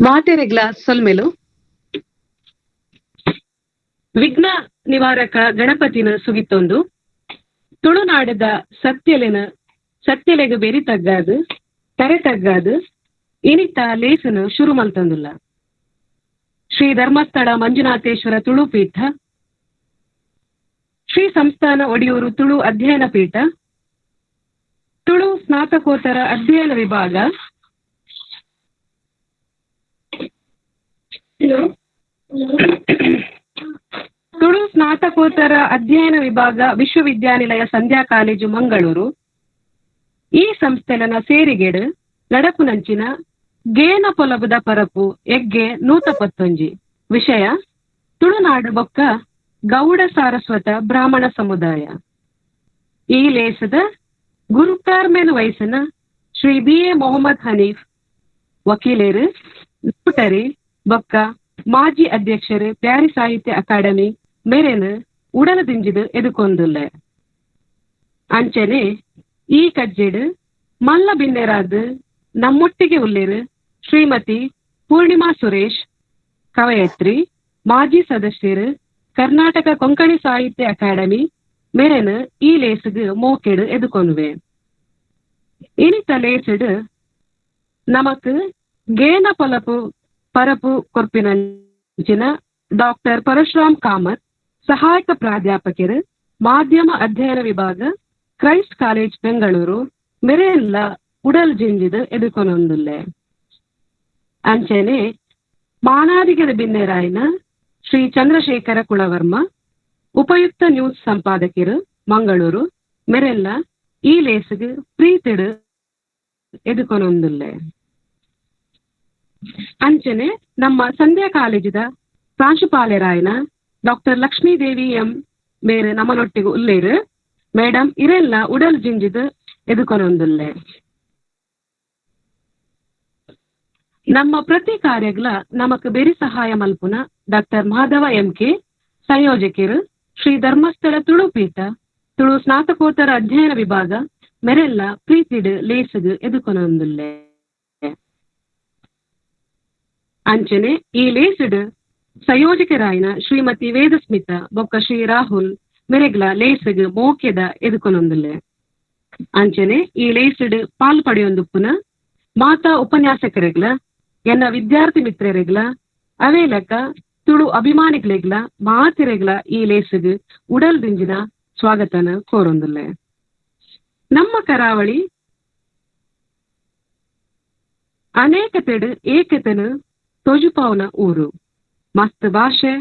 ಮಾತೆರೆಗ್ಲ ಸೊಲ್ಮೆಲು. ವಿಘ್ನ ನಿವಾರಕ ಗಣಪತಿನ ಸುಗಿತೊಂದು ತುಳುನಾಡದ ಸತ್ಯಲೆನ ಸತ್ಯಲೆಗ್ ಬೆರಿ ತಗ್ಗಾದ್ ತರೆ ತಗ್ಗಾದ್ ಇನಿತ ಲೇಸನು ಶುರು ಮಲ್ತೊಂದುಲ್ಲ. ಶ್ರೀ ಧರ್ಮಸ್ಥಳ ಮಂಜುನಾಥೇಶ್ವರ ತುಳು ಪೀಠ, ಶ್ರೀ ಸಂಸ್ಥಾನ ಒಡಿಯೂರು ತುಳು ಅಧ್ಯಯನ ಪೀಠ, ತುಳು ಸ್ನಾತಕೋತ್ತರ ಅಧ್ಯಯನ ವಿಭಾಗ, ತುಳು ಸ್ನಾತಕೋತ್ತರ ಅಧ್ಯಯನ ವಿಭಾಗ, ವಿಶ್ವವಿದ್ಯಾನಿಲಯ ಸಂಧ್ಯಾ ಕಾಲೇಜು ಮಂಗಳೂರು ಈ ಸಂಸ್ಥೆಲನ ಸೇರಿಗೆಡು ನಡಪುನಂಚಿನ ಗೇನ ಪೊಲಬುದ ಪರಪು ಎಗ್ಗೆ 111 ವಿಷಯ ತುಳುನಾಡು ಬೊಕ್ಕ ಗೌಡ ಸಾರಸ್ವತ ಬ್ರಾಹ್ಮಣ ಸಮುದಾಯ. ಈ ಲೇಸದ ಗುರುಕಾರ್ಮೆನ್ ವಯಸ್ಸಿನ ಶ್ರೀ ಬಿ ಎ ಮೊಹಮ್ಮದ್ ಹನೀಫ್ ವಕೀಲರು, ನೋಟರಿ ಬೊಕ್ಕ ಮಾಜಿ ಅಧ್ಯಕ್ಷರು ಪ್ಯಾರಿ ಸಾಹಿತ್ಯ ಅಕಾಡೆಮಿ ಮೇರೆನ್ ಉಡಲದಿಂಜಿದು ಎದುಕೊಂದುಲ್ಲೆ. ಅಂಚನೆ ಈ ಕಜ್ಜೆಡು ಮಲ್ಲ ಬಿನ್ನೆರಾದ್ ನಮ್ಮೊಟ್ಟಿಗೆ ಉಲ್ಲೇರು ಶ್ರೀಮತಿ ಪೂರ್ಣಿಮಾ ಸುರೇಶ್ ಕವಯತ್ರಿ, ಮಾಜಿ ಸದಸ್ಯರು ಕರ್ನಾಟಕ ಕೊಂಕಣಿ ಸಾಹಿತ್ಯ ಅಕಾಡೆಮಿ ಮೇರೆನ್ ಈ ಲೇಸುಗ್ ಮೋಕೆಡು ಎದುಕೊನುವೆ. ಇನಿತ ಲೇಸುಡು ನಮಕ್ ಗೇನ ಪೊಲಪು ಪರಪು ಕೊರ್ಪಿನಂಚಿನ ಡಾಕ್ಟರ್ ಪರಶುರಾಮ್ ಕಾಮತ್, ಸಹಾಯಕ ಪ್ರಾಧ್ಯಾಪಕರು, ಮಾಧ್ಯಮ ಅಧ್ಯಯನ ವಿಭಾಗ, ಕ್ರೈಸ್ಟ್ ಕಾಲೇಜ್ ಬೆಂಗಳೂರು ಮೆರೆಲ್ಲ ಉಡಲ್ ಜಿಂಜಿದು ಎದುಕೊನೊಂದುಲ್ಲೆ. ಅಂಚನೆ ಮಾನಾದಿಗದ ಬಿನ್ನೆರಾಯನ ಶ್ರೀ ಚಂದ್ರಶೇಖರ ಕುಳವರ್ಮ, ಉಪಯುಕ್ತ ನ್ಯೂಸ್ ಸಂಪಾದಕರು ಮಂಗಳೂರು ಮೆರೆಲ್ಲ ಈ ಲೇಸುಗ್ ಪ್ರೀತಿಡು ಎದುಕೊನೊಂದುಲ್ಲೆ. ಅಂಚನೆ ನಮ್ಮ ಸಂಧ್ಯಾ ಕಾಲೇಜಿದ ಪ್ರಾಂಶುಪಾಲರಾಯನ ಡಾಕ್ಟರ್ ಲಕ್ಷ್ಮೀದೇವಿ ಎಂ ಮೇರೆ ನಮ್ಮನೊಟ್ಟಿಗೆ ಉಲ್ಲೇರು. ಮೇಡಮ್ ಇರೆಲ್ಲ ಉಡಲ್ ಜಿಂಜಿದು ಎದುಕೊನೊಂದುಲ್ಲೆ. ನಮ್ಮ ಪ್ರತಿ ಕಾರ್ಯಗಳ ನಮಕ್ ಬೆರಿ ಸಹಾಯ ಮಲ್ಪುನ doctor Madhava M K ಸಂಯೋಜಕರು, Shri Dharmasthala Tulu ಪೀಠ, ತುಳು ಸ್ನಾತಕೋತ್ತರ ಅಧ್ಯಯನ ವಿಭಾಗ ಮೆರೆಲ್ಲ ಪ್ರೀತಿಡು ಲೇಸುಗು ಎದುಕೊನೊಂದುಲ್ಲೆ. ಅಂಚನೆ ಈ ಲೇಸುಡು ಸಂಯೋಜಕರಾಯನ ಶ್ರೀಮತಿ ವೇದಸ್ಮಿತಾ ಬೊಕ್ಕ ಶ್ರೀ ರಾಹುಲ್ ಮೆರೆಗ್ಲ ಲೇಸುಗು ಮೋಕೆದ ಎದುಕೊನೊಂದುಲ್ಲೆ. ಅಂಚನೆ ಈ ಲೇಸುಡು ಪಾಲ್ ಪಡೆಯೊಂದುಪ್ಪುನ ಮಾತಾ ಉಪನ್ಯಾಸಕರೆಗ್ಲ, ಎನ್ನ ವಿದ್ಯಾರ್ಥಿ ಮಿತ್ರರೆಗ್ಲ, ಅವೇಲಕ ತುಳು ಅಭಿಮಾನಿಗಳಿಗ್ಲ ಮಾತಿರೆಗ್ಲ ಈ ಲೇಸುಗು ಉಡಲ್ ದಿಂಜಿನ ಸ್ವಾಗತನ ಕೋರೊಂದುಲ್ಲೆ. ನಮ್ಮ ಕರಾವಳಿ ಅನೇಕತೆಡು ಏಕತೆನು ತೊಜುಪಾವನ ಊರು. ಮಸ್ತ್ ಭಾಷೆ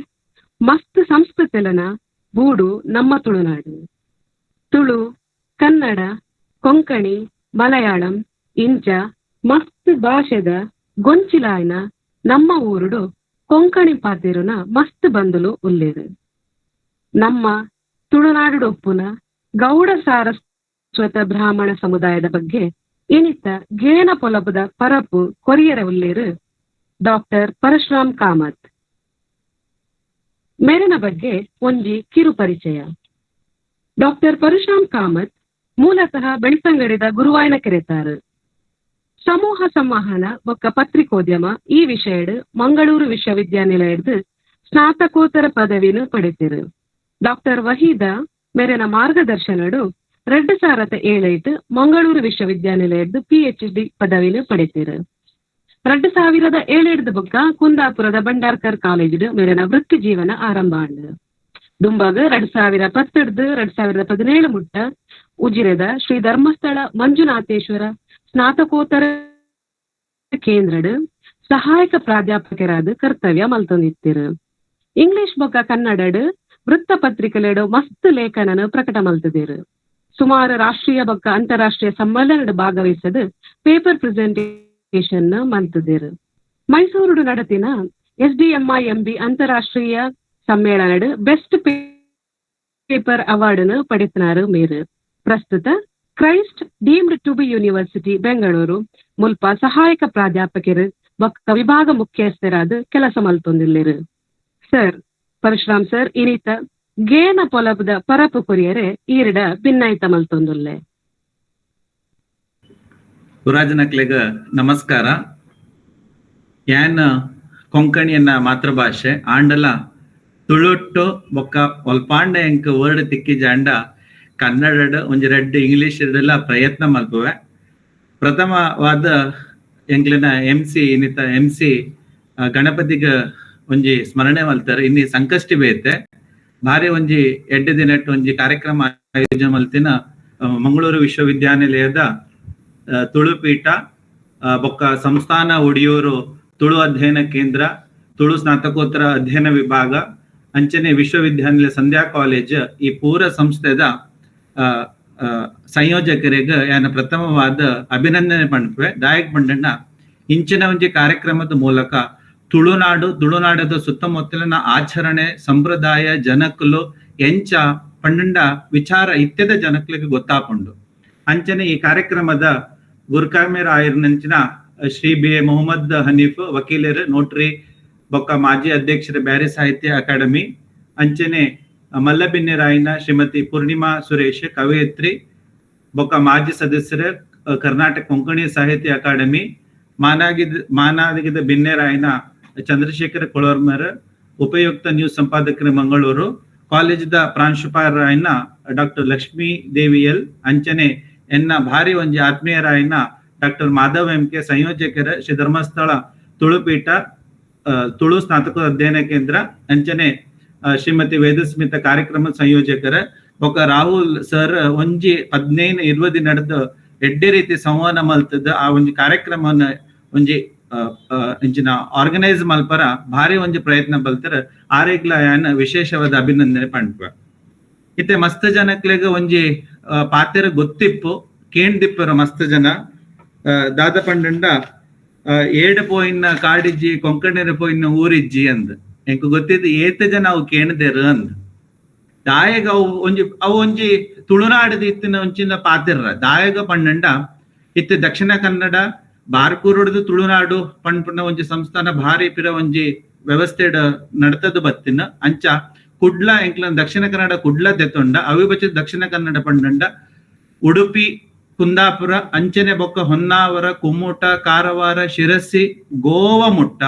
ಮಸ್ತ್ ಸಂಸ್ಕೃತಿಲನ ಬೂಡು ನಮ್ಮ ತುಳುನಾಡು. ತುಳು, ಕನ್ನಡ, ಕೊಂಕಣಿ, ಮಲಯಾಳಂ ಇಂಚ ಮಸ್ತ್ ಭಾಷೆದ ಗೊಂಚಿಲಾಯನ ನಮ್ಮ ಊರುಡು ಕೊಂಕಣಿ ಪಾತೆರುನ ಮಸ್ತ್ ಬಂಧುಲು ಉಲ್ಲೇರು. ನಮ್ಮ ತುಳುನಾಡು ಒಪ್ಪುನ ಗೌಡ ಸಾರಸ್ವತ ಬ್ರಾಹ್ಮಣ ಸಮುದಾಯದ ಬಗ್ಗೆ ಇನಿತ ಗೇನ ಪೊಲಬುದ ಪರಪು ಕೊರಿಯರ ಉಲ್ಲೇರು ಡಾಕ್ಟರ್ ಪರಶುರಾಮ್ ಕಾಮತ್. ಮೇರಿನ ಬಗ್ಗೆ ಒಂಜಿ ಕಿರು ಪರಿಚಯ. ಡಾಕ್ಟರ್ ಪರಶುರಾಮ್ ಕಾಮತ್ ಮೂಲತಃ ಬೆಳ್ತಂಗಡಿದ ಗುರುವಾಯನ ಕೆರೆತಾರು. ಸಮೂಹ ಸಂವಹನ ಬೊಕ್ಕ ಪತ್ರಿಕೋದ್ಯಮ ಈ ವಿಷಯಡ್ ಮಂಗಳೂರು ವಿಶ್ವವಿದ್ಯಾನಿಲಯದ ಸ್ನಾತಕೋತ್ತರ ಪದವಿನ ಪಡೆತಿರು. ಡಾಕ್ಟರ್ ವಹೀದಾ ಮೇರಿನ ಮಾರ್ಗದರ್ಶನಡು 2007 ಮಂಗಳೂರು ವಿಶ್ವವಿದ್ಯಾನಿಲಯದ ಪಿಎಚ್ಡಿ ಪದವಿನ ಪಡೆತಿರು. 2007 ಬೊಕ್ಕ ಕುಂದಾಪುರದ ಭಂಡಾರ್ಕರ್ ಕಾಲೇಜ್ ಮೇರಿನ ವೃತ್ತಿ ಜೀವನ ಆರಂಭ ಆಂಡ್. ದುಂಬಾಗ 2010 2017 ಮುಟ್ಟ ಉಜಿರೆದ ಶ್ರೀ ಧರ್ಮಸ್ಥಳ ಮಂಜುನಾಥೇಶ್ವರ ಸ್ನಾತಕೋತ್ತರ ಕೇಂದ್ರಡ್ ಸಹಾಯಕ ಪ್ರಾಧ್ಯಾಪಕರಾದ ಕರ್ತವ್ಯ ಮಲ್ತೊಂದಿತ್ತಿರು. ಇಂಗ್ಲಿಷ್ ಬೊಕ್ಕ ಕನ್ನಡಡ್ ವೃತ್ತಪತ್ರಿಕೆಲೆಡು ಮಸ್ತ್ ಲೇಖನನ ಪ್ರಕಟ ಮಲ್ತದಿರು. ಸುಮಾರು ರಾಷ್ಟ್ರೀಯ ಬೊಕ್ಕ ಅಂತಾರಾಷ್ಟ್ರೀಯ ಸಮ್ಮೇಳನಡ್ ಭಾಗವಹಿಸದು ಪೇಪರ್ ಪ್ರೆಸೆಂಟೇಷನ್ ಮಲ್ತದಿರು. ಮೈಸೂರುಡು ನಡತಿನ SDMIMB ಅಂತಾರಾಷ್ಟ್ರೀಯ ಸಮ್ಮೇಳನಡ್ best paper ಅವಾರ್ಡ್ನು ಪಡೆತನಾರು ಮೇರು. ಪ್ರಸ್ತುತ Christ deemed to be university Bengaluru ಮುಲ್ಪ ಸಹಾಯಕ ಪ್ರಾಧ್ಯಾಪಕರು ಬೊಕ್ಕ ವಿಭಾಗ ಮುಖ್ಯಸ್ಥರಾದ ಕೆಲಸ ಮಲ್ತೊಂದಿಲ್ಲೇರು. ಸರ್ ಪರಶುರಾಮ್ ಸರ್ ಇನಿತ ಗೇನ ಪೊಲಬುದ ಪರಪು ಕೊರಿಯರೆ ಈರಿಡ ಭಿನ್ನಾಯ್ತ ಮಲ್ತೊಂದುಲ್ಲೆ. ಪುರಾಜನಕ್ಲೆಗ್ ನಮಸ್ಕಾರ. ಯಾನ್ ಕೊಂಕಣಿಯನ್ನ ಮಾತೃಭಾಷೆ ಆಂಡಲ ತುಳುಟ್ಟು ಬೊಕ್ಕ ಒಲ್ಪಾಂಡ ಎಂಕ್ ವರ್ಡ್ ತಿಕ್ಕಿ ಜಾಂಡ ಕನ್ನಡಡ್ ಒಂಜಿ ರಡ್ಡ್ ಇಂಗ್ಲಿಷ್ ಡ್ಲ ಪ್ರಯತ್ನ ಮಲ್ಪುವೆ. ಪ್ರಥಮವಾದ ಎಂಕ್ಲೆನ ಎಂ ಸಿ ಇನ್ನಿತ ಎಂ ಸಿ ಗಣಪತಿಗ ಒಂಜಿ ಸ್ಮರಣೆ ಮಲ್ತಾರೆ. ಇನ್ನಿ ಸಂಕಷ್ಟಿ ಬೇತೆ ಭಾರಿ ಒಂಜಿ ಎಡ್ಡೆ ದಿನಟ್ ಒಂಜಿ ಕಾರ್ಯಕ್ರಮ ಆಯೋಜನೆ ಮಲ್ತಿನ ಮಂಗಳೂರು ವಿಶ್ವವಿದ್ಯಾನಿಲಯದ ತುಳುಪೀಠ ಬೊಕ್ಕ ಸಂಸ್ಥಾನ ಒಡಿಯೂರು ತುಳು ಅಧ್ಯಯನ ಕೇಂದ್ರ, ತುಳು ಸ್ನಾತಕೋತ್ತರ ಅಧ್ಯಯನ ವಿಭಾಗ, ಅಂಚನೆ ವಿಶ್ವವಿದ್ಯಾನಿಲಯ ಸಂಧ್ಯಾ ಕಾಲೇಜ್, ಈ ಪೂರ ಸಂಸ್ಥೆದ ಸಂಯೋಜಕರಿಗೆ ಯಾನ ಪ್ರಥಮವಾದ ಅಭಿನಂದನೆ ಪಂಡ್ಪೆ. ದಾಯಕ್ ಪಂಡಣ್ಣ, ಇಂಚಿನ ಒಂಜಿ ಕಾರ್ಯಕ್ರಮದ ಮೂಲಕ ತುಳುನಾಡು, ತುಳುನಾಡದ ಸುತ್ತಮುತ್ತಲಿನ ಆಚರಣೆ, ಸಂಪ್ರದಾಯ, ಜನಕುಲು ಎಂಚ ಪಂಡಂಡ ವಿಚಾರ ಇತ್ಯದ ಜನಕ್ಲೆಗ್ ಗೊತ್ತಾಪುಂಡು. ಅಂಚನೆ ಈ ಕಾರ್ಯಕ್ರಮದ ಗುರ್ಕಾರ್ಮೇರ್ ಆಯಿರ್ನಂಚಿನ ಶ್ರೀ ಬಿ ಎ ಮೊಹಮ್ಮದ್ ಹನೀಫ್ ವಕೀಲರು, ನೋಟ್ರಿ ಬೊಕ್ಕ ಮಾಜಿ ಅಧ್ಯಕ್ಷರ ಬ್ಯಾರಿ ಸಾಹಿತ್ಯ ಅಕಾಡೆಮಿ, ಅಂಚನೆ ಮಲ್ಲಬಿನ್ನೆರಾಯಿನ ಶ್ರೀಮತಿ ಪೂರ್ಣಿಮಾ ಸುರೇಶ್ ಕವಯತ್ರಿ ಬೊಕ್ಕ ಮಾಜಿ ಸದಸ್ಯರ ಕರ್ನಾಟಕ ಕೊಂಕಣಿ ಸಾಹಿತ್ಯ ಅಕಾಡೆಮಿ, ಮಾನಾಗಿದ ಬಿನ್ನೆರಾಯಿನ ಚಂದ್ರಶೇಖರ ಕೊಳರ್ಮರ್, ಉಪಯುಕ್ತ news ಸಂಪಾದಕರ Mangaluru ಕಾಲೇಜಿದ ಪ್ರಾಂಶುಪಾಲರಾಯಿನ doctor Lakshmi Devi L, ಅಂಚನೆ ಎನ್ನ ಭಾರಿ ಒಂಜಿ ಆತ್ಮೀಯರಾಯಿನ doctor Madhav M K ಸಂಯೋಜಕರ Shri Dharmasthala ತುಳುಪೀಠ, ತುಳು ಸ್ನಾತಕ ಅಧ್ಯಯನ ಕೇಂದ್ರ, ಅಂಚನೆ ಶ್ರೀಮತಿ ವೇದಸ್ಮಿತ ಕಾರ್ಯಕ್ರಮ ಸಂಯೋಜಕರ ಬೊಕ್ಕ ರಾಹುಲ್ ಸರ್ ಒಂಜಿ 15-20 ದಿನದ ಎಡ್ಡೆ ರೀತಿ ಸಂವಹನ ಮಲ್ತದ ಆ ಒಂಜಿ ಕಾರ್ಯಕ್ರಮನ ಒಂಜಿ ಇಂಚಿನ ಆರ್ಗನೈಸ್ ಮಲ್ಪರ ಭಾರಿ ಒಂಜಿ ಪ್ರಯತ್ನ ಬಲ್ತರ. ಆರೆಗ್ಲ ಯಾನ್ ವಿಶೇಷವಾದ ಅಭಿನಂದನೆ ಪಂಡ್ಪ. ಇತ್ತೆ ಮಸ್ತ್ ಜನಕ್ಲೆಗ್ ಒಂಜಿ ಪಾತೆರ ಗೊತ್ತಿಪ್ಪು, ಕೇಂದಿಪ್ಪರು ಮಸ್ತ್ ಜನ. ದಾದ ಪಂಡಂಡ, ಏಡ್ ಪೋಯಿನ ಕಾಡಿಜ್ಜಿ, ಕೊಂಕಣೆರ ಪೋಯಿನ ಊರಿಜ್ಜಿ ಅಂದ್. ಎಂಕ್ ಗೊತ್ತಿದ್ದು ಏತ ಜನ ಅವು ಕೇಣದೆರು ಅಂದ್. ದಾಯಗ ಅವು ಒಂಜಿ ಅವು ಒಂಜಿ ತುಳುನಾಡದ ಇತ್ತಿನ ಒಂಚಿನ ಪಾತೆರ್ರ. ದಾಯಗ ಪಂಡಂಡ, ಇತ್ತೆ ದಕ್ಷಿಣ ಕನ್ನಡ ಬಾರ್ಕೂರುಡ್ದು ತುಳುನಾಡು ಪನ್ಪುನ ಒಂಜಿ ಸಂಸ್ಥಾನ ಭಾರಿ ಪಿರ ಒಂಜಿ ವ್ಯವಸ್ಥೆಡ್ ನಡತದ ಬತ್ತಿನ. ಅಂಚ ಕುಡ್ಲ ಎಂಕ್ಲ ದಕ್ಷಿಣ ಕನ್ನಡ ಕುಡ್ಲ ದೆತ್ತೊಂಡ, ಅವಿಭಜಿತ ದಕ್ಷಿಣ ಕನ್ನಡ ಪಂಡಂಡ ಉಡುಪಿ, ಕುಂದಾಪುರ, ಅಂಚನೆ ಬೊಕ್ಕ ಹೊನ್ನಾವರ, ಕುಮುಟ, ಕಾರವಾರ, ಶಿರಸಿ, ಗೋವಾ ಮುಟ್ಟ,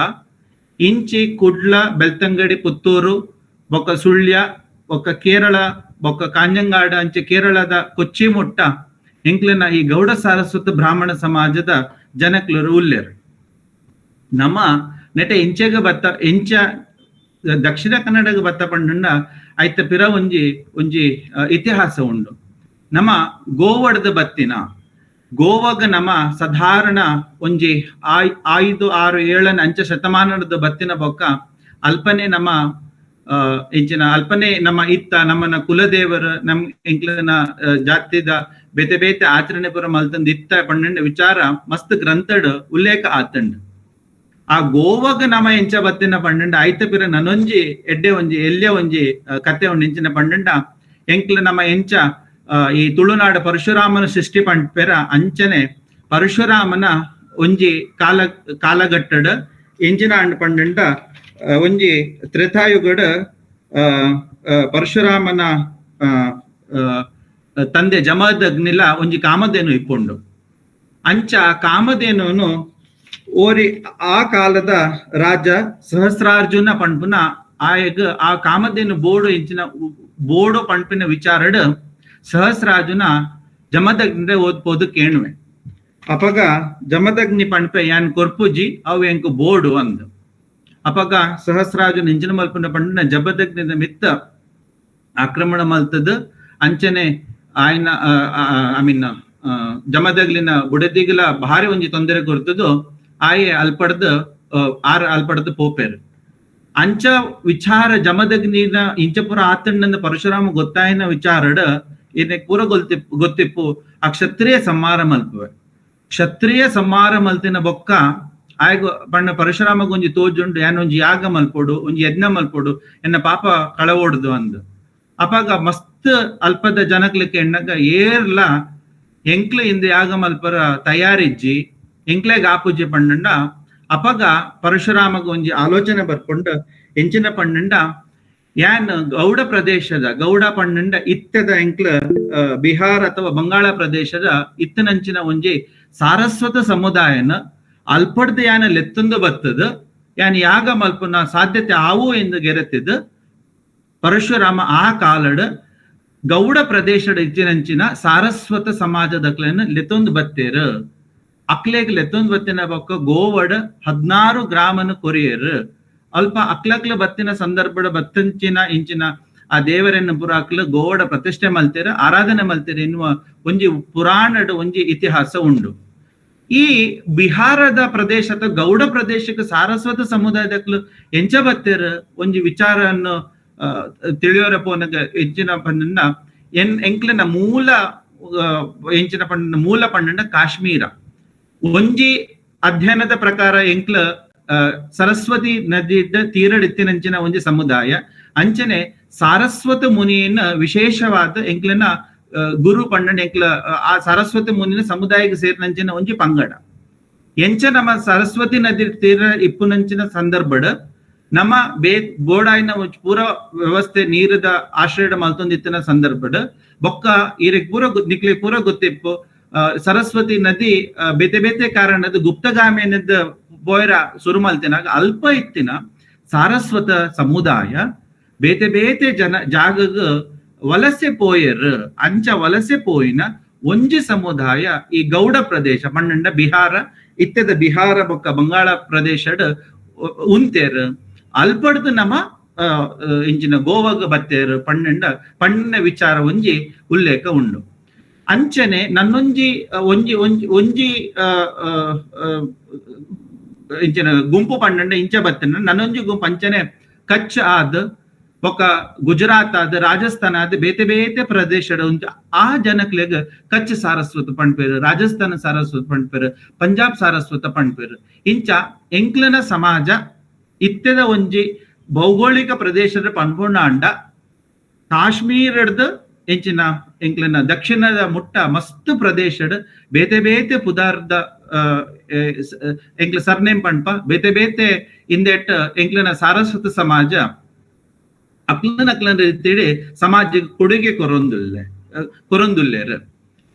ಇಂಚಿ ಕುಡ್ಲ, ಬೆಳ್ತಂಗಡಿ, ಪುತ್ತೂರು ಬೊಕ್ಕ ಸುಳ್ಯ ಬೊಕ್ಕ ಕೇರಳ ಬೊಕ್ಕ ಕಾಂಜಂಗಾಡ, ಅಂಚೆ ಕೇರಳದ ಕೊಚ್ಚಿ ಮುಟ್ಟ ಎಂಕ್ಲೆನ ಈ ಗೌಡ ಸಾರಸ್ವತ ಬ್ರಾಹ್ಮಣ ಸಮಾಜದ ಜನಕ್ಲರು ಉಲ್ಲೇರು. ನಮ್ಮ ನೆಟೆ ಇಂಚೆಗ ಬತ್ತ, ಇಂಚ ದಕ್ಷಿಣ ಕನ್ನಡಗ ಬತ್ತ ಪಂಡಂಡ ಐತ ಪಿರ ಒಂಜಿ ಒಂಜಿ ಇತಿಹಾಸ ಉಂಡು. ನಮ್ಮ ಗೋವಡದ ಬತ್ತಿನ ಗೋವಾಗ ನಮ್ಮ ಸಾಧಾರಣ ಒಂಜಿ 5, 6, 7ನ ಅಂಚ ಶತಮಾನದ ಬತ್ತಿನ ಬೊಕ್ಕ ಅಲ್ಪನೆ ನಮ್ಮ ಇಂಚಿನ ಅಲ್ಪನೆ ನಮ್ಮ ಇತ್ತ ನಮ್ಮನ ಕುಲದೇವರ ನಮ್ ಎಂಕ್ಲನ ಜಾತಿದ ಬೇತೆ ಬೇತೆ ಆಚರಣೆ ಪೂರ ಮಲ್ತಂದ್ ಇತ್ತ ಪಂಡ ವಿಚಾರ ಮಸ್ತ್ ಗ್ರಂಥಡ್ ಉಲ್ಲೇಖ ಆತಂಡ್. ಆ ಗೋವಾಗ ನಮ ಎಂಚ ಬತ್ತಿನ ಪಂಡಂಡ ಐತ ಪಿರ ನನೊಂಜಿ ಎಡ್ಡೆ ಒಂಜಿ ಎಲ್ಯ ಒಂಜಿ ಕತೆ ಉಂಡು. ಎಂಚಿನ ಪಂಡಂಡ, ಎಂಕ್ಲ ನಮ್ಮ ಎಂಚ ಈ ತುಳುನಾಡ ಪರಶುರಾಮನ ಸೃಷ್ಟಿ ಪಂಡ್ಪೆರ, ಅಂಚನೆ ಪರಶುರಾಮನ ಒಂಜಿ ಕಾಲಘಟ್ಟಡ್ ಎಂಚಿನ ಅಂಡ್ ಪಂಡಂಡ, ಒಂಜಿ ತ್ರೇತಾಯುಗಡ್ ಪರಶುರಾಮನ ತಂದೆ ಜಮದಗ್ನಿಲ ಒಂಜಿ ಕಾಮಧೇನು ಇಪ್ಪುಂಡು. ಅಂಚ ಕಾಮಧೇನುನು ಓರಿ ಆ ಕಾಲದ ರಾಜ ಸಹಸ್ರಾರ್ಜುನ ಪಂಡ್ಪುನ ಆಯಗ್ ಆ ಕಾಮಧೇನು ಬೋಡು, ಇಂಚಿನ ಬೋಡು ಪಂಡ್ಪಿನ ವಿಚಾರಡ್ ಸಹಸ್ರಾರ್ಜುನ ಜಮದಗ್ನಿ ಓದ್ಪೋದು ಕೇಣುವೆ. ಅಪಗ ಜಮದಗ್ನಿ ಪಂಡ್ಪೆ, ಯಾನ್ ಕೊರ್ಪುಜಿ, ಅವು ಎಂಕ್ ಬೋಡು ಅಂದ್. ಅಪಗ ಸಹಸ್ರಾರ್ಜುನ ಇಂಚಿನ ಮಲ್ಪುನ ಪಂಡಿನ, ಜಮದಗ್ನಿದ ಮಿತ್ತ ಆಕ್ರಮಣ ಮಲ್ತದ. ಅಂಚನೆ ಆಯ್ನ, I mean, ಜಮದಗ್ಲಿನ ಬುಡದಿಗಲ ಭಾರಿ ಒಂಜಿ ತೊಂದರೆ ಕೊರ್ತದು. ಆಯೆ ಅಲ್ಪಡ್ದು ಆರ್ ಅಲ್ಪಡ್ದು ಪೋಪೆರ್. ಅಂಚ ವಿಚಾರ ಜಮದಗ್ನಿನ ಇಂಚಪುರ ಆತಣ್ಣಂದ ಪರಶುರಾಮ ಗೊತ್ತಾಯಿನ ವಿಚಾರಡ್ ಇನೆ ಪೂರ ಗೊತ್ತಿಪ್ಪು. ಆ ಕ್ಷತ್ರಿಯ ಸಂಹಾರ ಮಲ್ಪುವೆ. ಕ್ಷತ್ರಿಯ ಸಂಹಾರ ಮಲ್ತಿನ ಬೊಕ್ಕ ಆಯ್ಗ ಪಣ್ಣ ಪರಶುರಾಮಗ್ ಒಂಜಿ ತೋಜುಂಡು, ಯಾನ್ ಒಂಜಿ ಯಾಗ ಮಲ್ಪೊಡು, ಒಂಜಿ ಯಜ್ಞ ಮಲ್ಪೊಡು, ಎನ್ನ ಪಾಪ ಕಳವೊಡ್ದು ಅಂದ್. ಅಪಾಗ ಮಸ್ತ್ ಅಲ್ಪದ ಜನಕ್ಲಿಕ್ಕೆ ಎಣ್ಣಗ ಏರ್ಲ ಎಂಕ್ಲೆ ಇಂದ ಯಾಗ ಮಲ್ಪರ ತಯಾರಿಜ್ಜಿ, ಎಂಕ್ಲೆಗ್ ಆಪುಜಿ ಪಂಡಂಡ. ಅಪಗ ಪರಶುರಾಮಗ ಒಂಜಿ ಆಲೋಚನೆ ಬರ್ಕೊಂಡು. ಎಂಚಿನ ಪಂಡಂಡ, ಯಾನ್ ಗೌಡ ಪ್ರದೇಶದ, ಗೌಡ ಪಂಡಂಡ ಇತ್ತದ ಎಂಕ್ಲ ಬಿಹಾರ್ ಅಥವಾ ಬಂಗಾಳ ಪ್ರದೇಶದ ಇತ್ತನಂಚಿನ ಒಂಜಿ ಸಾರಸ್ವತ ಸಮುದಾಯನ ಅಲ್ಪಡ್ದು ಯಾನ ಲೆತ್ತೊಂದು ಬತ್ತದ ಯಾನ್ ಯಾಗ ಮಲ್ಪುನ ಸಾಧ್ಯತೆ ಆವು ಎಂದು ಗೆರೆತಿದ್ದು ಪರಶುರಾಮ ಆ ಕಾಲಡ್ ಗೌಡ ಪ್ರದೇಶದ ಇಚ್ಚಿನಂಚಿನ ಸಾರಸ್ವತ ಸಮಾಜದಕ್ಲೆನ್ ಲೆತ್ತೊಂದು ಬತ್ತೇರು. ಅಕ್ಲೆಗ್ ಲೆತ್ತೊಂದು ಬತ್ತಿನ ಬೊಕ್ಕ ಗೋವಡ್ 16 ಗ್ರಾಮನ ಕೊರಿಯರ್. ಅಲ್ಪ ಅಕ್ಲಕ್ಲ ಬತ್ತಿನ ಸಂದರ್ಭದ ಬತ್ತಂಚಿನ ಇಂಚಿನ ಆ ದೇವರನ್ನು ಪುರ ಅಕ್ಲು ಗೋವಡ ಪ್ರತಿಷ್ಠೆ ಮಲ್ತೇರು, ಆರಾಧನೆ ಮಲ್ತೇರು ಎನ್ನುವ ಒಂಜಿ ಪುರಾಣದ ಒಂಜಿ ಇತಿಹಾಸ ಉಂಡು. ಈ ಬಿಹಾರದ ಪ್ರದೇಶ ಅಥವಾ ಗೌಡ ಪ್ರದೇಶಕ್ಕೆ ಸಾರಸ್ವತ ಸಮುದಾಯದಕ್ಲು ಎಂಚ ಬತ್ತೇರು ಒಂಜಿ ವಿಚಾರವನ್ನು ತಿಳಿಯೋರ ಪೋನಗ ಎಂಚಿನ ಪಂಡ ಎಂಕ್ಲೆನ ಮೂಲ ಎಂಚಿನ ಪಂಡ ಮೂಲ ಪಂಡ ಕಾಶ್ಮೀರ. ಒಂಜಿ ಅಧ್ಯಯನದ ಪ್ರಕಾರ ಎಂಕ್ಲ ಸರಸ್ವತಿ ನದಿದ ತೀರಡಿತ್ತಿನಂಚಿನ ಒಂಜಿ ಸಮುದಾಯ, ಅಂಚನೆ ಸಾರಸ್ವತ ಮುನಿಯನ್ನ ವಿಶೇಷವಾದ ಎಂಕ್ಲೆನ ಗುರು ಪಂಡನ ಎಂಕ್ಲ ಆ ಸರಸ್ವತಿ ಮುನಿನ ಸಮುದಾಯಕ್ಕೆ ಸೇರಿನಂಚಿನ ಒಂಜಿ ಪಂಗಡ. ಎಂಚ ನಮ್ಮ ಸರಸ್ವತಿ ನದಿ ತೀರ ಇಪ್ಪುನಂಚಿನ ಸಂದರ್ಭಡ್ ನಮ್ಮ ಬೋಡಾಯಿನ ಪೂರ ವ್ಯವಸ್ಥೆ ನೀರದ ಆಶ್ರಯ ಮಲ್ತೊಂದಿತ್ತಿನ ಸಂದರ್ಭಡ್ ಬೊಕ್ಕ ಈರೆಗ್ ಪೂರ ನಿಕ್ಲೆ ಪೂರ ಗೊತ್ತಿಪ್ಪು ಸರಸ್ವತಿ ನದಿ ಬೇತೆ ಬೇತೆ ಕಾರಣದ ಗುಪ್ತಗಾಮಿನದ ಬೋಯ್ರ ಸುರು ಮಲ್ತಿನಾಗ ಅಲ್ಪ ಇತ್ತಿನ ಸಾರಸ್ವತ ಸಮುದಾಯ ಬೇತೆ ಬೇತೆ ಜನ ಜಾಗಗ್ ವಲಸೆ ಪೋಯರ್. ಅಂಚ ವಲಸೆ ಪೋಯಿನ ಒಂಜಿ ಸಮುದಾಯ ಈ ಗೌಡ ಪ್ರದೇಶ ಪಂಡ ಬಿಹಾರ ಇತ್ಯದ ಬಿಹಾರ ಬೊಕ್ಕ ಬಂಗಾಳ ಪ್ರದೇಶಡ್ ಉಂತೇರ್. ಅಲ್ಪಡ್ದು ನಮ್ಮ ಇಂಚಿನ ಗೋವಾಗ ಬತ್ತೇರು ಪಣ್ಣಂಡ ಪಣ್ಣ ವಿಚಾರ ಒಂಜಿ ಉಲ್ಲೇಖ ಉಂಡು. ಅಂಚನೆ ನನ್ನೊಂಜಿ ಒಂಜಿ ಒಂಜಿ ಒಂಜಿ ಇಂಚಿನ ಗುಂಪು ಪಣ್ಣಂಡ ಇಂಚ ಬತ್ತೇನ ನನ್ನೊಂಜಿ ಗುಂಪು ಅಂಚನೆ ಕಚ್ ಆದ್ ಬೊಕ್ಕ ಗುಜರಾತ್ ಆದ್ ರಾಜಸ್ಥಾನ ಆದ್ ಬೇತೆ ಬೇತೆ ಪ್ರದೇಶದ ಆ ಜನಕ್ಲೆಗ್ ಕಚ್ ಸಾರಸ್ವತ ಪಣ್ಪೇರು, ರಾಜಸ್ಥಾನ ಸಾರಸ್ವತ ಪಣ್ಪೇರು, ಪಂಜಾಬ್ ಸಾರಸ್ವತ ಪಣ್ಪೇರು. ಇಂಚ ಎಂಕ್ಲನ ಸಮಾಜ ಇತ್ತೆದ ಒಂಜಿ ಭೌಗೋಳಿಕ ಪ್ರದೇಶದ ಪನ್ಪುಂಡ ಕಾಶ್ಮೀರಡ್ದು ಎಂಚಿನ ಎಂಕ್ಲನ ದಕ್ಷಿಣದ ಮುಟ್ಟ ಮಸ್ತ್ ಪ್ರದೇಶಡ್ ಬೇತೆ ಬೇತೆ ಪುದಾರ್ದ ಎಂಕ್ಲ ಸರ್ನೇಮ್ ಪಣ್ಪ ಬೇತೆ ಬೇತೆ ಇಂದೆಟ್ ಎಂಕ್ಲನ ಸಾರಸ್ವತ ಸಮಾಜ ಅಕ್ಲನ ಅಕ್ಲನ ರೀತಿಡೆ ಸಮಾಜ ಕೊಡುಗೆ ಕೊರೊಂದುಲ್ಲೆರ್.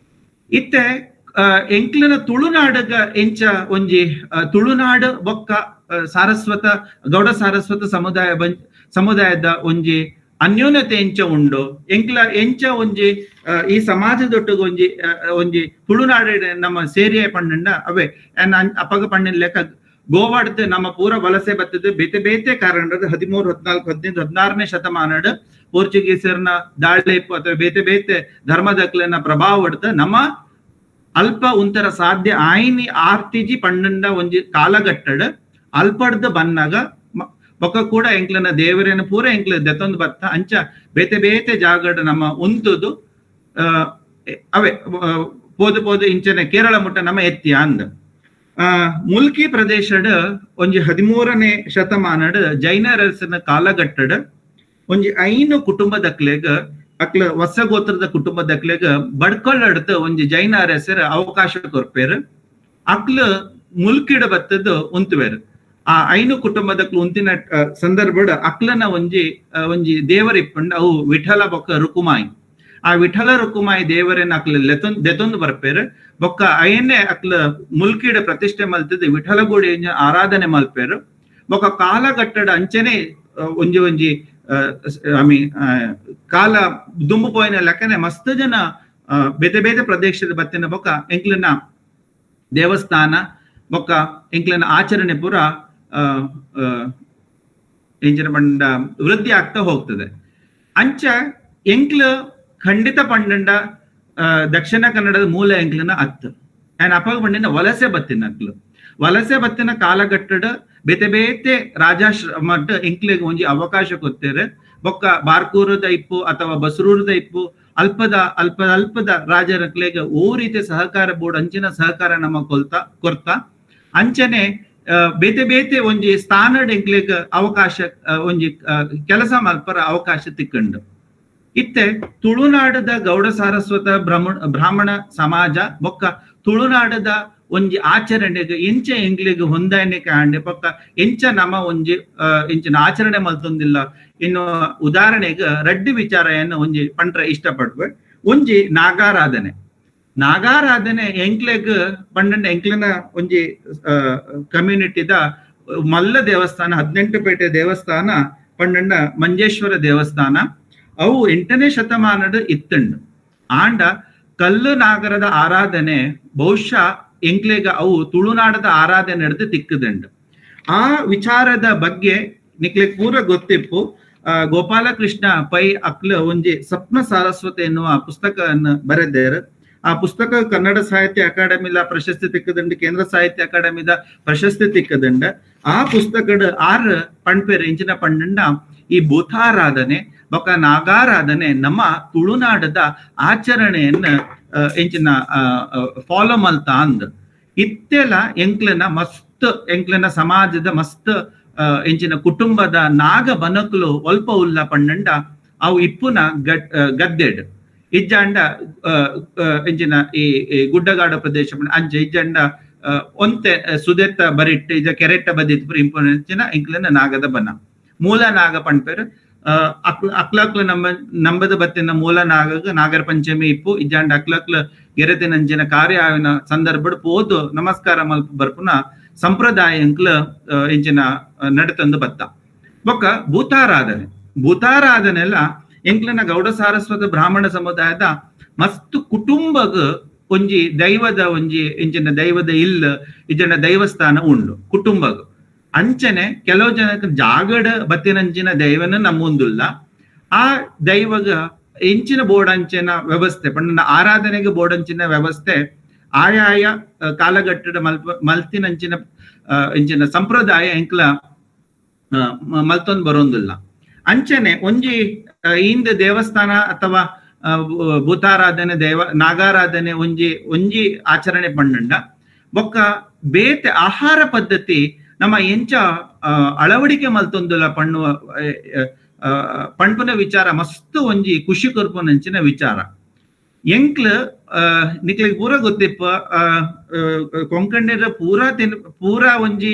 ಇತ್ತೆ ಎಂಕ್ಲನ ತುಳುನಾಡಗ ಎಂಚ ಒಂಜಿ ತುಳುನಾಡು ಬೊಕ್ಕ ಸಾರಸ್ವತ ಗೌಡ ಸಾರಸ್ವತ ಸಮುದಾಯ ಸಮುದಾಯದ ಒಂಜಿ ಅನ್ಯೋನ್ಯತೆ ಎಂಚ ಉಂಡು, ಎಂಕ್ಲ ಎಂಚ ಒಂಜಿ ಈ ಸಮಾಜದೊಟ್ಟಿಗೆ ಒಂಜಿ ಒಂಜಿ ತುಳುನಾಡು ನಮ್ಮ ಸೇರಿಯ ಪಣ್ಣಂಡ ಅವೇ ಅಪಗ ಪಣ್ಣಿನ ಲೆಕ್ಕ ಗೋವಾಡ್ದು ನಮ್ಮ ಪೂರ ವಲಸೆ ಬತ್ತದ ಬೇತೆ ಬೇತೆ ಕಾರಣದ 13, 14, 15, 16ನೇ ಶತಮಾನಡ್ ಪೋರ್ಚುಗೀಸರ್ನ ದಾಳಿ ಅಥವಾ ಬೇತೆ ಬೇತೆ ಧರ್ಮದಕ್ಲೆನ ಪ್ರಭಾವ ಹೊಡ್ದು ನಮ್ಮ ಅಲ್ಪ ಉಂತರ ಸಾಧ್ಯ ಆಯ್ನಿ ಆರ್ತಿಜಿ ಪಣ್ಣಂಡ ಒಂಜಿ ಕಾಲಘಟ್ಟಡ್ ಅಲ್ಪಡ್ದು ಬನ್ನಾಗ ಬೊಕ್ಕ ಕೂಡ ಎಂಕ್ಲನ ದೇವರೇನ ಪೂರ ಎಂಕ್ಲ ದೆತ್ತೊಂದು ಬತ್ತ ಅಂಚ ಬೇತೆ ಬೇತೆ ಜಾಗಡ್ ನಮ್ಮ ಉಂತುದು ಅವೇ ಪೋದು ಪೋದು ಇಂಚನೆ ಕೇರಳ ಮುಟ್ಟ ನಮ್ಮ ಎತ್ತಿಯ ಅಂದ. ಮುಲ್ಕಿ ಪ್ರದೇಶಡ್ ಒಂಜಿ 13ನೇ ಶತಮಾನಡ್ ಜೈನರಸನ ಕಾಲಘಟ್ಟಡ್ ಒಂಜಿ 5 ಕುಟುಂಬದಕ್ಲೆಗ್ ಅಕ್ಲ ಹೊಸ ಗೋತ್ರದ ಕುಟುಂಬದಕ್ಲೆಗ್ ಬಡ್ಕೊಳ್ಳಡ್ದು ಒಂಜಿ ಜೈನ ಅರಸರ ಅವಕಾಶ ಕೊರ್ಪೇರು. ಅಕ್ಲ ಮುಲ್ಕಿಡ ಬತ್ತದ್ದು ಉಂತುವೇರು. ಆ 5 ಕುಟುಂಬದಕ್ಲು ಉಂತಿನ ಸಂದರ್ಭಡ್ ಅಕ್ಲನ ಒಂಜಿ ಒಂಜಿ ದೇವರಿಪ್ಪಂಡ್ ಅವು ವಿಠಲ ಬೊಕ್ಕ ರುಕುಮಾಯಿ. ಆ ವಿಠಲ ರುಕುಮಾಯಿ ದೇವರನ್ನ ಅಕ್ಲ ದೆತೊಂದು ಬರ್ಪೇರು. ಬೊಕ್ಕ ಅಯನ್ನೇ ಅಕ್ಲ ಮುಲ್ಕಿಡ ಪ್ರತಿಷ್ಠೆ ಮಲ್ತದ್ದು ವಿಠಲ ಗುಡಿ ಆರಾಧನೆ ಮಲ್ಪೇರು. ಬೊಕ್ಕ ಕಾಲಘಟ್ಟದ ಅಂಚನೆ ಒಂಜಿ ಒಂಜಿ I ಕಾಲ ದುಂಬು ಪೋಯಿನ ಲೆಕ್ಕನೆ ಮಸ್ತ್ ಜನ ಬೇತೆ ಬೇತೆ ಪ್ರದೇಶದ ಬತ್ತಿನ ಬೊಕ್ಕ ಎಂಕ್ಲನ ದೇವಸ್ಥಾನ ಬೊಕ್ಕ ಎಂಕ್ಲನ ಆಚರಣೆ ಪೂರ ಎಂಚಿನ ಪಂಡ ವೃದ್ಧಿ ಆಗ್ತಾ ಹೋಗ್ತದೆ. ಅಂಚ ಎಂಕ್ಲ ಖಂಡಿತ ಪಂಡಂಡ ದಕ್ಷಿಣ ಕನ್ನಡದ ಮೂಲ ಎಂಕ್ಲನ ಅತ್ತು ಆ್ಯಂಡ್ ಅಪ್ಪ ಪಂಡಿನ ವಲಸೆ ಬತ್ತಿನ ಅಕ್ಲು ವಲಸೆ ಬತ್ತಿನ ಕಾಲಘಟ್ಟದ ಬೇತೆ ಬೇತೆ ರಾಜಾಶ್ರಮಟ್ ಎಂಕ್ಲೆಗ್ ಒಂಜಿ ಅವಕಾಶ ಕೊತ್ತೇರೆ. ಬೊಕ್ಕ ಬಾರ್ಕೂರದ ಇಪ್ಪು ಅಥವಾ ಬಸರೂರದ ಇಪ್ಪು ಅಲ್ಪದ ಅಲ್ಪ ಅಲ್ಪದ ರಾಜರಕ್ಲೆಗ್ ಓ ರೀತಿಯ ಸಹಕಾರ ಬೋರ್ಡ್ ಅಂಚಿನ ಸಹಕಾರ ನಮ್ಮ ಕೊರ್ತಾ ಅಂಚನೆ ಬೇತೆ ಬೇತೆ ಒಂಜಿ ಸ್ಥಾನಡ್ ಎಂಕ್ಲೆಗ್ ಅವಕಾಶ ಒಂಜಿ ಕೆಲಸ ಮಲ್ಪರ ಅವಕಾಶ ತಿಕ್ಕಂಡು. ಇತ್ತೆ ತುಳುನಾಡದ ಗೌಡ ಸಾರಸ್ವತ ಬ್ರಾಹ್ಮಣ ಸಮಾಜ ಬೊಕ್ಕ ತುಳುನಾಡದ ಒಂಜಿ ಆಚರಣೆಗೆ ಎಂಚ ಎಂಗ್ಲಿಗ್ ಹೊಂದಾಣಿಕೆ ಆಂಡೆ ಬೊಕ್ಕ ಎಂಚ ನಮ್ಮ ಒಂಜಿ ಎಂಚಿನ ಆಚರಣೆ ಮಲ್ತೊಂದಿಲ್ಲ ಇನ್ನು ಉದಾಹರಣೆಗೆ ರಡ್ಡಿ ವಿಚಾರವನ್ನು ಒಂಜಿ ಪಂಡ್ರೆ ಇಷ್ಟಪಡುವೆ. ಒಂಜಿ ನಾಗಾರಾಧನೆ. ನಾಗಾರಾಧನೆ ಎಂಕ್ಲೆಗ್ ಪಂಡಂಡ ಎಂಕ್ಲೆನ ಒಂಜಿ ಕಮ್ಯುನಿಟಿದ ಮಲ್ಲ ದೇವಸ್ಥಾನ 18 ಪೇಟೆ ದೇವಸ್ಥಾನ ಪಂಡಂಡ ಮಂಜೇಶ್ವರ ದೇವಸ್ಥಾನ ಅವು 8ನೇ ಶತಮಾನದ ಇತ್ತಂಡು. ಆಂಡ ಕಲ್ಲು ನಾಗರದ ಆರಾಧನೆ ಬಹುಶಃ ಎಂಕ್ಲೆಗ ಅವು ತುಳುನಾಡದ ಆರಾಧನೆ ನಡೆದು ತಿಕ್ಕದಂಡು. ಆ ವಿಚಾರದ ಬಗ್ಗೆ ನಿಕ್ಲೆ ಪೂರ ಗೊತ್ತಿಪ್ಪು. ಗೋಪಾಲಕೃಷ್ಣ ಪೈ ಅಕ್ಲ ಒಂಜಿ ಸ್ವಪ್ನ ಸಾರಸ್ವತ ಎನ್ನುವ ಪುಸ್ತಕವನ್ನು ಬರೆದೇರು. ಆ ಪುಸ್ತಕ ಕನ್ನಡ ಸಾಹಿತ್ಯ ಅಕಾಡೆಮಿಲ ಪ್ರಶಸ್ತಿ ತಿಕ್ಕದಂಡು, ಕೇಂದ್ರ ಸಾಹಿತ್ಯ ಅಕಾಡೆಮಿದ ಪ್ರಶಸ್ತಿ ತಿಕ್ಕದಂಡ. ಆ ಪುಸ್ತಕದ ಆರ್ ಪಣ್ಪೇರ್ ಇಂಚಿನ ಪಂಡಂಡ ಈ ಭೂತಾರಾಧನೆ ಬೊಕ ನಾಗಾರಾಧನೆ ನಮ್ಮ ತುಳುನಾಡದ ಆಚರಣೆಯನ್ನ ಎಂಚಿನ ಫಾಲೋ ಮಲ್ತ ಅಂದ್. ಇತ್ತೆಲ ಎಂಕ್ಲೆನ ಮಸ್ತ್ ಎಂಕ್ಲೆನ ಸಮಾಜದ ಮಸ್ತ್ ಎಂಚಿನ ಕುಟುಂಬದ ನಾಗ ಬನಕುಲು ಒಲ್ಪ ಉಲ್ಲ ಪಂಡಂಡ ಅವು ಇಪ್ಪುನ ಗದ್ದೆಡ್ ಇಜ್ಜಾಂಡ ಎಂಚಿನ ಈ ಗುಡ್ಡಗಾಡ ಪ್ರದೇಶ ಅಂಚ ಇಜ್ಜಾಂಡ ಒಂತೆ ಸುದೆತ್ತ ಬರಿಟ್ಟು ಇಜ ಕೆರೆಟ್ಟ ಬದಿತ್ತು ಇಂಪಿನ ಎಂಕ್ಲೆನ ನಾಗದ ಬನ ಮೂಲ ನಾಗ ಪಣ್ಪೇರು. ಅಕ್ಲಕ್ಲ ನಮ್ಮ ನಂಬದ ಬತ್ತಿನ ಮೂಲ ನಾಗ ನಾಗರ ಪಂಚಮಿ ಇಪ್ಪು ಇಜ್ಜಾಂಡ ಅಕ್ಲಕ್ಲ ಗೆರೆತಿನಂಚಿನ ಕಾರ್ಯ ಆವಿನ ಸಂದರ್ಭಡ್ ಪೋದು ನಮಸ್ಕಾರ ಮಲ್ಪ ಬರ್ಪುನ ಸಂಪ್ರದಾಯ ಎಂಕ್ಲ ಎಂಚಿನ ನಡತಂದು ಬತ್ತ. ಬೊಕ್ಕ ಭೂತಾರಾಧನೆ, ಭೂತಾರಾಧನೆ ಎಲ್ಲ ಎಂಕ್ಲನ ಗೌಡ ಸಾರಸ್ವತ ಬ್ರಾಹ್ಮಣ ಸಮುದಾಯದ ಮಸ್ತ್ ಕುಟುಂಬಗ್ ಒಂಜಿ ದೈವದ ಒಂಜಿ ಎಂಚಿನ ದೈವದ ಇಲ್ ಇಜ್ಜಂಡ ದೈವಸ್ಥಾನ ಉಂಡು ಕುಟುಂಬಗ್. ಅಂಚನೆ ಕೆಲವು ಜನಕ್ಕೆ ಜಾಗಡ ಬತ್ತಿನಂಚಿನ ದೈವನ ನಮ್ಮೊಂದುಲ್ಲ. ಆ ದೈವಗ ಎಂಚಿನ ಬೋರ್ಡಂಚಿನ ವ್ಯವಸ್ಥೆ ಪಂಡ ಆರಾಧನೆಗೆ ಬೋರ್ಡಂಚಿನ ವ್ಯವಸ್ಥೆ ಆಯಾಯ ಕಾಲಘಟ್ಟದ ಮಲ್ತಿನಂಚಿನ ಎಂಚಿನ ಸಂಪ್ರದಾಯ ಎಂಕ್ಲ ಮಲ್ತೊಂದು ಬರೋಂದಿಲ್ಲ. ಅಂಚನೆ ಒಂಜಿ ಇಂದ ದೇವಸ್ಥಾನ ಅಥವಾ ಭೂತಾರಾಧನೆ ದೇವ ನಾಗಾರಾಧನೆ ಒಂಜಿ ಒಂಜಿ ಆಚರಣೆ ಪಂಡಂಡ ಬೊಕ್ಕ ಬೇತೆ ಆಹಾರ ಪದ್ಧತಿ ನಮ್ಮ ಎಂಚ ಅಳವಡಿಕೆ ಮಲ್ತೊಂದುಲ್ಲ ಪಣ್ಣುವ ಪಣ್ಪುನ ವಿಚಾರ ಮಸ್ತ್ ಒಂಜಿ ಖುಷಿ ಕೊರ್ಪುನಂಚಿನ ವಿಚಾರ. ಎಂಕ್ಲ ನಿಕ್ಲೆಗ್ ಪೂರ ಗೊತ್ತಿಪ್ಪ ಕೊಂಕಣ್ಯರ ಪೂರಾ ಪೂರಾ ಒಂಜಿ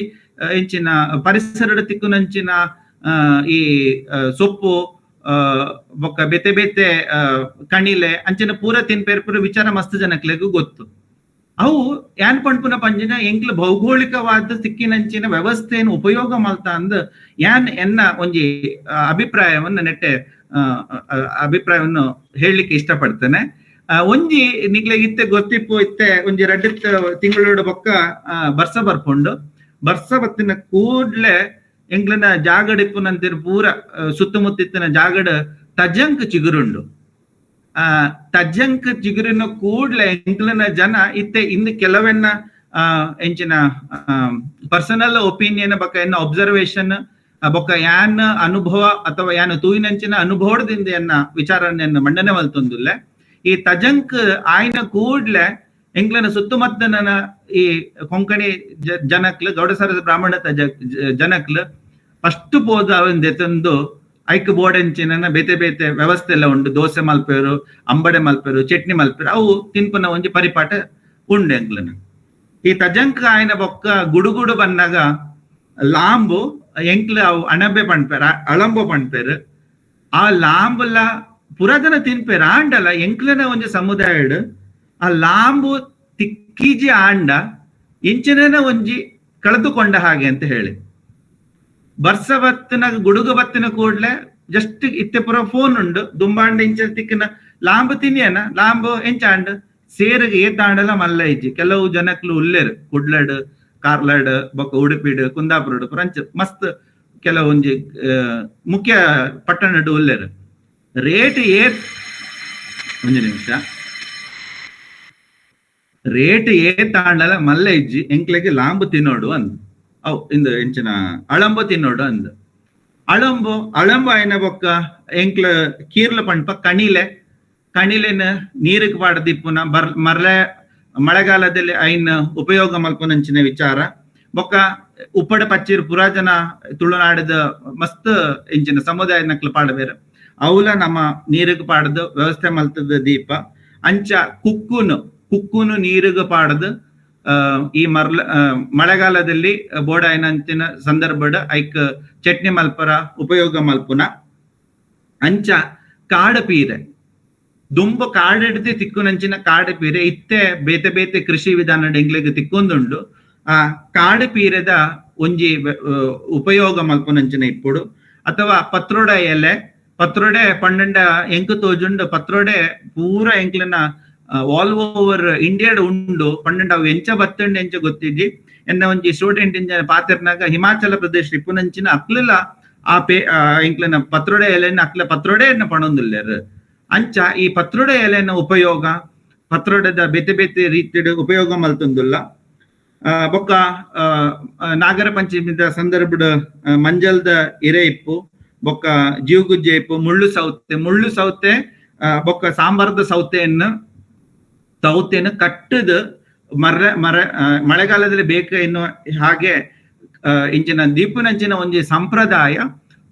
ಎಂಚಿನ ಪರಿಸರದ ತಿಕ್ಕುನಂಚಿನ ಈ ಸೊಪ್ಪು ಬೊಕ್ಕ ಬೇತೆ ಬೇತೆ ಕಣಿಲೆ ಅಂಚಿನ ಪೂರ ತಿನ್ಪೇರ್ಪುರ ವಿಚಾರ ಮಸ್ತ್ ಜನಕ್ಲೆಗ್ ಗೊತ್ತು. ಅವು ಯಾನ್ ಪಣ್ಪುನ ಪಂಜಿನ ಎಂಕ್ಲ ಭೌಗೋಳಿಕವಾದ ಸಿಕ್ಕಿನಂಚಿನ ವ್ಯವಸ್ಥೆಯನ್ನು ಉಪಯೋಗ ಮಲ್ತ ಅಂದ್ ಯಾನ್ ಎನ್ನ ಒಂಜಿ ಅಭಿಪ್ರಾಯವನ್ನು ನೆಟ್ಟೆ ಅಭಿಪ್ರಾಯವನ್ನು ಹೇಳಲಿಕ್ಕೆ ಇಷ್ಟಪಡ್ತೇನೆ. ಒಂಜಿ ನಿಕ್ಲೆಗ್ ಇತ್ತೆ ಗೊತ್ತಿಪ್ಪು ಇತ್ತೆ ಒಂಜಿ ರಡ್ಡ ತಿಂಗಳೋಡ ಬೊಕ್ಕ ಬರ್ಸ ಬರ್ಪುಂಡು. ಬರ್ಸ ಬತ್ತಿನ ಕೂಡ್ಲೆ ಎಂಕ್ಲನ ಜಾಗಡಿಪ್ಪುನಂತಿನ ಪೂರ ಸುತ್ತಮುತ್ತಿತ್ತಿನ ಜಾಗಡ ತಜಂಕ್ ಚಿಗುರುಂಡು. ಆ ತಜ್ಜಂಕ್ ಚಿಗುರಿನ ಕೂಡ್ಲೆ ಎಂಕ್ಲನ ಜನ ಇತ್ತೆ ಇನ್ನು ಕೆಲವೆನ್ನ ಎಂಚಿನ ಪರ್ಸನಲ್ ಒಪಿನಿಯನ್ ಬೊಕ್ಕ ಎನ್ನ ಅಬ್ಸರ್ವೇಷನ್ ಬೊಕ್ಕ ಯಾನ್ ಅನುಭವ ಅಥವಾ ಯಾನ್ ತೂಯಿನಂಚಿನ ಅನುಭವದಿಂದ ಎನ್ನ ವಿಚಾರನೆಯನ್ನು ಮಂಡನೆ ಮಲ್ತೊಂದುಲ್ಲೆ. ಈ ತಜಂಕ್ ಆಯ್ನ ಕೂಡ್ಲೆ ಎಂಕ್ಲನ ಸುತ್ತಮುತ್ತನ ಈ ಕೊಂಕಣಿ ಜನಕ್ಲು ಗೌಡಸರ ಬ್ರಾಹ್ಮಣ ಜನಕ್ಲು ಫಸ್ಟ್ ಪೋದ ಅವನ್ ದೆತಂದು ಐಕ್ ಬೋರ್ಡ್ ಬೇತೆ ಬೇತೆ ವ್ಯವಸ್ಥೆ ಎಲ್ಲ ಉಂಡು. ದೋಸೆ ಮಲ್ಪೇರು, ಅಂಬಡೆ ಮಲ್ಪೇರು, ಚಟ್ನಿ ಮಲ್ಪೇರು, ಅವು ತಿನ್ಪುನ ಒಂಜಿ ಪರಿಪಾಠ ಉಂಡು ಎಂಕ್ಲನ. ಈ ತಜಂಕ್ ಆಯ್ನ ಬೊಕ್ಕ ಗುಡುಗುಡು ಬನ್ನಾಗ ಲಾಂಬು ಎಂಕ್ಲ ಅವು ಅಣಬೆ ಪಣ್ಪೇರ, ಅಳಂಬೊ ಪಣ್ಪೇರು. ಆ ಲಾಂಬುಲ ಪುರಾತನ ತಿನ್ಪೇರು ಆಂಡಲ ಎಂಕ್ಲನ ಒಂಜಿ ಸಮುದಾಯಡ್ ಆ ಲಾಂಬು ತಿಕ್ಕೀಜಿ ಆಂಡ ಇಂಚಿನ ಒಂಜಿ ಕಳೆದುಕೊಂಡ ಹಾಗೆ ಅಂತ ಹೇಳಿ. ಬರ್ಸ ಬತ್ತಿನ ಗುಡುಗು ಬತ್ತಿನ ಕೂಡ್ಲೆ ಜಸ್ಟ್ ಇತ್ತೆ ಪುರ ಫೋನ್ ಉಂಡು ದುಂಬಾಂಡ ಇಂಚ ತಿಕ್ಕಿನ ಲಾಂಬು ತಿನ್ನಿಯನ ಲಾಂಬು ಎಂಚಾಂಡ್ ಸೇರಿಗೆ ಏತಾಂಡಲ ಮಲ್ಲ ಇಜ್ಜಿ. ಕೆಲವು ಜನಕ್ಲು ಉಲ್ಲೇರು ಕುಡ್ಲಡ್ ಕಾರ್ಲಡ್ ಬೊಕ್ಕ ಉಡುಪಿಡ್ ಕುಂದಾಪುರಡ್ ಪುರಂಚ ಮಸ್ತ್ ಕೆಲವೊಂಜಿ ಮುಖ್ಯ ಪಟ್ಟಣಡ್ ಉಲ್ಲೇರು. ರೇಟ್ ಏತ್ ಒಂಜಿ ನಿಮಿಷ ರೇಟ್ ಏತಾಂಡಲ ಮಲ್ಲ ಇಜ್ಜಿ ಎಂಕ್ಲೆಗೆ ಲಾಂಬು ತಿನ್ನೋಡು ಅಂದ್ ಅವು ಇಂದು ಎಂಚಿನ ಅಳಂಬು ತಿನ್ನೋಡು ಅಂದ್. ಅಳಂಬು ಅಳಂಬು ಆಯ್ನ ಬೊಕ್ಕ ಎಂಕ್ಲ ಕೀರ್ಲ ಪಣ್ಪ ಕಣಿಲೆ ಕಣಿಲೆನ ನೀರಿಗೆ ಪಾಡದಿಪ್ಪುನ ಮರ್ಲೆ ಮಳೆಗಾಲದಲ್ಲಿ ಐನ್ ಉಪಯೋಗ ಮಲ್ಪುನಂಚಿನ ವಿಚಾರ. ಬೊಕ್ಕ ಉಪ್ಪಡ ಪಚ್ಚಿರ್ ಪುರಾ ಜನ ತುಳುನಾಡದ ಮಸ್ತ್ ಎಂಚಿನ ಸಮುದಾಯ ನಕ್ಲು ಪಾಡಬೇರು ಅವಲ ನಮ್ಮ ನೀರಿಗೆ ಪಾಡದು ವ್ಯವಸ್ಥೆ ಮಲ್ತದ ದೀಪ. ಅಂಚ ಕುಕ್ಕುನು ಕುಕ್ಕುನು ನೀರಿಗೆ ಪಾಡದು ಈ ಮಳೆಗಾಲದಲ್ಲಿ ಬೋಡಾಯಿನಂಚಿನ ಸಂದರ್ಭಡ್ ಐಕ್ ಚಟ್ನಿ ಮಲ್ಪರ ಉಪಯೋಗ ಮಲ್ಪುನ. ಅಂಚ ಕಾಡಪೀರೆ ದುಂಬು ಕಾಡೆಡ್ದು ತಿಕ್ಕುನಂಚಿನ ಕಾಡು ಪೀರೆ ಇತ್ತೆ ಬೇತೆ ಬೇತೆ ಕೃಷಿ ವಿಧಾನ ಎಂಗ್ಲೆಗ್ ತಿಕ್ಕೊಂದುಂಡು. ಆ ಕಾಡು ಪೀರೆದ ಒಂಜಿ ಉಪಯೋಗ ಮಲ್ಪುನಂಚಿನ ಇಪ್ಪುಡು ಅಥವಾ ಪತ್ರೋಡ ಎಲೆ ಪತ್ರೋಡೆ ಪಂಡಂಡ ಎಂಕು ತೋಜುಂಡು ಪತ್ರೋಡೆ ಪೂರ ಎಂಕ್ಲೆನ ಆಲ್ ಓವರ್ ಇಂಡಿಯಾಡ್ ಉಂಡು. ಪಂಡಂಡ ಅವು ಎಂಚ ಬತ್ತಂಡ ಎಂಚ ಗೊತ್ತಿಜ್ಜಿ. ಎನ್ನ ಒಂಜಿ ಸ್ಟೂಡೆಂಟ್ ಇಂಜ ಪಾತೆರ್ನಾಗ ಹಿಮಾಚಲ ಪ್ರದೇಶ ಇಪ್ಪುನಂಚಿನ ಅಕ್ಲೆಲ ಆ ಪೇ ಎಂಕ್ಲೆನ ಪತ್ರೋಡೆ ಎಲೆನ ಅಕ್ಲೆ ಪತ್ರೋಡೆ ಪಣೊಂದುಲ್ಲೆರ್. ಅಂಚ ಈ ಪತ್ರೋಡೆ ಎಲೆನ ಉಪಯೋಗ ಪತ್ರೋಡೆದ ಬೇತೆ ಬೇತೆ ರೀತಿಡ್ ಉಪಯೋಗ ಮಲ್ತೊಂದುಲ್ಲ. ಬೊಕ್ಕ ನಾಗರ ಪಂಚಮಿದ ಸಂದರ್ಭಡ್ ಮಂಜಲ್ದ ಇರೆ ಇಪ್ಪು, ಬೊಕ್ಕ ಜೀವಗುಜ್ಜೆ ಇಪ್ಪು, ಮುಳ್ಳು ಸೌತೆ, ಮುಳ್ಳು ಸೌತೆ ಬೊಕ್ಕ ಸಾಂಬಾರದ ಸೌತೆಯನ್ನು ಸೌತೆಯನ್ನು ಕಟ್ಟದ ಮರ ಮರ ಮಳೆಗಾಲದಲ್ಲಿ ಬೇಕು ಎನ್ನುವ ಹಾಗೆ ಇಂಚಿನ ದೀಪನಂಚಿನ ಒಂಜಿ ಸಂಪ್ರದಾಯ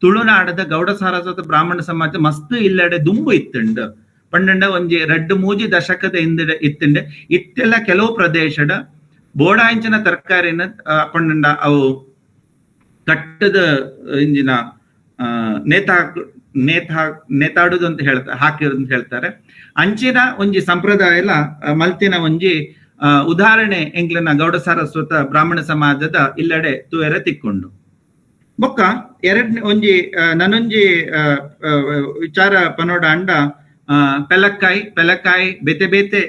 ತುಳುನಾಡದ ಗೌಡ ಸಾರಸ್ವತ ಬ್ರಾಹ್ಮಣ ಸಮಾಜ ಮಸ್ತ್ ಇಲ್ಲಡೆ ದುಂಬು ಇತ್ತುಂಡು. ಪಂಡಂಡ ಒಂಜಿ ರಡ್ಡು ಮೂಜಿ ದಶಕದ ಹಿಂದೆ ಇತ್ತುಂಡು. ಇತ್ತೆಲ್ಲ ಕೆಲವು ಪ್ರದೇಶದ ಬೋಡಾಂಚಿನ ತರಕಾರಿನ ಪಂಡಂಡ ಅವು ಕಟ್ಟದ ಇಂಜಿನ ನೇತ ನೇತ ನೇತಾಡುದು ಅಂತ ಹೇಳ್ತಾರೆ, ಹಾಕಿರೋದು ಅಂತ ಹೇಳ್ತಾರೆ. ಅಂಚಿನ ಒಂಜಿ ಸಂಪ್ರದಾಯ ಎಲ್ಲ ಮಲ್ತಿನ ಒಂಜಿ ಉದಾಹರಣೆ ಎಂಕ್ಲೆನ ಗೌಡ ಸಾರಸ್ವತ ಬ್ರಾಹ್ಮಣ ಸಮಾಜದ ಇಲ್ಲಡೆ ತೂಯರೆ ತಿಕ್ಕೊಂಡು. ಬೊಕ್ಕ ಎರಡನೇ ಒಂಜಿ ನನೊಂಜಿ ವಿಚಾರ ಪನೋಡ ಅಂಡ ಪೆಲಕ್ಕಾಯಿ, ಪೆಲಕ್ಕಾಯಿ ಬೇತೆ ಬೇತೆ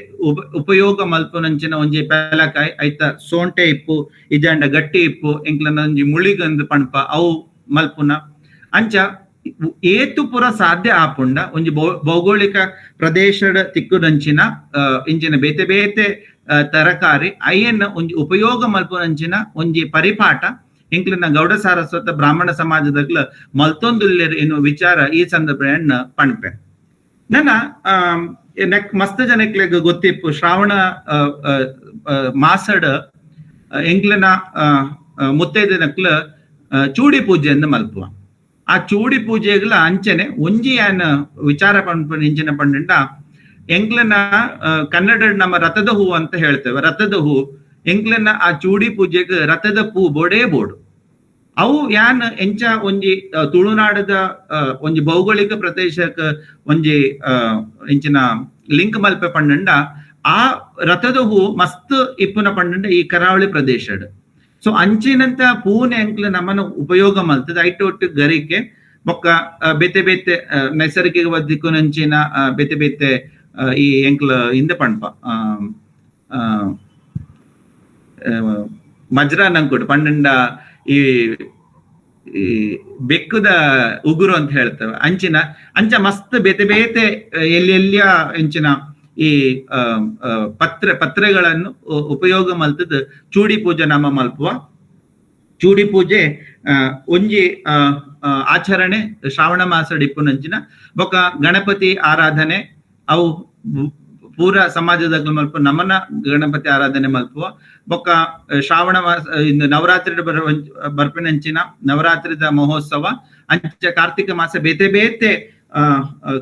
ಉಪಯೋಗ ಮಲ್ಪುನಂಚಿನ ಒಂಜಿ ಪೆಲಕಾಯಿ ಐತ ಸೋಂಟೆ ಇಪ್ಪು ಇಜಾಂಡ ಗಟ್ಟಿ ಇಪ್ಪು ಎಂಕ್ಲೆನ ಒಂಜಿ ಮುಳಿಗಂದು ಪಣಪ ಅವು ಮಲ್ಪುನ ಅಂಚ ಏತು ಪುರ ಸಾಧ್ಯ ಆಪುಂಡ ಒಂಜಿ ಭೌಗೋಳಿಕ ಪ್ರದೇಶದ ತಿಕ್ಕುನಂಚಿನ ಇಂಚಿನ ಬೇತೆ ಬೇತೆ ತರಕಾರಿ ಅಯ್ಯನ್ನ ಒಂಜಿ ಉಪಯೋಗ ಮಲ್ಪುನಂಚಿನ ಒಂಜಿ ಪರಿಪಾಠ ಎಂಕ್ಲೆನ ಗೌಡ ಸಾರಸ್ವತ ಬ್ರಾಹ್ಮಣ ಸಮಾಜದಗ್ಲ ಮಲ್ತೊಂದುಲ್ಲೆರ್ ಎನ್ನುವ ವಿಚಾರ ಈ ಸಂದರ್ಭ ಪಣಪೆ. ನನ್ನ ಮಸ್ತ್ ಜನಕ್ಲೆಗ್ ಗೊತ್ತಿಪ್ಪು ಶ್ರಾವಣ ಮಾಸಡ್ ಎಂಕ್ಲೆನ ಮುತ್ತೈದೆನಕ್ಲ ಚೂಡಿ ಪೂಜೆಯನ್ನು ಮಲ್ಪುವ. ಆ ಚೂಡಿ ಪೂಜೆಗಳ ಅಂಚನೆ ಒಂಜಿ ಯಾನ್ ವಿಚಾರ ಪನ್ಪುನ ಇಂಚಿನ ಪಂಡಂಡ ಎಂಕ್ಲೆನ ಕನ್ನಡ ನಮ್ಮ ರಥದ ಹೂ ಅಂತ ಹೇಳ್ತೇವೆ, ರಥದ ಹೂ ಎಂಕ್ಲೆನ ಆ ಚೂಡಿ ಪೂಜೆಗೆ ರಥದ ಪೂ ಬೋಡೇ ಬೋಡು. ಅವು ಯಾನ್ ಎಂಚ ಒಂಜಿ ತುಳುನಾಡದ ಒಂಜಿ ಭೌಗೋಳಿಕ ಪ್ರದೇಶಕ್ಕೆ ಒಂಜಿ ಎಂಚಿನ ಲಿಂಕ್ ಮಲ್ಪೆ ಪಂಡಂಡ ಆ ರಥದ ಹೂ ಮಸ್ತ್ ಇಪ್ಪುನ ಪಂಡಂಡ ಈ ಕರಾವಳಿ ಪ್ರದೇಶಡ್. ಸೊ ಅಂಚಿನಂತ ಪೂನೆ ಎಂಕ್ಲೆ ನಮ್ಮನ ಉಪಯೋಗ ಮಲ್ತದ ಐಟು ಒಟ್ಟು ಗರಿಕೆ ಬೊಕ್ಕ ಬೇತೆ ಬೇತೆ ನೈಸರ್ಗಿಕ ಬದ್ದಿಕ್ಕುನಂಚಿನ ಬೇತೆ ಬೇತೆ ಈ ಎಂಕ್ಲ ಹಿಂದೆ ಪಣ್ಪ ಮಜ್ರಾ ನಂಕುಡು ಪಂಡಂಡ ಈ ಬೆಕ್ಕುದ ಉಗುರು ಅಂತ ಹೇಳ್ತೇವೆ ಅಂಚಿನ ಅಂಚ ಮಸ್ತ್ ಬೇತೆ ಬೇತೆ ಎಲ್ಲಿ ಎಲ್ಲಿಯ ಎಂಚಿನ ಈ ಪತ್ರೆಗಳನ್ನು ಉಪಯೋಗ ಮಲ್ತದ ಚೂಡಿ ಪೂಜೆ ನಮ್ಮ ಮಲ್ಪುವ. ಚೂಡಿ ಪೂಜೆ ಒಂಜಿ ಆಚರಣೆ ಶ್ರಾವಣ ಮಾಸ ಡಿಪ್ಪುನಂಚಿನ ಬೊಕ್ಕ ಗಣಪತಿ ಆರಾಧನೆ ಅವು ಪೂರ ಸಮಾಜದ ಮಲ್ಪ ನಮನ ಗಣಪತಿ ಆರಾಧನೆ ಮಲ್ಪುವ. ಬೊಕ್ಕ ಶ್ರಾವಣ ಮಾಸ ನವರಾತ್ರಿ ಬರ್ಪಿನಂಚಿನ ನವರಾತ್ರಿದ ಮಹೋತ್ಸವ ಅಂಚ ಕಾರ್ತಿಕ ಮಾಸ ಬೇತೆ ಬೇತೆ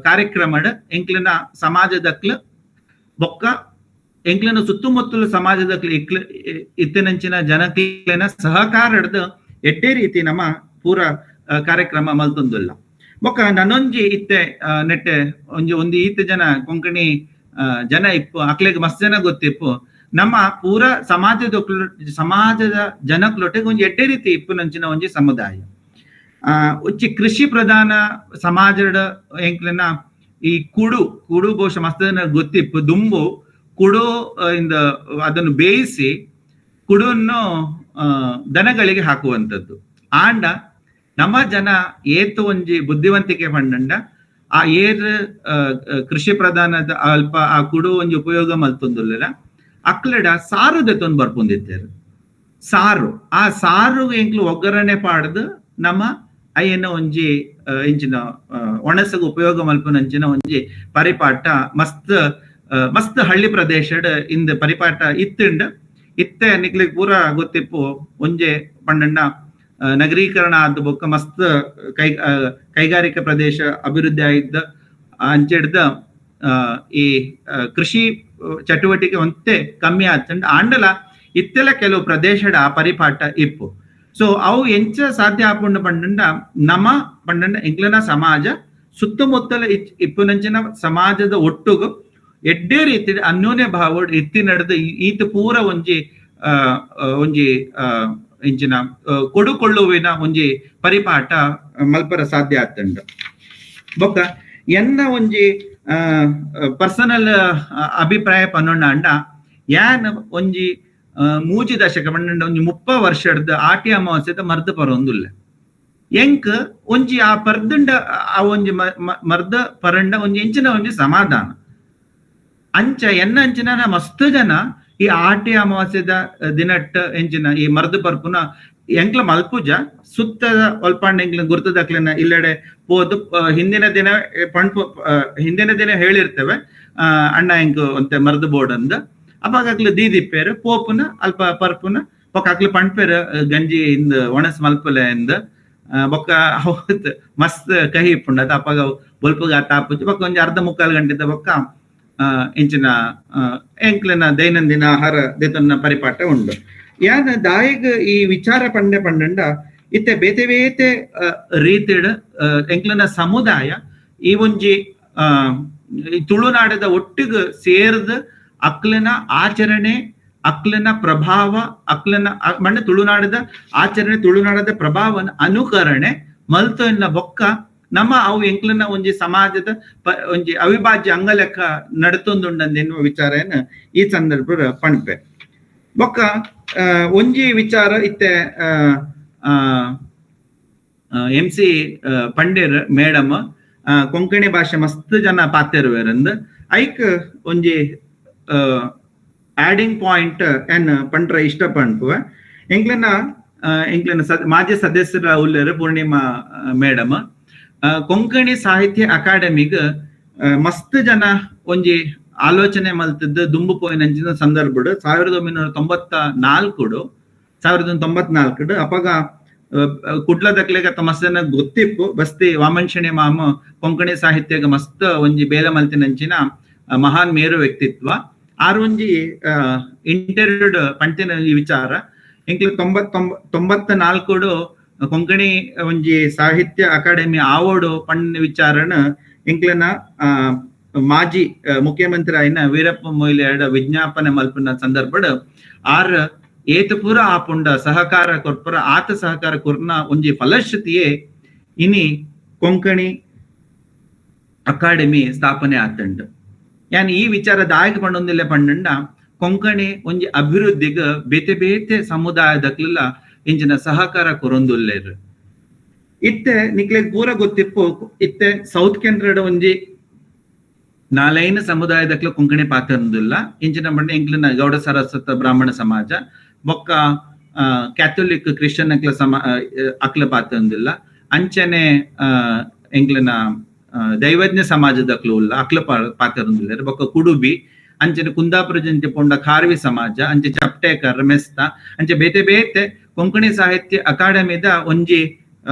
ಕಾರ್ಯಕ್ರಮಡ್ ಎಂಕ್ಲೆನ ಸಮಾಜದಕ್ಲು ಬೊಕ್ಕ ಎಂಕ್ಲೆನ ಸುತ್ತಮುತ್ತಲ ಸಮಾಜದ ಇತ್ತಿನಂಚಿನ ಜನಕ್ಲೆನ ಸಹಕಾರ ಹಿಡ್ದು ಎಡ್ಡೆ ರೀತಿ ನಮ್ಮ ಪೂರ ಕಾರ್ಯಕ್ರಮ ಮಲ್ತೊಂದುಲ್ಲ. ಬೊಕ್ಕ ನನೊಂಜಿ ಇತ್ತೆ ನೆಟ್ಟೆ ಒಂಜಿ ಒಂದು ಈತ ಜನ ಕೊಂಕಣಿ ಜನ ಇಪ್ಪು ಅಕ್ಲೆಗ್ ಮಸ್ತ್ ಜನ ಗೊತ್ತಿಪ್ಪು ನಮ್ಮ ಪೂರ ಸಮಾಜದ ಸಮಾಜದ ಜನಕ್ಲೊಟ್ಟೆಗೆ ಒಂಜಿ ಎಡ್ಡೆ ರೀತಿ ಇಪ್ಪುನಂಚಿನ ಒಂಜಿ ಸಮುದಾಯ. ಉಚ್ಚಿ ಕೃಷಿ ಪ್ರಧಾನ ಸಮಾಜದ ಎಂಕ್ಲೆನ ಈ ಕುಡು ಕುಡು ಬಹುಶಃ ಮಸ್ತ್ ಜನ ಗೊತ್ತಿಪ್ಪು ದುಂಬು ಕುಡು ಇಂದ ಅದನ್ನು ಬೇಯಿಸಿ ಕುಡುವನ್ನು ದನಗಳಿಗೆ ಹಾಕುವಂಥದ್ದು. ಆಂಡ ನಮ್ಮ ಜನ ಏತು ಒಂಜಿ ಬುದ್ಧಿವಂತಿಕೆ ಪಂಡಂಡ ಆ ಏರ್ ಕೃಷಿ ಪ್ರಧಾನದ ಅಲ್ಪ ಆ ಕುಡು ಒಂಜಿ ಉಪಯೋಗ ಮಲ್ತೊಂದುಲ್ಲ ಅಕ್ಲೆಡ ಸಾರು ದೆತ್ತೊಂದು ಬರ್ಪೊಂದಿತ್ತೇರು ಸಾರು ಆ ಸಾರು ಎಂಕ್ಲು ಒಗ್ಗರಣೆ ಪಾಡ್ದು ನಮ್ಮ ಅಯ್ಯನ ಒಂಜಿ ಇಂಚಿನ ಒಣಸಗ ಉಪಯೋಗ ಮಲ್ಪುನಂಚಿನ ಒಂಜಿ ಪರಿಪಾಠ ಮಸ್ತ್ ಮಸ್ತ್ ಹಳ್ಳಿ ಪ್ರದೇಶಡ್ ಇಂದ ಪರಿಪಾಠ ಇತ್ತುಂಡ್. ಇತ್ತೆ ನಿಕ್ಲಿಗ್ ಪೂರ ಗೊತ್ತಿಪ್ಪು ಒಂಜೆ ಪಂಡಂಡ ನಗರೀಕರಣ ಆದ ಬೊಕ್ಕ ಮಸ್ತ್ ಕೈಗಾರಿಕಾ ಪ್ರದೇಶ ಅಭಿವೃದ್ಧಿ ಆಯಿದ್ದ ಅಂಚೆಡ್ದ ಈ ಕೃಷಿ ಚಟುವಟಿಕೆ ಒಂತೆ ಕಮ್ಮಿ ಆತಂಡ್ ಆಂಡಲ ಇತ್ತೆಲ್ಲ ಕೆಲವು ಪ್ರದೇಶದ ಆ ಪರಿಪಾಠ ಇಪ್ಪು. ಸೊ ಅವು ಎಂಚ ಸಾಧ್ಯ ಆಪುಂಡು ಪಂಡಂಡ ನಮ್ಮ ಪಂಡಂಡ ಎಂಕ್ಲೆನ ಸಮಾಜ ಸುತ್ತಮುತ್ತಲ ಇಪ್ಪುನಂಚಿನ ಸಮಾಜದ ಒಟ್ಟುಗು ಎಡ್ಡೆ ರೀತಿ ಅನ್ಯೋನ್ಯ ಭಾವ ಇತ್ತಿ ನಡೆದ ಈತ ಪೂರ ಒಂಜಿ ಒಂಜಿ ಇಂಚಿನ ಕೊಡುಕೊಳ್ಳುವಿನ ಒಂಜಿ ಪರಿಪಾಠ ಮಲ್ಪರ ಸಾಧ್ಯ ಆತಂಡ. ಬೊಕ್ಕ ಎನ್ನ ಒಂಜಿ ಪರ್ಸನಲ್ ಅಭಿಪ್ರಾಯ ಪನ್ನೊಂಡ ಅಂಡ ಯಾನ್ ಒಂಜಿ 3 ದಶಕ ಪನ್ನೊಂಡ ಒಂಜಿ 30 ವರ್ಷದ ಆಟಿ ಅಮಾವಾಸ್ಯದ ಮರ್ದ್ ಪರೊಂದುಲ್ಲ. ಎಂಕ್ ಒಂಜಿ ಆ ಪರ್ದಂಡ ಆ ಒಂಜಿ ಮರ್ದ ಪರಂಡ ಒಂಜಿ ಎಂಚಿನ ಒಂಜಿ ಸಮಾಧಾನ. ಅಂಚ ಎನ್ನ ಅಂಚಿನ ಮಸ್ತ್ ಜನ ಈ ಆಟಿ ಅಮಾವಾಸ್ಯದ ದಿನಟ್ಟ ಎಂಚಿನ ಈ ಮರ್ದ್ ಪರ್ಪುನ ಎಂಕ್ಲ ಮಲ್ಪುಜ ಸುತ್ತದ ಒಲ್ಪಾಂಡ ಎಂಕ್ಲ ಗುರ್ತದಕ್ಲೆನ ಇಲ್ಲೆಡೆ ಪೋದು ಹಿಂದಿನ ದಿನ ಪಂಪು ಹಿಂದಿನ ದಿನ ಹೇಳಿರ್ತೇವೆ ಅಣ್ಣ ಎಂಕ್ ಒಂತೆ ಮರ್ದ್ ಬೋರ್ಡ್ ಅಂದ್ ಅಪ್ಪಾಗ ಅಕ್ಲು ದೀದಿಪ್ಪೇರು ಪೋಪುನ ಅಲ್ಪ ಪರ್ಪುನ ಬೊಕ್ಕ ಅಕ್ಲು ಪಂಪೇರು ಗಂಜಿ ಇಂದ್ ಒಣಸ್ ಮಲ್ಪುಲೆ ಎಂದ್ ಬೊಕ್ಕ ಅವತ್ತು ಮಸ್ತ್ ಕಹಿ ಇಪ್ಪುಂಡು ಅದ ಅಪ್ಪಾಗ ಬೊಲ್ಪುಗ ತಾಪುಜಿ ಬೊಕ್ಕ ಒಂಜಿ ಅರ್ಧ ಮುಕ್ಕಾಲು ಗಂಟೆದ ಬೊಕ್ಕ ಇಂಚಿನ ಎಂಕ್ಲೆನ ದೈನಂದಿನ ಆಹಾರ ದೇತನ್ನ ಪರಿಪಾಠ ಉಂಡು. ಯಾನ ದಾಯಿಗ್ ಈ ವಿಚಾರ ಪಂಡೆ ಪಂಡಂಡ ಇತ್ತೆ ಬೇತೆ ಬೇತೆ ರೀತಿಡ್ ಎಂಕ್ಲೆನ ಸಮುದಾಯ ಈ ಒಂಜಿ ತುಳುನಾಡದ ಒಟ್ಟಿಗೆ ಸೇರ್ದ್ ಅಕ್ಲೆನ ಆಚರಣೆ ಅಕ್ಲೆನ ಪ್ರಭಾವ ಅಕ್ಲೆನ ಮಣ್ಣ ತುಳುನಾಡದ ಆಚರಣೆ ತುಳುನಾಡದ ಪ್ರಭಾವನ ಅನುಕರಣೆ ಮಲ್ತೊನ್ನ ಬೊಕ್ಕ ನಮ್ಮ ಅವು ಎಂಕ್ಲೆನ ಒಂಜಿ ಸಮಾಜದ ಒಂಜಿ ಅವಿಭಾಜ್ಯ ಅಂಗಲೆಕ್ಕ ನಡತೊಂದುಂಡಂದೆನ್ನುವ ವಿಚಾರನ ಈ ಸಂದರ್ಭ ಪಣ್ಪೆ. ಬೊಕ್ಕ ಒಂಜಿ ವಿಚಾರ ಇತ್ತೆ ಎಂ ಸಿ ಪಂಡೇರ್ ಮೇಡಮ್ ಕೊಂಕಣಿ ಭಾಷೆ ಮಸ್ತ್ ಜನ ಪಾತೆರುವೆರಂದ್ ಐಕ್ ಒಂಜಿ ಆಡಿಂಗ್ ಪಾಯಿಂಟ್ ಎನ್ ಪಂಡ್ರ ಇಷ್ಟ ಪಣ್ಪುವೆ. ಎಂಕ್ಲೆನ ಎಂಕ್ಲೆನ ಮಾಜಿ ಸದಸ್ಯರ ಉಲ್ಲೇರು ಪೂರ್ಣಿಮಾ ಮೇಡಮ್ ಕೊಂಕಣಿ ಸಾಹಿತ್ಯ ಅಕಾಡೆಮಿಗ್ ಮಸ್ತ್ ಜನ ಒಂಜಿ ಆಲೋಚನೆ ಮಲ್ತದ್ದು ದುಂಬು ಪೋಯಿನಂಚಿನ ಸಂದರ್ಭಡು 1994 1994 ಅಪಗ ಕುಡ್ಲದಕ್ಲೆಗ ಮಸ್ತ್ ಜನ ಗೊತ್ತಿಪ್ಪು ಬಸ್ತಿ ವಾಮನ್ಶಣಿ ಮಾಮ ಕೊಂಕಣಿ ಸಾಹಿತ್ಯಗ ಮಸ್ತ್ ಒಂಜಿ ಬೇಲೆ ಮಲ್ತಿನಂಚಿನ ಮಹಾನ್ ಮೇರು ವ್ಯಕ್ತಿತ್ವ. ಆರು ಒಂಜಿ ಇಂಟರ್ವ್ಯೂಡ್ ಪಂತಿನ ಈ ವಿಚಾರ ಎಂಕ್ಲೆ 94 ಕೊಂಕಣಿ ಒಂಜಿ ಸಾಹಿತ್ಯ ಅಕಾಡೆಮಿ ಆವೋಡು ಪಣ್ಣ ವಿಚಾರನ ಎಂಕ್ಲೆನ ಮಾಜಿ ಮುಖ್ಯಮಂತ್ರಿ ಆಯ್ನ ವೀರಪ್ಪ ಮೊಯ್ಲಿ ವಿಜ್ಞಾಪನೆ ಮಲ್ಪನ ಸಂದರ್ಭಡ್ ಆರ್ ಏತಪುರ ಆಪುಂಡ ಸಹಕಾರ ಕೊರ್ಪುರ ಆತ ಸಹಕಾರ ಕೊರ್ನ ಒಂಜಿ ಫಲಶ್ರುತಿಯೇ ಇನಿ ಕೊಂಕಣಿ ಅಕಾಡೆಮಿ ಸ್ಥಾಪನೆ ಆತಂಡ್. ಯಾನ್ ಈ ವಿಚಾರ ದಾಯಕ ಪಂಡೊಂದಿಲ್ಲ ಪಂಡಂಡ ಕೊಂಕಣಿ ಒಂಜಿ ಅಭಿವೃದ್ಧಿಗ್ ಬೇತೆ ಬೇತೆ ಸಮುದಾಯದಕ್ಲೆಲ್ಲ ಇಂಚಿನ ಸಹಕಾರ ಕೊರೊಂದುಲ್ಲೇರು. ಇತ್ತೆ ನಿಕ್ಲೆಗ್ ಪೂರ ಗೊತ್ತಿಪ್ಪು ಇತ್ತೆ ಸೌತ್ ಕೆನರಾಡ್ ಒಂಜಿ ನಾಲೈನ್ ಸಮುದಾಯದಕ್ಲೆ ಕೊಂಕಣಿ ಪಾತೆರೊಂದುಲ್ಲ. ಇಂಚಿನ ಪಂಡ ಎಂಕ್ಲೆನ ಗೌಡ ಸರಸ್ವತ ಬ್ರಾಹ್ಮಣ ಸಮಾಜ ಬೊಕ್ಕ ಕ್ಯಾಥೋಲಿಕ್ ಕ್ರಿಶ್ಚಿಯನ್ ಅಕ್ಲ ಅಕ್ಲ ಪಾತೆರೊಂದುಲ್ಲ. ಅಂಚನೆ ಎಂಕ್ಲೆನ ದೈವಜ್ಞ ಸಮಾಜದಕ್ಲು ಉಲ್ಲ ಅಕ್ಲ ಪಾತೆರೊಂದುಲ್ಲೆರ್. ಬೊಕ್ಕ ಕುಡುಬಿ ಅಂಚನೆ ಕುಂದಾಪುರ ಜಂತಿ ಪೊಂಡ ಖಾರ್ವಿ ಸಮಾಜ ಅಂಚೆ ಚಪ್ಟೇಕರ್ ಮೆಸ್ತ ಅಂಚೆ ಬೇತೆ ಬೇತೆ ಕೊಂಕಣಿ ಸಾಹಿತ್ಯ ಅಕಾಡೆಮಿದ ಒಂಜಿ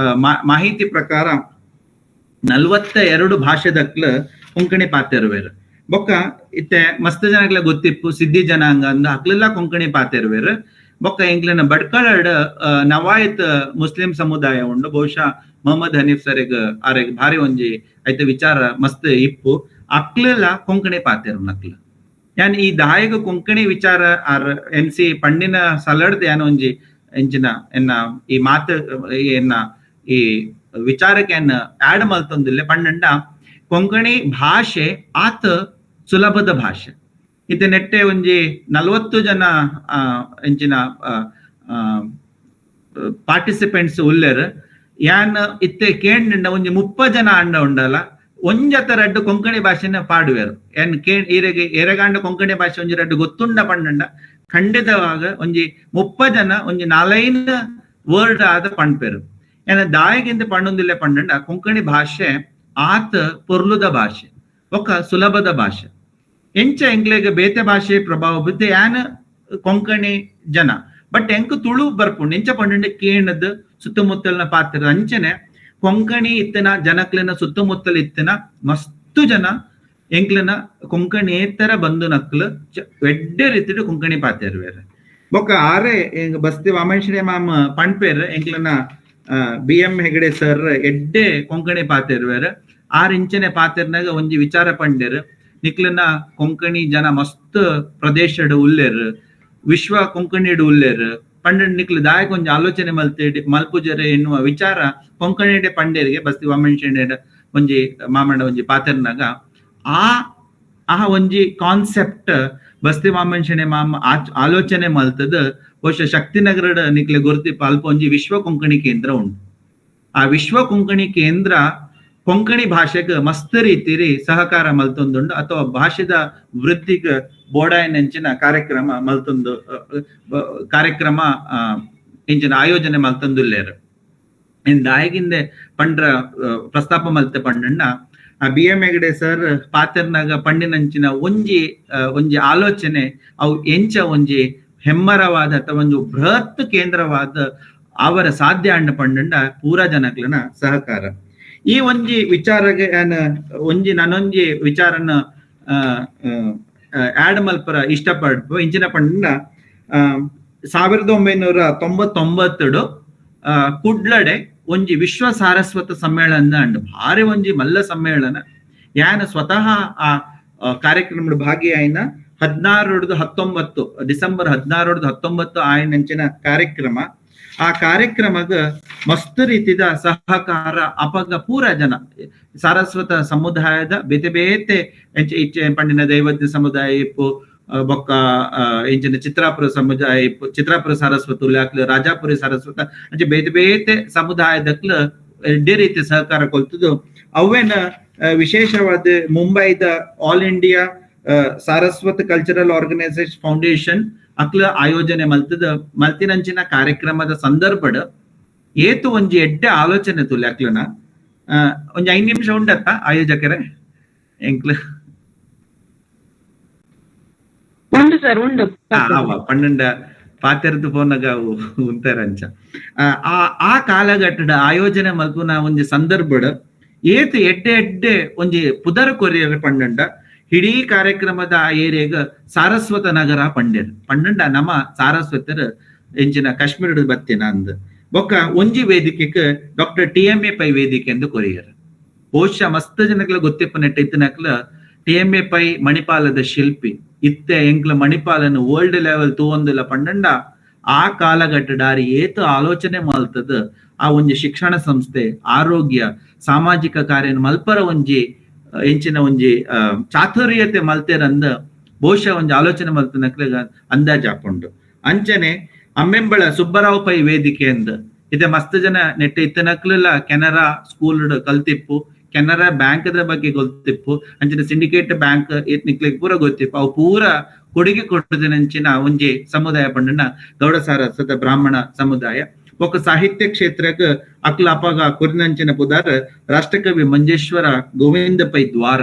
ಮಾಹಿತಿ ಪ್ರಕಾರ 42 ಭಾಷೆದಕ್ಲ ಕೊಂಕಣಿ ಪಾತೆರುವೆರ್. ಬೊಕ್ಕ ಇತ್ತೆ ಮಸ್ತ್ ಜನಕ್ಲೆ ಗೊತ್ತಿಪ್ಪು ಸಿದ್ಧಿ ಜನಾಂಗ ಅಂದ್ ಅಕ್ಲೆಲ್ಲ ಕೊಂಕಣಿ ಪಾತೆರುವೆರ್. ಬೊಕ್ಕ ಎಂಕ್ಲೆನ ಭಟ್ಕಳಡ್ ನವಾಯತ್ ಮುಸ್ಲಿಂ ಸಮುದಾಯ ಉಂಡು. ಬಹುಶಃ ಮೊಹಮ್ಮದ್ ಹನೀಫ್ ಸರಿಗ್ ಆರೆಗ್ ಭಾರಿ ಒಂಜಿ ಐತ ವಿಚಾರ ಮಸ್ತ್ ಇಪ್ಪು ಅಕ್ಲೆಲ್ಲ ಕೊಂಕಣಿ ಪಾತೆರು ನಕ್ಲು. ಯಾನ್ ಈ ದಾಯಗ ಕೊಂಕಣಿ ವಿಚಾರ R M C ಪಂಡಿನ ಸಲಡ್ದ್ ಯಾನ್ ಒಂಜಿ ಎಂಚಿನ ಎನ್ನ ಈ ಮಾತು ಎನ್ನ ಈ ವಿಚಾರಕ್ಕೆ ಎನ್ನ ಆಡ್ ಮಲ್ತೊಂದಿಲ್ಲ ಪಂಡಂಡ ಕೊಂಕಣಿ ಭಾಷೆ ಆತ ಸುಲಭದ ಭಾಷೆ. ಇತ್ತೆ ನೆಟ್ಟೆ ಒಂಜಿ 40 ಜನ ಎಂಚಿನ ಪಾರ್ಟಿಸಿಪೆಂಟ್ಸ್ ಉಲ್ಲೆರ್. ಯಾನ್ ಇತ್ತೆ ಕೇಂಡ ಒಂಜಿ 30 ಜನ ಅಂಡ ಉಂಡಲ್ಲ ಒಂಜತ ರಡ್ಡು ಕೊಂಕಣಿ ಭಾಷೆನ ಪಾಡುವೆರು. ಏನ್ ಈರೆಗೆ ಎರೆಗಾಂಡ ಕೊಂಕಣಿ ಭಾಷೆ ಒಂಜಿ ರಡ್ಡು ಗೊತ್ತುಂಡ ಪಂಡಂಡ ಖಂಡಿತವಾಗ ಒಂಜಿ 30 ಜನ ಒಂಜಿ 4 ವರ್ಡ್ ಆದ ಪಣ್ಪೆರು. ಏನ ದಾಯಗಿಂತ ಪಣ್ಣೊಂದಿಲ್ಲ ಪಂಡಂಡ ಕೊಂಕಣಿ ಭಾಷೆ ಆತ ಪೊರ್ಲುದ ಭಾಷೆ ಒಕ್ಕ ಸುಲಭದ ಭಾಷೆ. ಎಂಚ ಎಂಕ್ಲೆಗ್ ಬೇತೆ ಭಾಷೆ ಪ್ರಭಾವ ಬಿದ್ದೆ ಯಾನ್ ಕೊಂಕಣಿ ಜನ ಬಟ್ ಎಂಕ್ ತುಳು ಬರ್ಪುಂಡು ಎಂಚ ಪಂಡಂಡ ಕೇಣದ್ ಸುತ್ತಮುತ್ತಲಿನ ಪಾತ್ರ ಅಂಚನೆ ಕೊಂಕಣಿ ಇತ್ತನ ಜನಕ್ಲೆನ ಸುತ್ತಮುತ್ತಲ ಇತ್ತನ ಮಸ್ತು ಜನ ಎಂಕ್ಲೆನ ಕೊಂಕಣೇತರ ಬಂಧು ನಕ್ಲು ಎಡ್ಡೆ ರೀತಿಡ್ ಕೊಂಕಣಿ ಪಾತೆರುವೆರ್. ಬೊಕ್ಕ ಆರೆ ಬಸ್ತಿ ವಾಮಂಶಿಣಿ ಮಾಮ ಪಣ್ಪೇರ್ ಎಂಕ್ಲೆನ B M Hegde sir ಎಡ್ಡೆ ಕೊಂಕಣಿ ಪಾತೆರುವೆರ್. ಆರ್ ಇಂಚನೆ ಪಾತೆರ್ನಾಗ ಒಂಜಿ ವಿಚಾರ ಪಂಡೆರ್, ನಿಕ್ಲನ ಕೊಂಕಣಿ ಜನ ಮಸ್ತ್ ಪ್ರದೇಶಡ್ ಉಲ್ಲೆರ್, ವಿಶ್ವ ಕೊಂಕಣಿಡ್ ಉಲ್ಲೆರ್ ಪಂಡ ನಿಕ್ಲು ದಾಯಕ ಒಂಜಿ ಆಲೋಚನೆ ಮಲ್ತೆ ಮಲ್ಪುಜರೆ ಎನ್ನುವ ವಿಚಾರ ಕೊಂಕಣಿಡೆ ಪಂಡೇರಿಗೆ ಬಸ್ತಿ ವಾಮನ್ ಶೆಣೆ ಒಂಜಿ ಮಾಮಣ್ಣ ಒಂಜಿ ಪಾತೆರ್ನಾಗ ಆ ಆ ಒಂಜಿ ಕಾನ್ಸೆಪ್ಟ್ ಬಸ್ತಿ ವಾಮನ್ ಶೆಣೆ ಮಾಮ ಆಲೋಚನೆ ಮಲ್ತದ ಬಹುಶಃ ಶಕ್ತಿನಗರದ ನಿಕ್ಲೆ ಗುರುತಿಪ್ಪ ಅಲ್ಪ ಒಂಜಿ ವಿಶ್ವ ಕೊಂಕಣಿ ಕೇಂದ್ರ ಉಂಟು. ಆ ವಿಶ್ವ ಕೊಂಕಣಿ ಕೇಂದ್ರ ಕೊಂಕಣಿ ಭಾಷೆಗೆ ಮಸ್ತ್ ರೀತಿರಿ ಸಹಕಾರ ಮಲ್ತೊಂದುಂಡು ಅಥವಾ ಭಾಷೆದ ವೃದ್ಧಿಗೆ ಬೋಡಾಯನೆಂಚಿನ ಕಾರ್ಯಕ್ರಮ ಮಲ್ತೊಂದು ಕಾರ್ಯಕ್ರಮ ಇಂಚಿನ ಆಯೋಜನೆ ಮಲ್ತೊಂದುಲ್ಲೇರು. ದಾಯಗಿಂದೆ ಪಂಡ್ರ ಪ್ರಸ್ತಾಪ ಮಲ್ತೆ ಪಂಡಣ್ಣ ಆ B M Hegde sir ಪಾತೆರ್ನಾಗ ಪಂಡಿನಂಚಿನ ಒಂಜಿ ಒಂಜಿ ಆಲೋಚನೆ ಅವು ಎಂಚ ಒಂಜಿ ಹೆಮ್ಮರವಾದ ಅಥವಾ ಒಂದು ಬೃಹತ್ ಕೇಂದ್ರವಾದ ಅವರ ಸಾಧ್ಯ ಅಣ್ಣ ಪಂಡಂಡ ಪೂರಾ ಜನಕ್ಲನ ಸಹಕಾರ. ಈ ಒಂಜಿ ವಿಚಾರಗೆ ಒಂಜಿ ನಾನೊಂಜಿ ವಿಚಾರನ ಆಡ್ ಮಲ್ಪರ ಇಷ್ಟಪಡ್ಪು ಇಂಚಿನ ಪಂಡ 1999 ಕುಡ್ಲಡೆ ಒಂಜಿ ವಿಶ್ವ ಸಾರಸ್ವತ ಸಮ್ಮೇಳನ ಅಂಡ್ ಭಾರಿ ಒಂಜಿ ಮಲ್ಲ ಸಮ್ಮೇಳನ ಯಾನ ಸ್ವತಃ ಆ ಕಾರ್ಯಕ್ರಮದ ಭಾಗಿಯಾಯಿನ 16-19 ಡಿಸೆಂಬರ್ 16-19 ಆಯನಂಚಿನ ಕಾರ್ಯಕ್ರಮ. ಆ ಕಾರ್ಯಕ್ರಮದ ಮಸ್ತ್ ರೀತಿದ ಸಹಕಾರ ಅಪಗ ಪೂರ ಜನ ಸಾರಸ್ವತ ಸಮುದಾಯದ ಬೇತೆ ಬೇತೆ ಇಚ್ಚೆ ಪಂಡಿನ ದೈವಜ್ಞ ಸಮುದಾಯ ಇಪ್ಪು ಬೊಕ್ಕ ಇಂಚಿನ ಚಿತ್ರಾಪುರ ಸಮುದಾಯ ಇಪ್ಪು, ಚಿತ್ರಾಪುರ ಸಾರಸ್ವತ ಉಲ್ಲಾಕ್ಲು, ರಾಜಾಪುರಿ ಸಾರಸ್ವತ ಅಂಚೆ ಬೇತೆ ಬೇತೆ ಸಮುದಾಯದಕ್ಲು ಎಡ್ಡೆ ರೀತಿ ಸಹಕಾರ ಕೊಲ್ತದು. ಅವೇನ ವಿಶೇಷವಾದ ಮುಂಬೈದ all India Saraswat cultural organisation foundation ಅಕ್ಲ ಆಯೋಜನೆ ಮಲ್ತದ ಮಲ್ತಿನಂಚಿನ ಕಾರ್ಯಕ್ರಮದ ಸಂದರ್ಭಡ್ ಏತು ಒಂಜಿ ಎಡ್ಡೆ ಆಲೋಚನೆ ತುಲೆ ಅಕ್ಲನ ಒಂಜಿ 5 ನಿಮಿಷ ಉಂಡತ್ತ ಆಯೋಜಕರೇ ಎಂಕ್ಲ ಉಂಡು ಸರ್ ಉಂಡು ಪನ್ನಂಡ ಪಾತೆರ್ದು ಪೋನಗ ಉಂತಾರಂಚ ಆ ಆ ಕಾಲಘಟ್ಟದ ಆಯೋಜನೆ ಮಲ್ಪುನ ಒಂಜಿ ಸಂದರ್ಭಡ್ ಏತು ಎಡ್ಡೆ ಎಡ್ಡೆ ಒಂಜಿ ಪುದರ್ ಕೊರಿಯರ್ ಪನ್ನಂಡ ಇಡೀ ಕಾರ್ಯಕ್ರಮದ ಆ ಏರಿಯಾಗ ಸಾರಸ್ವತ ನಗರ ಪಂಡೇರ್ ಪಂಡಂಡ ನಮ್ಮ ಸಾರಸ್ವತರ ಎಂಚಿನ ಕಾಶ್ಮೀರದ ಬತ್ತಿನ ಅಂದ್ ಬೊಕ್ಕ ಒಂಜಿ ವೇದಿಕೆಗೆ doctor T M A Pai ವೇದಿಕೆ ಎಂದು ಕೊರಿಯರ್. ಬಹುಶಃ ಮಸ್ತ್ ಜನಕ್ಲ ಗೊತ್ತಿಪ್ಪ ನೆಟ್ಟ ಇತ್ತನಕ್ಲ T M A pi ಮಣಿಪಾಲದ ಶಿಲ್ಪಿ ಇತ್ತೆ ಎಂಕ್ಲ ಮಣಿಪಾಲನ ವರ್ಲ್ಡ್ ಲೆವೆಲ್ ತೂವೊಂದಿಲ್ಲ ಪಂಡಂಡ ಆ ಕಾಲಘಟ್ಟದಾರಿ ಏತು ಆಲೋಚನೆ ಮಲ್ತದ ಆ ಒಂಜಿ ಶಿಕ್ಷಣ ಸಂಸ್ಥೆ ಆರೋಗ್ಯ ಸಾಮಾಜಿಕ ಕಾರ್ಯ ಮಲ್ಪರ ಒಂಜಿ ಎಂಚಿನ ಒಂಜಿ ಚಾತುರ್ಯತೆ ಮಲ್ತೇರಂದ ಬಹುಶಃ ಒಂಜಿ ಆಲೋಚನೆ ಮಲ್ತನಕ್ಲೆ ಅಂದಾಜ್ ಹಾಕೊಂಡು. ಅಂಚನೆ ಅಮ್ಮೆಂಬಳ ಸುಬ್ಬರಾವ್ ಪೈ ವೇದಿಕೆ ಅಂದ್ ಇದೆ ಮಸ್ತ್ ಜನ ನೆಟ್ಟ ಇತ್ತನಕ್ಲೆಲ್ಲ ಕೆನರಾ ಸ್ಕೂಲ್ ಕಲ್ತಿಪ್ಪು, ಕೆನರಾ ಬ್ಯಾಂಕ್ the ಬಗ್ಗೆ ಗೊತ್ತಿಪ್ಪು, ಅಂಚನೆ ಸಿಂಡಿಕೇಟ್ ಬ್ಯಾಂಕ್ ನಿಕ್ಲೆಗ್ ಪೂರ ಗೊತ್ತಿಪ್ಪು. ಅವು ಪೂರ ಕೊಡುಗೆ ಕೊಟ್ಟದನಂಚಿನ ಒಂಜಿ ಸಮುದಾಯ ಪಂಡನ ಗೌಡ ಸಾರಸ್ವತ ಬ್ರಾಹ್ಮಣ ಸಮುದಾಯ. ಒಕ್ಕ ಸಾಹಿತ್ಯ ಕ್ಷೇತ್ರಕ್ಕೆ ಅಕ್ಲ ಅಪಗ ಕುರಿನಂಚಿನ ಪುದಾರ್ ರಾಷ್ಟ್ರಕವಿ ಮಂಜೇಶ್ವರ ಗೋವಿಂದ ಪೈ ದ್ವಾರ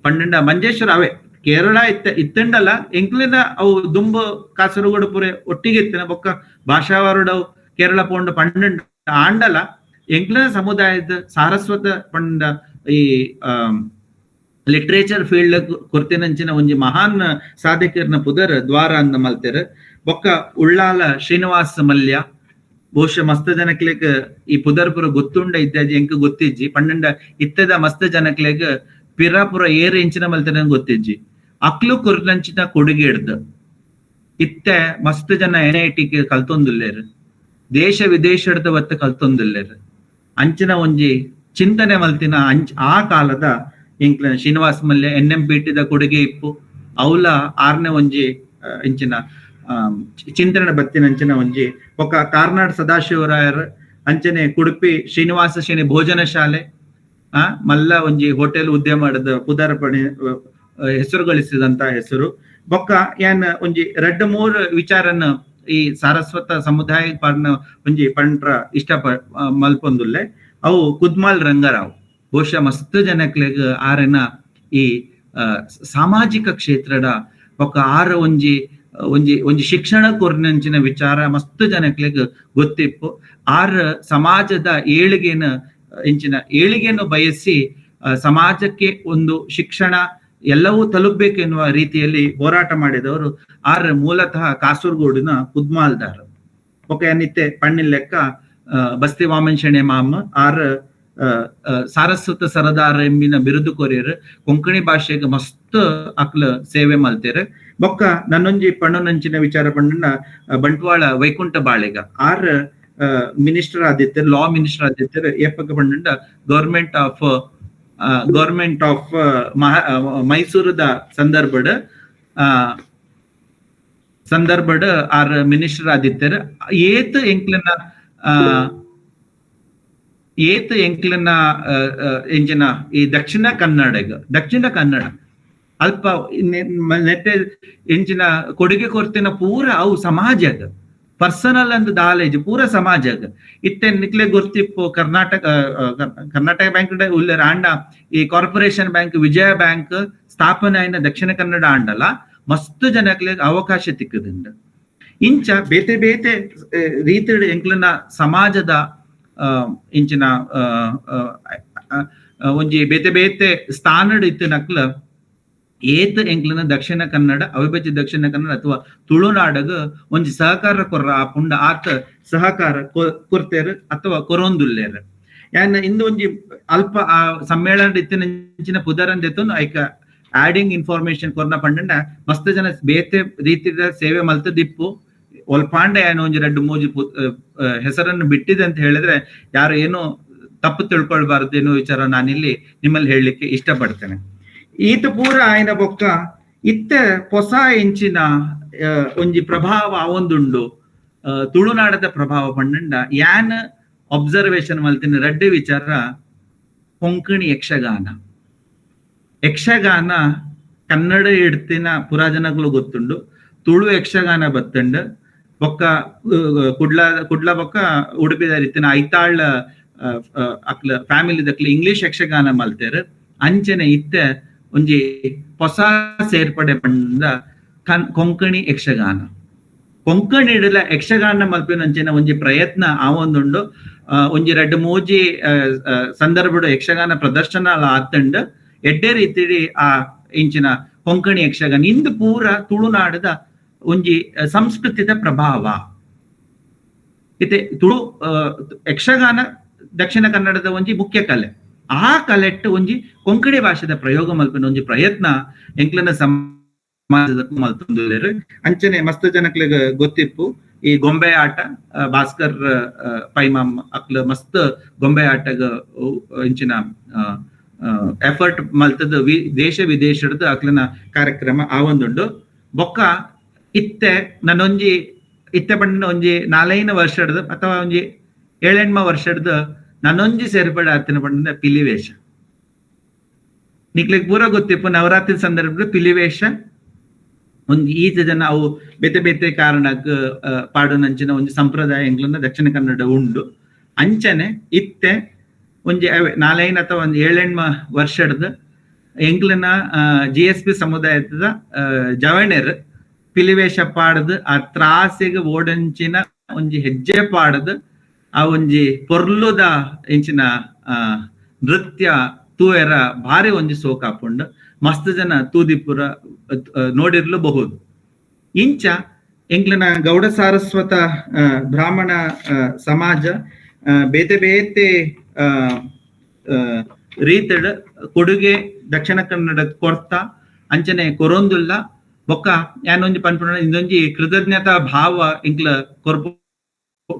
ಪಂಡಂಡ ಮಂಜೇಶ್ವರ ಅವೇ ಕೇರಳ ಇತ್ತ ಇತ್ತಂಡಲ್ಲ ಎಂಕ್ಲಿನ ಅವು ದುಂಬು ಕಾಸರಗೋಡು ಪೂರೆ ಒಟ್ಟಿಗೆ ಇತ್ತಿನ ಬೊಕ್ಕ ಭಾಷಾವಾರುಡವು ಕೇರಳ ಪೋಂಡ ಪಂಡಂಡ ಆಂಡಲ ಎಂಕ್ಲಿನ ಸಮುದಾಯದ ಸಾರಸ್ವತ ಪಂಡ ಈ ಲಿಟ್ರೇಚರ್ ಫೀಲ್ಡ್ ಕೊರ್ತಿನಂಚಿನ ಒಂಜಿ ಮಹಾನ್ ಸಾಧಕರ್ನ ಪುದರ್ ದ್ವಾರ ಅಂದ ಮಲ್ತೆರ್. ಬೊಕ್ಕ ಉಳ್ಳಾಲ ಶ್ರೀನಿವಾಸ ಮಲ್ಯ ಬಹುಶಃ ಮಸ್ತ್ ಜನಕ್ಲೆಗ್ ಈ ಪುದರ್ಪುರ ಗೊತ್ತುಂಡ ಇದ್ದಾಜಿ ಎಂಕ್ ಗೊತ್ತಿಜ್ಜಿ ಪಂಡಂಡ ಇತ್ತದ ಮಸ್ತ್ ಜನಕ್ಲೆಗ್ ಪಿರಾಪುರ ಏರ್ ಎಂಚಿನ ಮಲ್ತೆನ ಗೊತ್ತಿಜ್ಜಿ. ಅಕ್ಲು ಕೊರ್ನಂಚಿನ ಕೊಡುಗೆ ಹಿಡ್ದು ಇತ್ತೆ ಮಸ್ತ್ ಜನ N I T ಕಲ್ತೊಂದುಲ್ಲೇರು, ದೇಶ ವಿದೇಶದ ಬತ್ತ ಕಲ್ತೊಂದುಲ್ಲೇರು. ಅಂಚಿನ ಒಂಜಿ ಚಿಂತನೆ ಮಲ್ತಿನ ಅಂಚ ಆ ಕಾಲದ ಎಂಕ್ಲ Srinivasa Mallya N M P ಟಿದ ಕೊಡುಗೆ ಇಪ್ಪು ಅವಲ ಆರ್ನೆ ಒಂಜಿ ಇಂಚಿನ ಚಿಂತನೆ ಬತ್ತಿನಂಚಿನ ಒಂಜಿ ಬೊಕ್ಕ ಕಾರ್ನಾಡ್ ಸದಾಶಿವರಾಯರ್ ಅಂಚನೆ ಕುಡುಪಿ ಶ್ರೀನಿವಾಸ ಶ್ರೇಣಿ ಭೋಜನ ಶಾಲೆ ಆ ಮಲ್ಲ ಒಂಜಿ ಹೋಟೆಲ್ ಉದ್ಯಮದ ಪುದರ್ ಪಣಿ ಹೆಸರು ಗಳಿಸಿದಂತ ಹೆಸರು. ಬೊಕ್ಕ ಏನ್ ಒಂಜಿ ರಡ್ಡ್ ಮೂರು ವಿಚಾರನ ಈ ಸಾರಸ್ವತ ಸಮುದಾಯ ಪರ್ನ ಒಂಜಿ ಪಂಡ್ರ ಇಷ್ಟ ಮಲ್ಪೊಂದುಲ್ಲೆ ಅವು ಕುದ್ಮಾಲ್ ರಂಗರಾವ್ ಬಹುಶಃ ಮಸ್ತ್ ಜನಕ್ಲೆಗ್ ಆರೆನ ಈ ಸಾಮಾಜಿಕ ಕ್ಷೇತ್ರದ ಬೊಕ್ಕ ಆರ ಒಂಜಿ ಒಂಜಿ ಒಂಜಿ ಶಿಕ್ಷಣ ಕೊರ್ನಂಚಿನ ವಿಚಾರ ಮಸ್ತ್ ಜನಕ್ಲೆಗ್ ಗೊತ್ತಿಪ್ಪು. ಆರ್ ಸಮಾಜದ ಏಳಿಗೆನ ಇಂಚಿನ ಏಳಿಗೆಯನ್ನು ಬಯಸಿ ಸಮಾಜಕ್ಕೆ ಒಂದು ಶಿಕ್ಷಣ ಎಲ್ಲವೂ ತಲುಪಬೇಕೆನ್ನುವ ರೀತಿಯಲ್ಲಿ ಹೋರಾಟ ಮಾಡಿದವರು ಆರ್ ಮೂಲತಃ ಕಾಸರಗೋಡಿನ ಕುದ್ಮಾಲ್ದಾರ್. ಓಕೆ ನಿತ್ತೆ ಪಣ್ಣಿನ ಲೆಕ್ಕ ಬಸ್ತಿ ವಾಮನ್ ಶೆಣೆ ಮಾಮ ಆರ್ ಸಾರಸ್ವತ ಸರದಾರ ಎಂಬಿನ ಬಿರುದು ಕೊರಿಯರ್ ಕೊಂಕಣಿ ಭಾಷೆಗೆ ಮಸ್ತ್ ಅಕ್ಲ ಸೇವೆ ಮಲ್ತೇರ್. ಬೊಕ್ಕ ನನ್ನೊಂಜಿ ಪಣ್ಣನಂಚಿನ ವಿಚಾರ ಪಂಡನ ಬಂಟ್ವಾಳ ವೈಕುಂಠ ಬಾಳಿಗ ಆರ್ ಮಿನಿಸ್ಟರ್ ಆದಿತ್ತರ, ಲಾ ಮಿನಿಸ್ಟರ್ ಆದಿತ್ತರ. ಏಪಕ ಪಂಡ ಗವರ್ಮೆಂಟ್ ಆಫ್ ಮೈಸೂರದ ಸಂದರ್ಭಡ್ ಆರ್ ಮಿನಿಸ್ಟರ್ ಆದಿತ್ತರ. ಏತ್ ಎಂಕ್ಲನ ಎಂಜಿನ ಈ ದಕ್ಷಿಣ ಕನ್ನಡ ಅಲ್ಪ ನೆಟ್ಟೆ ಎಂಚಿನ ಕೊಡುಗೆ ಕೊರ್ತಿನ ಪೂರ ಅವು ಸಮಾಜದ ಪರ್ಸನಲ್ ಅಂದ್ ದಾಲೇಜ್ ಪೂರ ಸಮಾಜದ. ಇತ್ತೆ ನಿಕ್ಲೆ ಗೊತ್ತಿಪ್ಪು ಕರ್ನಾಟಕ ಬ್ಯಾಂಕ್ ಉಲ್ಲೇರ ಆಂಡ ಈ ಕಾರ್ಪೊರೇಷನ್ ಬ್ಯಾಂಕ್ ವಿಜಯ ಬ್ಯಾಂಕ್ ಸ್ಥಾಪನೆ ಆಯ್ನ ದಕ್ಷಿಣ ಕನ್ನಡ ಆಂಡಲ ಮಸ್ತ್ ಜನಕ್ಲೆ ಅವಕಾಶ ತಿಕ್ಕದಿಂದ. ಇಂಚ ಬೇತೆ ಬೇತೆ ರೀತಿ ಎಂಕ್ಲನ ಸಮಾಜದ ಇಂಚಿನ ಒಂಜಿ ಬೇತೆ ಬೇತೆ ಸ್ಥಾನಡ್ ಇತ್ತಿನಕ್ಲ ಏತ್ ಎಂಕ್ಲನ ದಕ್ಷಿಣ ಕನ್ನಡ ಅವಿಭಜಿತ ದಕ್ಷಿಣ ಕನ್ನಡ ಅಥವಾ ತುಳುನಾಡಗ ಒಂಜಿ ಸಹಕಾರ ಕೊರ್ರ ಆಪುಂಡ ಆತ ಸಹಕಾರ ಕೊರ್ತೇರ್ ಅಥವಾ ಕೊರೊಂದುಲ್ಲೇರ್. ಯಾನ್ ಇಂದು ಒಂಜಿ ಅಲ್ಪ ಆ ಸಮ್ಮೇಳನ ಇತ್ತಿನ ಪುದರಂದೆತ್ತೊಂದು ಐಕ ಆಡಿಂಗ್ ಇನ್ಫಾರ್ಮೇಶನ್ ಕೊರ್ನ ಪಂಡಂಡ ಮಸ್ತ್ ಜನ ಬೇತೆ ರೀತಿಯ ಸೇವೆ ಮಲ್ತ ದಿಪ್ಪು ಒಲ್ಪಾಂಡ ಏನು ಒಂಜಿ ರಡ್ಡು ಮೂಜಿ ಹೆಸರನ್ನು ಬಿಟ್ಟಿದೆ ಅಂತ ಹೇಳಿದ್ರೆ ಯಾರು ಏನು ತಪ್ಪು ತಿಳ್ಕೊಳ್ಬಾರ್ದು ಎನ್ನುವ ವಿಚಾರ ನಾನಿಲ್ಲಿ ನಿಮ್ಮಲ್ಲಿ ಹೇಳಲಿಕ್ಕೆ ಇಷ್ಟಪಡ್ತೇನೆ. ಈತ ಪೂರ ಆಯ್ನ ಬೊಕ್ಕ ಇತ್ತೆ ಹೊಸ ಇಂಚಿನ ಒಂಜಿ ಪ್ರಭಾವ ಒಂದುಂಡು ತುಳುನಾಡದ ಪ್ರಭಾವ ಪಂಡಂಡ ಯಾನ್ ಅಬ್ಸರ್ವೇಷನ್ ಮಲ್ತಿನ ರಡ್ಡೆ ವಿಚಾರ ಕೊಂಕಣಿ ಯಕ್ಷಗಾನ. ಯಕ್ಷಗಾನ ಕನ್ನಡ ಇಡ್ತಿನ ಪುರಾಜನಗಳು ಗೊತ್ತುಂಡು, ತುಳು ಯಕ್ಷಗಾನ ಬತ್ತಂಡು ಬೊಕ್ಕ ಕುಡ್ಲ ಕುಡ್ಲ ಬೊಕ್ಕ ಉಡುಪಿದ ರೀತಿನ ಐತಾಳ್ ಅಕ್ಲ ಫ್ಯಾಮಿಲಿ ದಕ್ಲ ಇಂಗ್ಲಿಷ್ ಯಕ್ಷಗಾನ ಮಲ್ತೇರ್. ಅಂಚನೆ ಇತ್ತೆ ಒಂಜಿ ಹೊಸ ಸೇರ್ಪಡೆ ಪಂಡ ಕೊಂಕಣಿ ಯಕ್ಷಗಾನ. ಕೊಂಕಣಿ ಇಡಲ ಯಕ್ಷಗಾನ ಮಲ್ಪಿನಂಚಿನ ಒಂಜಿ ಪ್ರಯತ್ನ ಆ ಒಂದುಂಡು. ಒಂಜಿ ರಡ್ಡು ಮೂಜಿ ಸಂದರ್ಭಡು ಯಕ್ಷಗಾನ ಪ್ರದರ್ಶನ ಆತಂಡು ಎಡ್ಡೆ ರೀತಿ ಆ ಇಂಚಿನ ಕೊಂಕಣಿ ಯಕ್ಷಗಾನ ಇಂದು ಪೂರ ತುಳುನಾಡದ ಒಂಜಿ ಸಂಸ್ಕೃತಿದ ಪ್ರಭಾವ. ಇತ್ತೆ ತುಳು ಯಕ್ಷಗಾನ ದಕ್ಷಿಣ ಕನ್ನಡದ ಒಂಜಿ ಮುಖ್ಯ ಕಲೆ. ಆ ಕಲೆಟ್ಟು ಒಂಜಿ ಕೊಂಕಣಿ ಭಾಷೆದ ಪ್ರಯೋಗ ಮಲ್ಪಿನ ಒಂಜಿ ಪ್ರಯತ್ನ ಎಂಕ್ಲನ ಸಮಾಜದ ಮಲ್ತೊಂದುಲ್ಲೆರ್. ಅಂಚನೆ ಮಸ್ತ್ ಜನಕ್ಲೆಗ್ ಗೊತ್ತಿಪ್ಪು ಈ ಗೊಂಬೆ ಆಟ, ಭಾಸ್ಕರ್ ಪೈಮಾಮ್ ಅಕ್ಲ ಮಸ್ತ್ ಗೊಂಬೆ ಆಟಗ ಇಂಚಿನ ಎಫರ್ಟ್ ಮಲ್ತದ ದೇಶ ವಿದೇಶದ ಅಕ್ಲನ ಕಾರ್ಯಕ್ರಮ ಆ ಒಂದುಂಡು. ಬೊಕ್ಕ ಇತ್ತೆ ನನ್ನೊಂಜಿ ಇತ್ತೆ ಪಂಡ ಒಂಜಿ ನಾಲೈನ ವರ್ಷದ ಅಥವಾ ಒಂಜಿ ಏಳೆಣ್ಮ ವರ್ಷದ ನನ್ನೊಂಜಿ ಸೇರ್ಪಡೆ ಆತಿನ ಪಂಡ ಪಿಲಿವೇಶ. ನಿಕ್ಲೆಗ್ ಪೂರ ಗೊತ್ತಿಪ್ಪು ನವರಾತ್ರಿ ಸಂದರ್ಭದ ಪಿಲಿವೇಶ ಒಂಜಿ ಈತ ಜನ ಅವು ಬೇತೆ ಬೇತೆ ಕಾರಣಕ್ಕೆ ಪಾಡುನಂಚಿನ ಒಂಜಿ ಸಂಪ್ರದಾಯ ಎಂಕ್ಲನ ದಕ್ಷಿಣ ಕನ್ನಡ ಉಂಡು. ಅಂಚನೆ ಇತ್ತೆ ಒಂಜಿ ನಾಲೈನ್ ಅಥವಾ ಒಂಜಿ ಏಳೆಣ್ಮ ವರ್ಷದ ಎಂಕ್ಲನ GSP ಸಮುದಾಯದ ಜವಣೆರ್ ಪಿಲಿವೇಶ ಪಾಡದು ಆ ತ್ರಾಸಿಗೆ ಓಡಂಚಿನ ಒಂಜಿ ಹೆಜ್ಜೆ ಪಾಡದು ಆ ಒಂಜಿ ಪೊರ್ಲುದ ಇಂಚಿನ ನೃತ್ಯ ತೂಯರ ಭಾರಿ ಒಂಜಿ ಸೋಕಾಪುಂಡು. ಮಸ್ತ್ ಜನ ತೂದಿಪುರ ನೋಡಿರ್ಲು ಬಹುದು. ಇಂಚ ಎಂಕ್ಲನ ಗೌಡ ಸಾರಸ್ವತ ಬ್ರಾಹ್ಮಣ ಸಮಾಜ ಬೇತೆ ಬೇತೆ ರೀತಿಡ್ ಕೊಡುಗೆ ದಕ್ಷಿಣ ಕನ್ನಡ ಕೊರ್ತ ಅಂಚನೆ ಕೊರೊಂದುಲ್ಲ. ಬೊಕ್ಕ ಯಾನೊಂಜಿ ಪನ್ಪುನ ಇಂದೊಂಜಿ ಕೃತಜ್ಞತಾ ಭಾವ ಎಂಕ್ಲ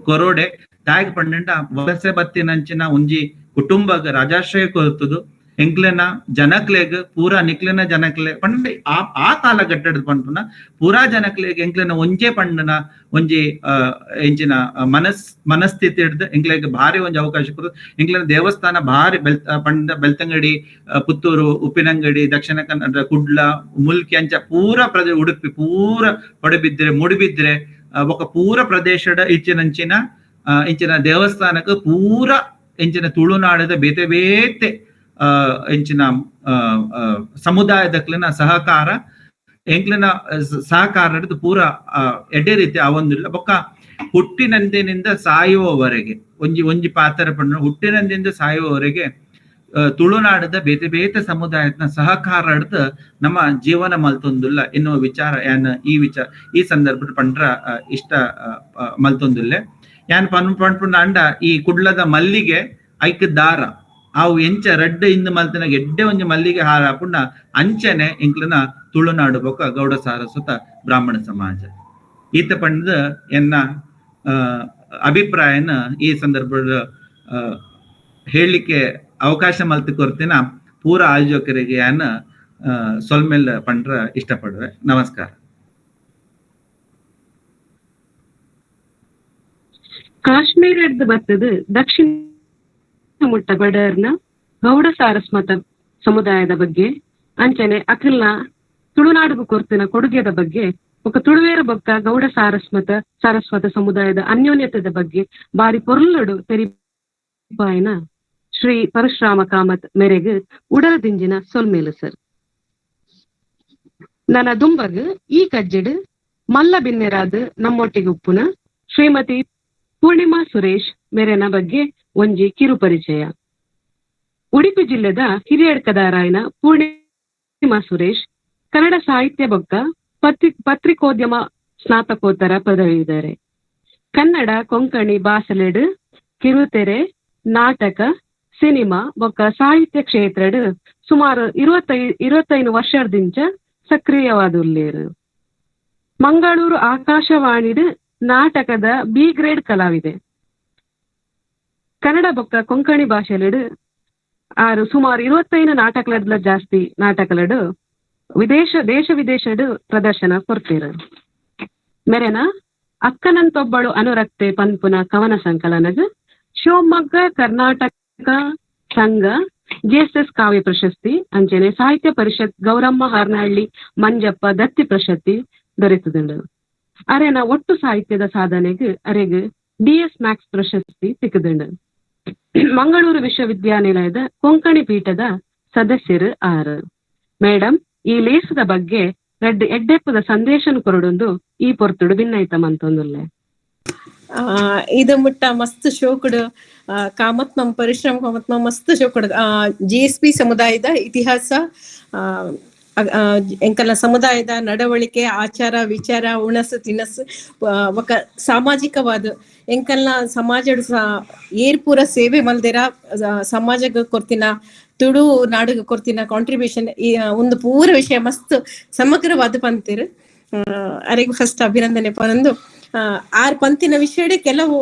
ಕೊರೋಡೆ ದಾಯಕ ಪಂಡಂಡ ವಲಸೆ ಬತ್ತಿನಂಚಿನ ಒಂಜಿ ಕುಟುಂಬಗ ರಾಜಾಶ್ರಯ ಕೊರ್ತುದು ಎಂಕ್ಲೆನ ಜನಕ್ಲೆಗ್ ಪೂರಾ ನಿಕ್ಲೆನ ಜನಕ್ಲೆ ಪಂಡ ಆ ಆ ಕಾಲಘಟ್ಟದ ಪನ್ಪುನ ಪೂರಾ ಜನಕ್ಲೆಗ್ ಎಂಕ್ಲೆನ ಒಂಜೇ ಪಂಡನ ಒಂಜಿ ಎಂಚಿನ ಮನಸ್ಥಿತಿ ಹಿಡ್ದು ಎಂಕ್ಲೆಗ್ ಭಾರಿ ಒಂಜಿ ಅವಕಾಶ ಕೊರು. ಎಂಕ್ಲೆನ ದೇವಸ್ಥಾನ ಭಾರಿ ಪಂಡ ಬೆಳ್ತಂಗಡಿ, ಪುತ್ತೂರು, ಉಪ್ಪಿನಂಗಡಿ, ದಕ್ಷಿಣ ಕನ್ನಡ, ಕುಡ್ಲ, ಮುಲ್ಕಿ ಅಂಚ ಪೂರಾ ಉಡುಪಿ ಪೂರ ಪಡುಬಿದ್ರೆ ಮೂಡಿಬಿದ್ರೆ ಬೊಕ್ಕ ಪೂರ ಪ್ರದೇಶದ ಇಂಚಿನಂಚಿನ ಇಂಚಿನ ದೇವಸ್ಥಾನಕ್ಕೆ ಪೂರ ಇಂಚಿನ ತುಳುನಾಡದ ಬೇತೆ ಬೇತೆ ಇಂಚಿನ ಸಮುದಾಯದಕ್ಲೆನ ಸಹಕಾರ ಎಂಕ್ಲೆನ ಸಹಕಾರ ಪೂರ ಎಡ್ಡೆ ರೀತಿ ಆ ಒಂದಿಲ್ಲ. ಬೊಕ್ಕ ಹುಟ್ಟಿನಂದಿನಿಂದ ಸಾಯುವವರೆಗೆ ಒಂಜಿ ಒಂಜಿ ಪಾತ್ರ ಪಂಡ ಹುಟ್ಟಿನಂದಿಂದ ಸಾಯುವವರೆಗೆ ತುಳುನಾಡದ ಬೇತೆ ಬೇತೆ ಸಮುದಾಯದ ಸಹಕಾರ ಹಿಡ್ದು ನಮ್ಮ ಜೀವನ ಮಲ್ತೊಂದುಲ್ಲ ಎನ್ನುವ ವಿಚಾರ ಯಾನ್ ಈ ವಿಚಾರ ಈ ಸಂದರ್ಭದ ಪಂಡ್ರ ಇಷ್ಟ ಮಲ್ತೊಂದುಲ್ಲೆ. ಯಾನ್ ಪನ್ ಪನ್ಪುಂಡ ಅಂಡ ಈ ಕುಡ್ಲದ ಮಲ್ಲಿಗೆ ಐಕ್ ದಾರ ಅವು ಎಂಚ ರಡ್ಡ್ ಇಂದು ಮಲ್ತಿನ ಎಡ್ಡೆ ಒಂಜಿ ಮಲ್ಲಿಗೆ ಹಾರ ಪುಂಡ ಅಂಚನೆ ಎಂಕ್ಲನ ತುಳುನಾಡು ಬೊಕ್ಕ ಗೌಡ ಸಾರಸ್ವತ ಬ್ರಾಹ್ಮಣ ಸಮಾಜ ಈತ ಪಂಡದ ಎನ್ನ ಅಭಿಪ್ರಾಯನ ಈ ಸಂದರ್ಭದ ಹೇಳಲಿಕ್ಕೆ ಅವಕಾಶ ಮಲ್ತಿ ಕೊರ್ತಿನ ಪೂರ ಆಯೋಜಕರಿಗೆ ಯಾನ ಸೊಲ್ಮೆಲ್ ಪಂಡ್ರ ಇಷ್ಟಪಡುವೆ. ನಮಸ್ಕಾರ. ಕಾಶ್ಮೀರದ ಬತ್ತದ ದಕ್ಷಿಣ ಮುಟ್ಟ ಬಡರ್ನ ಗೌಡ ಸಾರಸ್ವತ ಸಮುದಾಯದ ಬಗ್ಗೆ ಅಂಚನೆ ಅಖಿಲ್ನ ತುಳುನಾಡುಗು ಕೊರ್ತಿನ ಕೊಡುಗೆದ ಬಗ್ಗೆ ಒಕ್ಕ ತುಳುವೇರ ಬೊಕ್ಕ ಗೌಡ ಸಾರಸ್ವತ ಸಮುದಾಯದ ಅನ್ಯೋನ್ಯತೆದ ಬಗ್ಗೆ ಬಾರಿ ಪೊರ್ಲುಡು ತೆರಿಪಾಯಿನ ಶ್ರೀ ಪರಶುರಾಮ ಕಾಮತ್ ಮೇರೆಗ್ ಉಡಲದಿಂಜಿನ ಸೊಲ್ಮೇಲು ಸರ್. ನನ್ನ ದುಂಬಗ್ ಈ ಕಜ್ಜೆಡು ಮಲ್ಲ ಬಿನ್ನೆರಾದ ನಮ್ಮೊಟ್ಟಿಗೆ ಉಪ್ಪುನ ಶ್ರೀಮತಿ ಪೂರ್ಣಿಮಾ ಸುರೇಶ್ ಮೇರೆನ ಬಗ್ಗೆ ಒಂಜಿ ಕಿರು ಪರಿಚಯ. ಉಡುಪಿ ಜಿಲ್ಲೆದ ಹಿರಿಯಡ್ಕದಾರಾಯನ ಪೂರ್ಣಿಮಾ ಸುರೇಶ್ ಕನ್ನಡ ಸಾಹಿತ್ಯ ಬೊಕ್ಕ ಪತ್ರಿಕೋದ್ಯಮ ಸ್ನಾತಕೋತ್ತರ ಪದವೀಧರೆ. ಕನ್ನಡ, ಕೊಂಕಣಿ ಬಾಸಲೆಡು ಕಿರುತೆರೆ, ನಾಟಕ, ಸಿನಿಮಾ ಬೊಕ್ಕ ಸಾಹಿತ್ಯ ಕ್ಷೇತ್ರಡ್ ಸುಮಾರು 25 ವರ್ಷದಿಂಚ ಸಕ್ರಿಯವಾದುಲ್ಲೇರು. ಮಂಗಳೂರು ಆಕಾಶವಾಣಿಡ್ ನಾಟಕದ ಬಿ ಗ್ರೇಡ್ ಕಲಾವಿದೆ. ಕನ್ನಡ ಬೊಕ್ಕ ಕೊಂಕಣಿ ಭಾಷೆಲೆಡು ಆರು ಸುಮಾರು 25 ನಾಟಕಲಡ್ಲ ಜಾಸ್ತಿ ನಾಟಕಲಡು ದೇಶ ವಿದೇಶಡ್ ಪ್ರದರ್ಶನ ಕೊಡ್ತೀರು. ಮೆರೆನ ಅಕ್ಕನಂತೊಬ್ಬಳು ಅನುರಕ್ತೆ ಪನ್ಪುನ ಕವನ ಸಂಕಲನಗ್ ಶಿವಮೊಗ್ಗ ಕರ್ನಾಟಕ ಸಂಘ ಜೆಎಸ್ಎಸ್ ಕಾವ್ಯ ಪ್ರಶಸ್ತಿ ಅಂಚನೆ ಸಾಹಿತ್ಯ ಪರಿಷತ್ ಗೌರಮ್ಮ ಹಾರ್ನಹಳ್ಳಿ ಮಂಜಪ್ಪ ದತ್ತಿ ಪ್ರಶಸ್ತಿ ದೊರೆತುದುಂಡು. ಅರೆನ ಒಟ್ಟು ಸಾಹಿತ್ಯದ ಸಾಧನೆಗೆ ಅರೆಗ್ ಡಿಎಸ್ ಮ್ಯಾಕ್ಸ್ ಪ್ರಶಸ್ತಿ ತಿಕ್ಕುದುಂಡು. ಮಂಗಳೂರು ವಿಶ್ವವಿದ್ಯಾನಿಲಯದ ಕೊಂಕಣಿ ಪೀಠದ ಸದಸ್ಯರು ಆರು. ಮೇಡಮ್ ಈ ಲೇಸದ ಬಗ್ಗೆ ರಡ್ಡ್ ಎಡ್ಡೆಪ್ಪದ ಸಂದೇಶನ ಕೊರಡೊಂದು ಈ ಪೊರ್ತುಡು ಭಿನ್ನೈತ ಮಂತೊಂದುಲ್ಲೆ. ಇದು ಮುಟ್ಟ ಮಸ್ತ್ ಶೋಕುಡು ಕಾಮತ್ ನಮ್ ಪರಿಶ್ರಮ ಕಾಮತ್ ಮಸ್ತ್ ಶೋಕುಡು G S P ಸಮುದಾಯದ ಇತಿಹಾಸ, ಎಂಕಲ್ನ ಸಮುದಾಯದ ನಡವಳಿಕೆ, ಆಚಾರ ವಿಚಾರ, ಉಣಸು ತಿನಸು, ಒಕ ಸಾಮಾಜಿಕವಾದ ಎಂಕಲ್ನ ಸಮಾಜ ಏರ್ ಪೂರ ಸೇವೆ ಮಲ್ದಿರ ಸಮಾಜಕ್ಕೆ ಕೊರ್ತಿನ ತುಳು ನಾಡುಗೆ ಕೊರ್ತಿನ ಕಾಂಟ್ರಿಬ್ಯೂಷನ್ ಈ ಒಂದು ಪೂರ ವಿಷಯ ಮಸ್ತ್ ಸಮಗ್ರವಾದ ಪಂತಿರು. ಅರೆಗೂ ಫಸ್ಟ್ ಅಭಿನಂದನೆ ಪನೊಂದು. ಆರ್ ಪಂತಿನ ವಿಷಯಡೆ ಕೆಲವು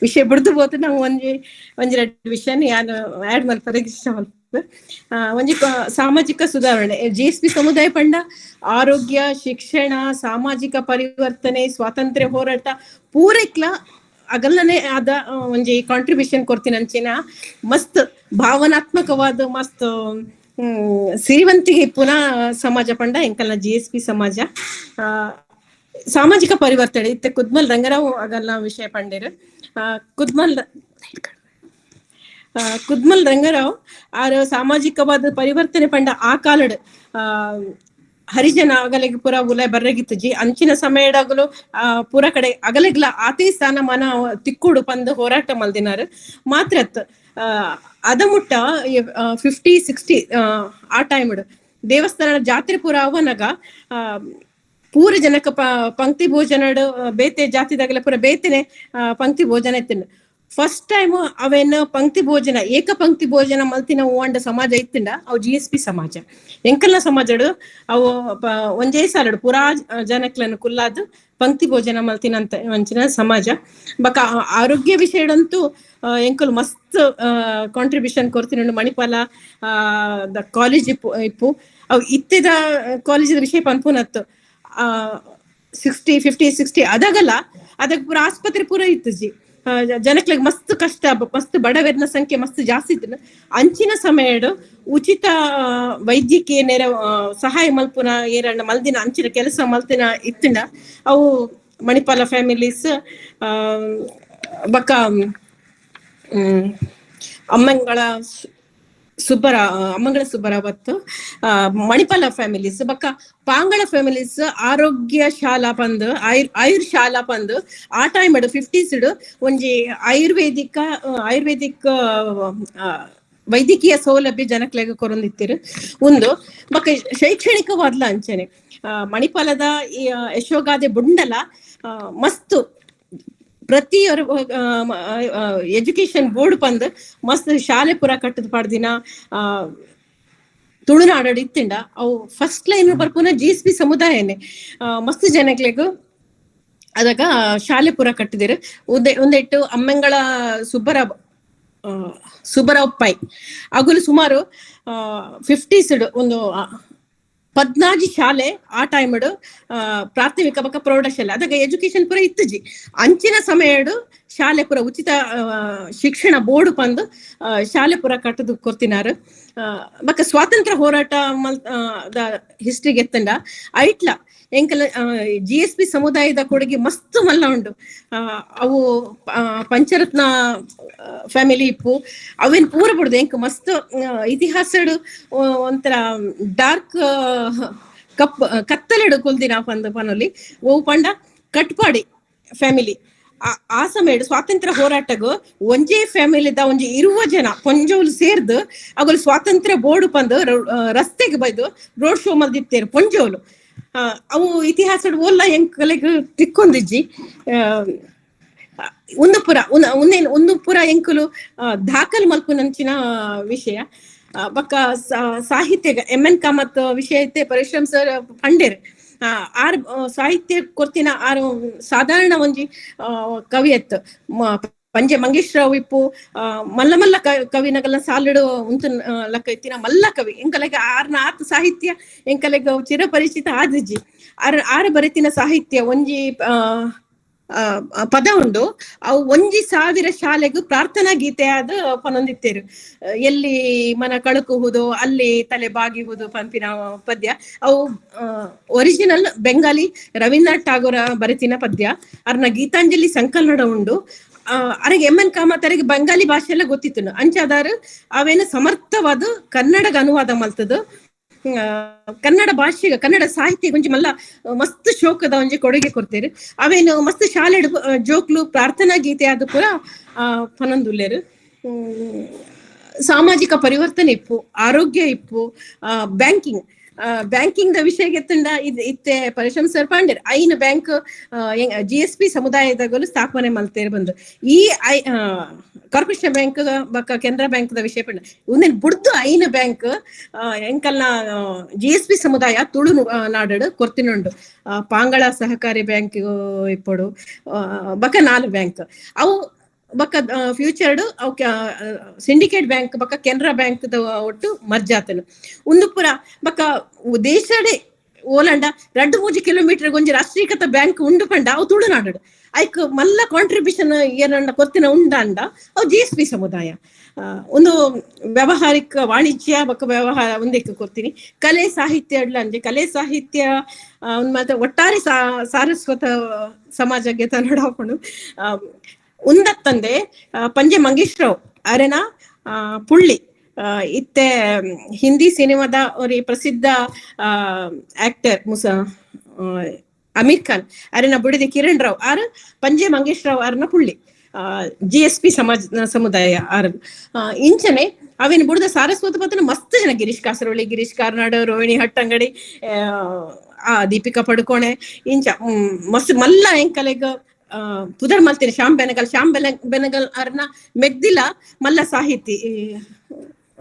ವಿಷಯ ಬಿಡ್ದು ಬೋತು ನಾವು ಒಂಜಿ ಒಂಜಿ ರಡ್ಡ್ ವಿಷಯನ ಯಾನ್ ಆಡ್ ಮಲ್ಪರೆ ಇಷ್ಟ ಮಲ್ಪ. ಒಂಜಿ ಸಾಮಾಜಿಕ ಸುಧಾರಣೆ G S P ಸಮುದಾಯ ಪಂಡ ಆರೋಗ್ಯ, ಶಿಕ್ಷಣ, ಸಾಮಾಜಿಕ ಪರಿವರ್ತನೆ, ಸ್ವಾತಂತ್ರ್ಯ ಹೋರಾಟ ಪೂರೈಕ್ಲ ಅಗಲನೆ ಆದ ಒಂಜಿ ಕಾಂಟ್ರಿಬ್ಯೂಷನ್ ಕೊಡ್ತೀನಿ ಅಂಚಿನ ಮಸ್ತ್ ಭಾವನಾತ್ಮಕವಾದ ಮಸ್ತ್ ಸಿರಿವಂತಿಗೆ ಪುನಃ ಸಮಾಜ ಪಂಡ ಎಂಕಲ್ನ G S P ಸಮಾಜ. ಸಾಮಾಜಿಕ ಪರಿವರ್ತನೆ ಇತ್ತೆ ಕುದ್ಮಲ್ ರಂಗರಾವ್ ಅಗಲ್ನ ವಿಷಯ ಪಂಡೇರು. ಕುದ್ಮಲ್ ರಂಗರಾವ್ ಆರ್ ಸಾಮಾಜಿಕವಾದ ಪರಿವರ್ತನೆ ಪಂಡ ಆ ಕಾಲಡ್ ಹರಿಜನ ಅಗಲಿಗೆ ಪೂರ ಉಲ ಬರ್ರಗಿತ್ತಜಿ ಅಂಚಿನ ಸಮಯಡಾಗಲು ಪೂರ ಕಡೆ ಅಗಲಿಗ್ಲ ಆತೇ ಸ್ಥಾನಮಾನ ತಿಕ್ಕುಡು ಪಂದು ಹೋರಾಟ ಮಲ್ದಿನಾರು. ಮಾತ್ರತ್ ಅದ ಮುಟ್ಟ 50 60 ಆ ಟೈಮ್ ದೇವಸ್ಥಾನ ಜಾತ್ರೆ ಪೂರ ಅವನಗ ಪೂರ ಜನಕ ಪಂಕ್ತಿ ಭೋಜನಡು ಬೇತೆ ಜಾತಿದಾಗಲ ಪೂರ ಬೇತೆನೆ ಪಂಕ್ತಿ ಭೋಜನ ಇತ್ತಿನ. ಫಸ್ಟ್ ಟೈಮ್ ಅವೇನ ಪಂಕ್ತಿ ಭೋಜನ ಏಕ ಪಂಕ್ತಿ ಭೋಜನ ಮಲ್ತಿನ ಓಂಡ ಸಮಾಜ ಇತ್ತಿಂಡ ಅವು G S P ಸಮಾಜ. ಎಂಕಲ್ನ ಸಮಾಜಡು ಅವು ಒಂಜೇ ಸಾಲಡು ಪೂರಾ ಜನಕ್ಲನ್ನು ಕುಲ್ಲಾದ್ ಪಂಕ್ತಿ ಭೋಜನ ಮಲ್ತಿನಂತ ಅಂಚಿನ ಸಮಾಜ. ಬಕ ಆರೋಗ್ಯ ವಿಷಯಡಂತೂ ಎಂಕಲ್ ಮಸ್ತ್ ಕಾಂಟ್ರಿಬ್ಯೂಷನ್ ಕೊರ್ತಿನ. ಮಣಿಪಾಲ ಕಾಲೇಜ್ ಇಪ್ಪು ಇಪ್ಪು ಅವು ಇತ್ತಿದ ಕಾಲೇಜಿದ ವಿಷಯ ಪನ್ಪುನತ್ತು 60 50 60 ಅದಾಗಲ್ಲ ಅದಕ್ಕೆ ಪೂರ ಆಸ್ಪತ್ರೆ ಪೂರ ಇತ್ತುಜಿ. ಜನಕ್ಲೆಗ್ ಮಸ್ತ್ ಕಷ್ಟ, ಮಸ್ತ್ ಬಡವೆರ್ನ ಸಂಖ್ಯೆ ಮಸ್ತ್ ಜಾಸ್ತಿ ಇತ್ತು. ಅಂಚಿನ ಸಮಯಡು ಉಚಿತ ವೈದ್ಯಕೀಯ ನೆರ ಸಹಾಯ ಮಲ್ಪುನ ಏರಣ್ಣ ಮಲ್ದಿನ ಅಂಚಿನ ಕೆಲಸ ಮಲ್ತಿನ ಇತ್ತಿಂಡ ಅವು ಮಣಿಪಾಲ ಫ್ಯಾಮಿಲೀಸ್ ಬಕ್ಕ ಅಮ್ಮಂಗಳ ಸುಬ್ಬರ ಅಮ್ಮಂಗಳ ಸುಬ್ಬರಾವತ್ತು ಮಣಿಪಾಲ ಫ್ಯಾಮಿಲೀಸ್ ಬಕ್ಕ ಪಾಂಗಳ ಫ್ಯಾಮಿಲೀಸ್ ಆರೋಗ್ಯ ಶಾಲಾ ಪಂದ್ ಆಯುರ್ ಶಾಲಾ ಪಂದ್ ಆ ಟೈಮ್ 50s ಒಂಜಿ ಆಯುರ್ವೇದಿಕ್ ವೈದ್ಯಕೀಯ ಸೌಲಭ್ಯ ಜನಕ್ಲೆಗ್ ಕೊರೊಂದಿತ್ತಿರು. ಒಂದು ಬಕ್ಕ ಶೈಕ್ಷಣಿಕವಾದ್ಲ ಅಂಚನೆ ಮಣಿಪಾಲದ ಈ ಯಶೋಗಾದೆ ಬುಂಡಲ ಮಸ್ತ್ ಪ್ರತಿ ಎಜುಕೇಶನ್ ಬೋರ್ಡ್ ಪಂದ್ ಮಸ್ತ್ ಶಾಲೆ ಪೂರ ಕಟ್ಟದ ಪಾಡ್ದಿನ ತುಳುನಾಡು ಇತ್ತಿಂಡ ಅವು ಫಸ್ಟ್ ಲೈನ್ ಬರ್ಪುನ G S P ಸಮುದಾಯನೇ. ಮಸ್ತ್ ಜನಕ್ಲೆಗ್ ಅದಾಗ ಶಾಲೆ ಪೂರ ಕಟ್ಟಿದಿರು. ಒಂದೆಟ್ಟು ಅಮ್ಮೆಂಗಳ ಸುಬ್ಬರಾವ್ ಸುಬ್ಬರಾವ್ ಪೈ ಅಗುಲು ಸುಮಾರು 50s ಒಂದು 14 ಶಾಲೆ ಆ ಟೈಮ್ ಪ್ರಾಥಮಿಕ ಬೊಕ ಪ್ರೌಢಶಾಲೆ ಅದಾಗ ಎಜುಕೇಶನ್ ಪೂರ ಇತ್ತುಜಿ. ಅಂಚಿನ ಸಮಯಡು ಶಾಲೆ ಪೂರ ಉಚಿತ ಶಿಕ್ಷಣ ಬೋರ್ಡ್ ಪಂದು ಶಾಲೆ ಪೂರ ಕಟ್ಟದು ಕೊರ್ತಿನಾರು. ಬೊಕ ಸ್ವಾತಂತ್ರ್ಯ ಹೋರಾಟ ಮಲ್ ಹಿಸ್ಟ್ರಿಗೆ ಎತ್ತಂಡ ಐಟ್ಲ ಎಂಕಲ G S P ಸಮುದಾಯದ ಕೊಡುಗೆ ಮಸ್ತ್ ಮಲ್ಲ ಉಂಡು. ಅವು ಪಂಚರತ್ನ ಫ್ಯಾಮಿಲಿ ಇಪ್ಪು ಅವೇನ್ ಪೂರ ಬಿಡುದು ಎಂಕ್ ಮಸ್ತ್ ಇತಿಹಾಸಡು ಒಂಥರ ಡಾರ್ಕ್ ಕಪ್ ಕತ್ತಲೆಡು ಕುಲ್ದಿನ ಪಂದ್ ಪನೊಲಿ. ಓ ಪಂಡ ಕಟ್ಪಾಡಿ ಫ್ಯಾಮಿಲಿ ಆ ಸಮಯ ಸ್ವಾತಂತ್ರ್ಯ ಹೋರಾಟಗು ಒಂಜೇ ಫ್ಯಾಮಿಲಿದ ಒಂಜಿ 20 ಜನ ಪೊಂಜೋಲು ಸೇರ್ದು ಅಗಲು ಸ್ವಾತಂತ್ರ್ಯ ಬೋರ್ಡ್ ಪಂದು ರಸ್ತೆಗೆ ಬೈದು ರೋಡ್ ಶೋ ಮಲ್ದಿತ್ತೇರು ಪೊಂಜೋಲು. ಅವು ಇತಿಹಾಸ ಓಲ್ಲ ಎಂಕಲೆಗ್ ತಿಕ್ಕೊಂದಿಜ್ಜಿ. ಒಂದು ಪುರ ಒಂದು ಪುರ ಎಂಕುಲು ದಾಖಲು ಮಲ್ಪುನಂಚಿನ ವಿಷಯ. ಬೊಕ್ಕ ಸಾಹಿತ್ಯ ಎಂ ಎನ್ ಕಾಮತ್ ವಿಷಯ ಐತೆ ಪರಿಶ್ರಮ ಸರ್ ಪಂಡೇರ್ ಆರ್ ಸಾಹಿತ್ಯ ಕೊರ್ತಿನ ಆರ್ ಸಾಧಾರಣ ಒಂಜಿ ಕವಿಯತ್ ಪಂಜೆ ಮಂಗೇಶ್ ರಾವ್ ಇಪ್ಪು ಮಲ್ಲ ಮಲ್ಲ ಕವಿನಗಲ ಸಾಲುಡು ಉಂತು ಲಕ್ಕ ಇತ್ತಿನ ಮಲ್ಲ ಕವಿ ಎಂಕಲೆಗ್ ಆರ್ನ ಆತ್ ಸಾಹಿತ್ಯ ಎಂಕಲೆಗ್ ಚಿರಪರಿಚಿತ ಆದಿಜ್ಜಿ. ಆರ್ ಆರ್ ಬರೆತಿನ ಸಾಹಿತ್ಯ ಒಂಜಿ ಪದ ಉಂಡು ಅವು 1000 ಶಾಲೆಗೂ ಪ್ರಾರ್ಥನಾ ಗೀತೆ ಆದ ಪನೊಂದಿತ್ತೇರು. ಎಲ್ಲಿ ಮನ ಕಳುಕುವುದು ಅಲ್ಲಿ ತಲೆ ಬಾಗಿಹುದು ಪಂಪಿನ ಪದ್ಯ ಅವು ಒರಿಜಿನಲ್ ಬೆಂಗಾಲಿ ರವೀಂದ್ರನಾಥ್ ಠಾಗೂರ ಬರೆತಿನ ಪದ್ಯ. ಅರ್ನ ಗೀತಾಂಜಲಿ ಸಂಕಲನ ಉಂಡು. ಅರೆಗೆ ಎಂ ಎನ್ ಕಾಮತ್ ಅರೆಗೆ ಬೆಂಗಾಲಿ ಭಾಷೆ ಎಲ್ಲ ಗೊತ್ತಿತ್ತು. ಅಂಚಾದಾರು ಅವೇನು ಸಮರ್ಥವಾದ ಕನ್ನಡಗ ಅನುವಾದ ಮಲ್ತದು. ಕನ್ನಡ ಭಾಷೆಗೆ ಕನ್ನಡ ಸಾಹಿತ್ಯ ಒಂಜಿ ಮಲ್ಲ ಮಸ್ತ್ ಶೋಕದ ಒಂಜಿ ಕೊಡುಗೆ ಕೊಡ್ತೇರು. ಅವೇನು ಮಸ್ತ್ ಶಾಲೆ ಜೋಕ್ಲು ಪ್ರಾರ್ಥನಾ ಗೀತೆ ಅದು ಪೂರ ಪನೊಂದುಲ್ಲೇರು. ಸಾಮಾಜಿಕ ಪರಿವರ್ತನೆ ಇಪ್ಪು, ಆರೋಗ್ಯ ಇಪ್ಪು, ಬ್ಯಾಂಕಿಂಗ್ ಬ್ಯಾಂಕಿಂಗ್ the ವಿಷಯ ಎತ್ತಂಡ ಇದ್ ಇತ್ತೆ ಪರಿಶ್ರಮ ಸರ್ ಪಾಂಡೆರ್ ಐನ bank G S P ಸಮುದಾಯದಗಳು ಸ್ಥಾಪನೆ ಮಲ್ತೇರು ಬಂದು ಈ I corporation bank ಬೊಕ್ಕ ಕೆನರಾ ಬ್ಯಾಂಕ್ the ವಿಷಯ ಪಂಡ ಉಂದೆನ್ ಬುಡ್ದು ಐನ ಬ್ಯಾಂಕ್ ಎಂಕಲ್ನ G S P ಸಮುದಾಯ ತುಳು ನಾಡಡು ಕೊರ್ತಿನುಂಡು. ಪಾಂಗಳ ಸಹಕಾರಿ ಬ್ಯಾಂಕ್ ಇಪ್ಪಡು ಬೊಕ್ಕ 4 ಬ್ಯಾಂಕ್ ಅವು ಬೊಕ್ಕ ಫ್ಯೂಚರ್ಡ್ ಅವು ಸಿಂಡಿಕೇಟ್ ಬ್ಯಾಂಕ್ ಬೊಕ್ಕ ಕೆನರಾ ಬ್ಯಾಂಕ್ the ಒಟ್ಟು ಮರ್ಜಾತನು. ಉಂದು ಪುರ ಬೊಕ್ಕ ದೇಶಡೆ ಓಲಂಡ 2-3 ಕಿಲೋಮೀಟರ್ ಒಂಜಿ ರಾಷ್ಟ್ರೀಕೃತ ಬ್ಯಾಂಕ್ ಉಂಡು ಪಂಡ ಅವು ತುಳುನಾಡು ಐಕ್ ಮಲ್ಲ ಕಾಂಟ್ರಿಬ್ಯೂಷನ್ ಏನಂಡ ಕೊರ್ತಿನ ಉಂಡಂಡ ಅವು G S P ಸಮುದಾಯ. ಒಂದು ವ್ಯಾವಹಾರಿಕ ವಾಣಿಜ್ಯ ಬೊಕ್ಕ ವ್ಯವಹಾರ ಒಂದಕ್ಕೆ ಕೊರ್ತೀನಿ. ಕಲೆ ಸಾಹಿತ್ಯ ಅಂಜೆ ಕಲೆ ಸಾಹಿತ್ಯ ಮತ್ತೆ ಒಟ್ಟಾರೆ ಸಾರಸ್ವತ ಸಮಾಜಕ್ಕೆ ತನ್ನಡಾಕೊಂಡು ಉಂದತ್ತಂದೆ ಪಂಜೆ ಮಂಗೇಶ್ ರಾವ್ ಅರೆನ ಪುಳ್ಳಿ ಇತ್ತೆ ಹಿಂದಿ ಸಿನಿಮಾದ ಒರಿ ಪ್ರಸಿದ್ಧ ಆಕ್ಟರ್ ಮುಸ ಅಮೀರ್ ಖಾನ್ ಅರೆನ ಬುಡಿದಿ ಕಿರಣ್ ರಾವ್ ಆರ್ ಪಂಜೆ ಮಂಗೇಶ್ ರಾವ್ ಅರ್ನ ಪುಳ್ಳಿ G S P ಸಮಾಜ ಸಮುದಾಯ ಆರ್. ಇಂಚನೆ ಅವೇನು ಬುಡದ ಸಾರಸ್ವತ ಪತನ ಮಸ್ತ್ ಜನ ಗಿರೀಶ್ ಕಾಸರವಳ್ಳಿ, ಗಿರೀಶ್ ಕಾರ್ನಾಡ್, ರೋಹಿಣಿ ಹಟ್ಟಂಗಡಿ, ದೀಪಿಕಾ ಪಡುಕೋಣೆ ಇಂಚ ಮಸ್ತ್ ಮಲ್ಲ ಎಂಕಲೆಗ್ ಪುದರ್ ಮಲ್ತೀನಿ. ಶ್ಯಾಮ್ ಬೆನಗಲ್, ಶ್ಯಾಮ್ ಬೆನಗಲ್ ಅರ್ನ ಮೆಗ್ದಿಲ ಮಲ್ಲ ಸಾಹಿತಿ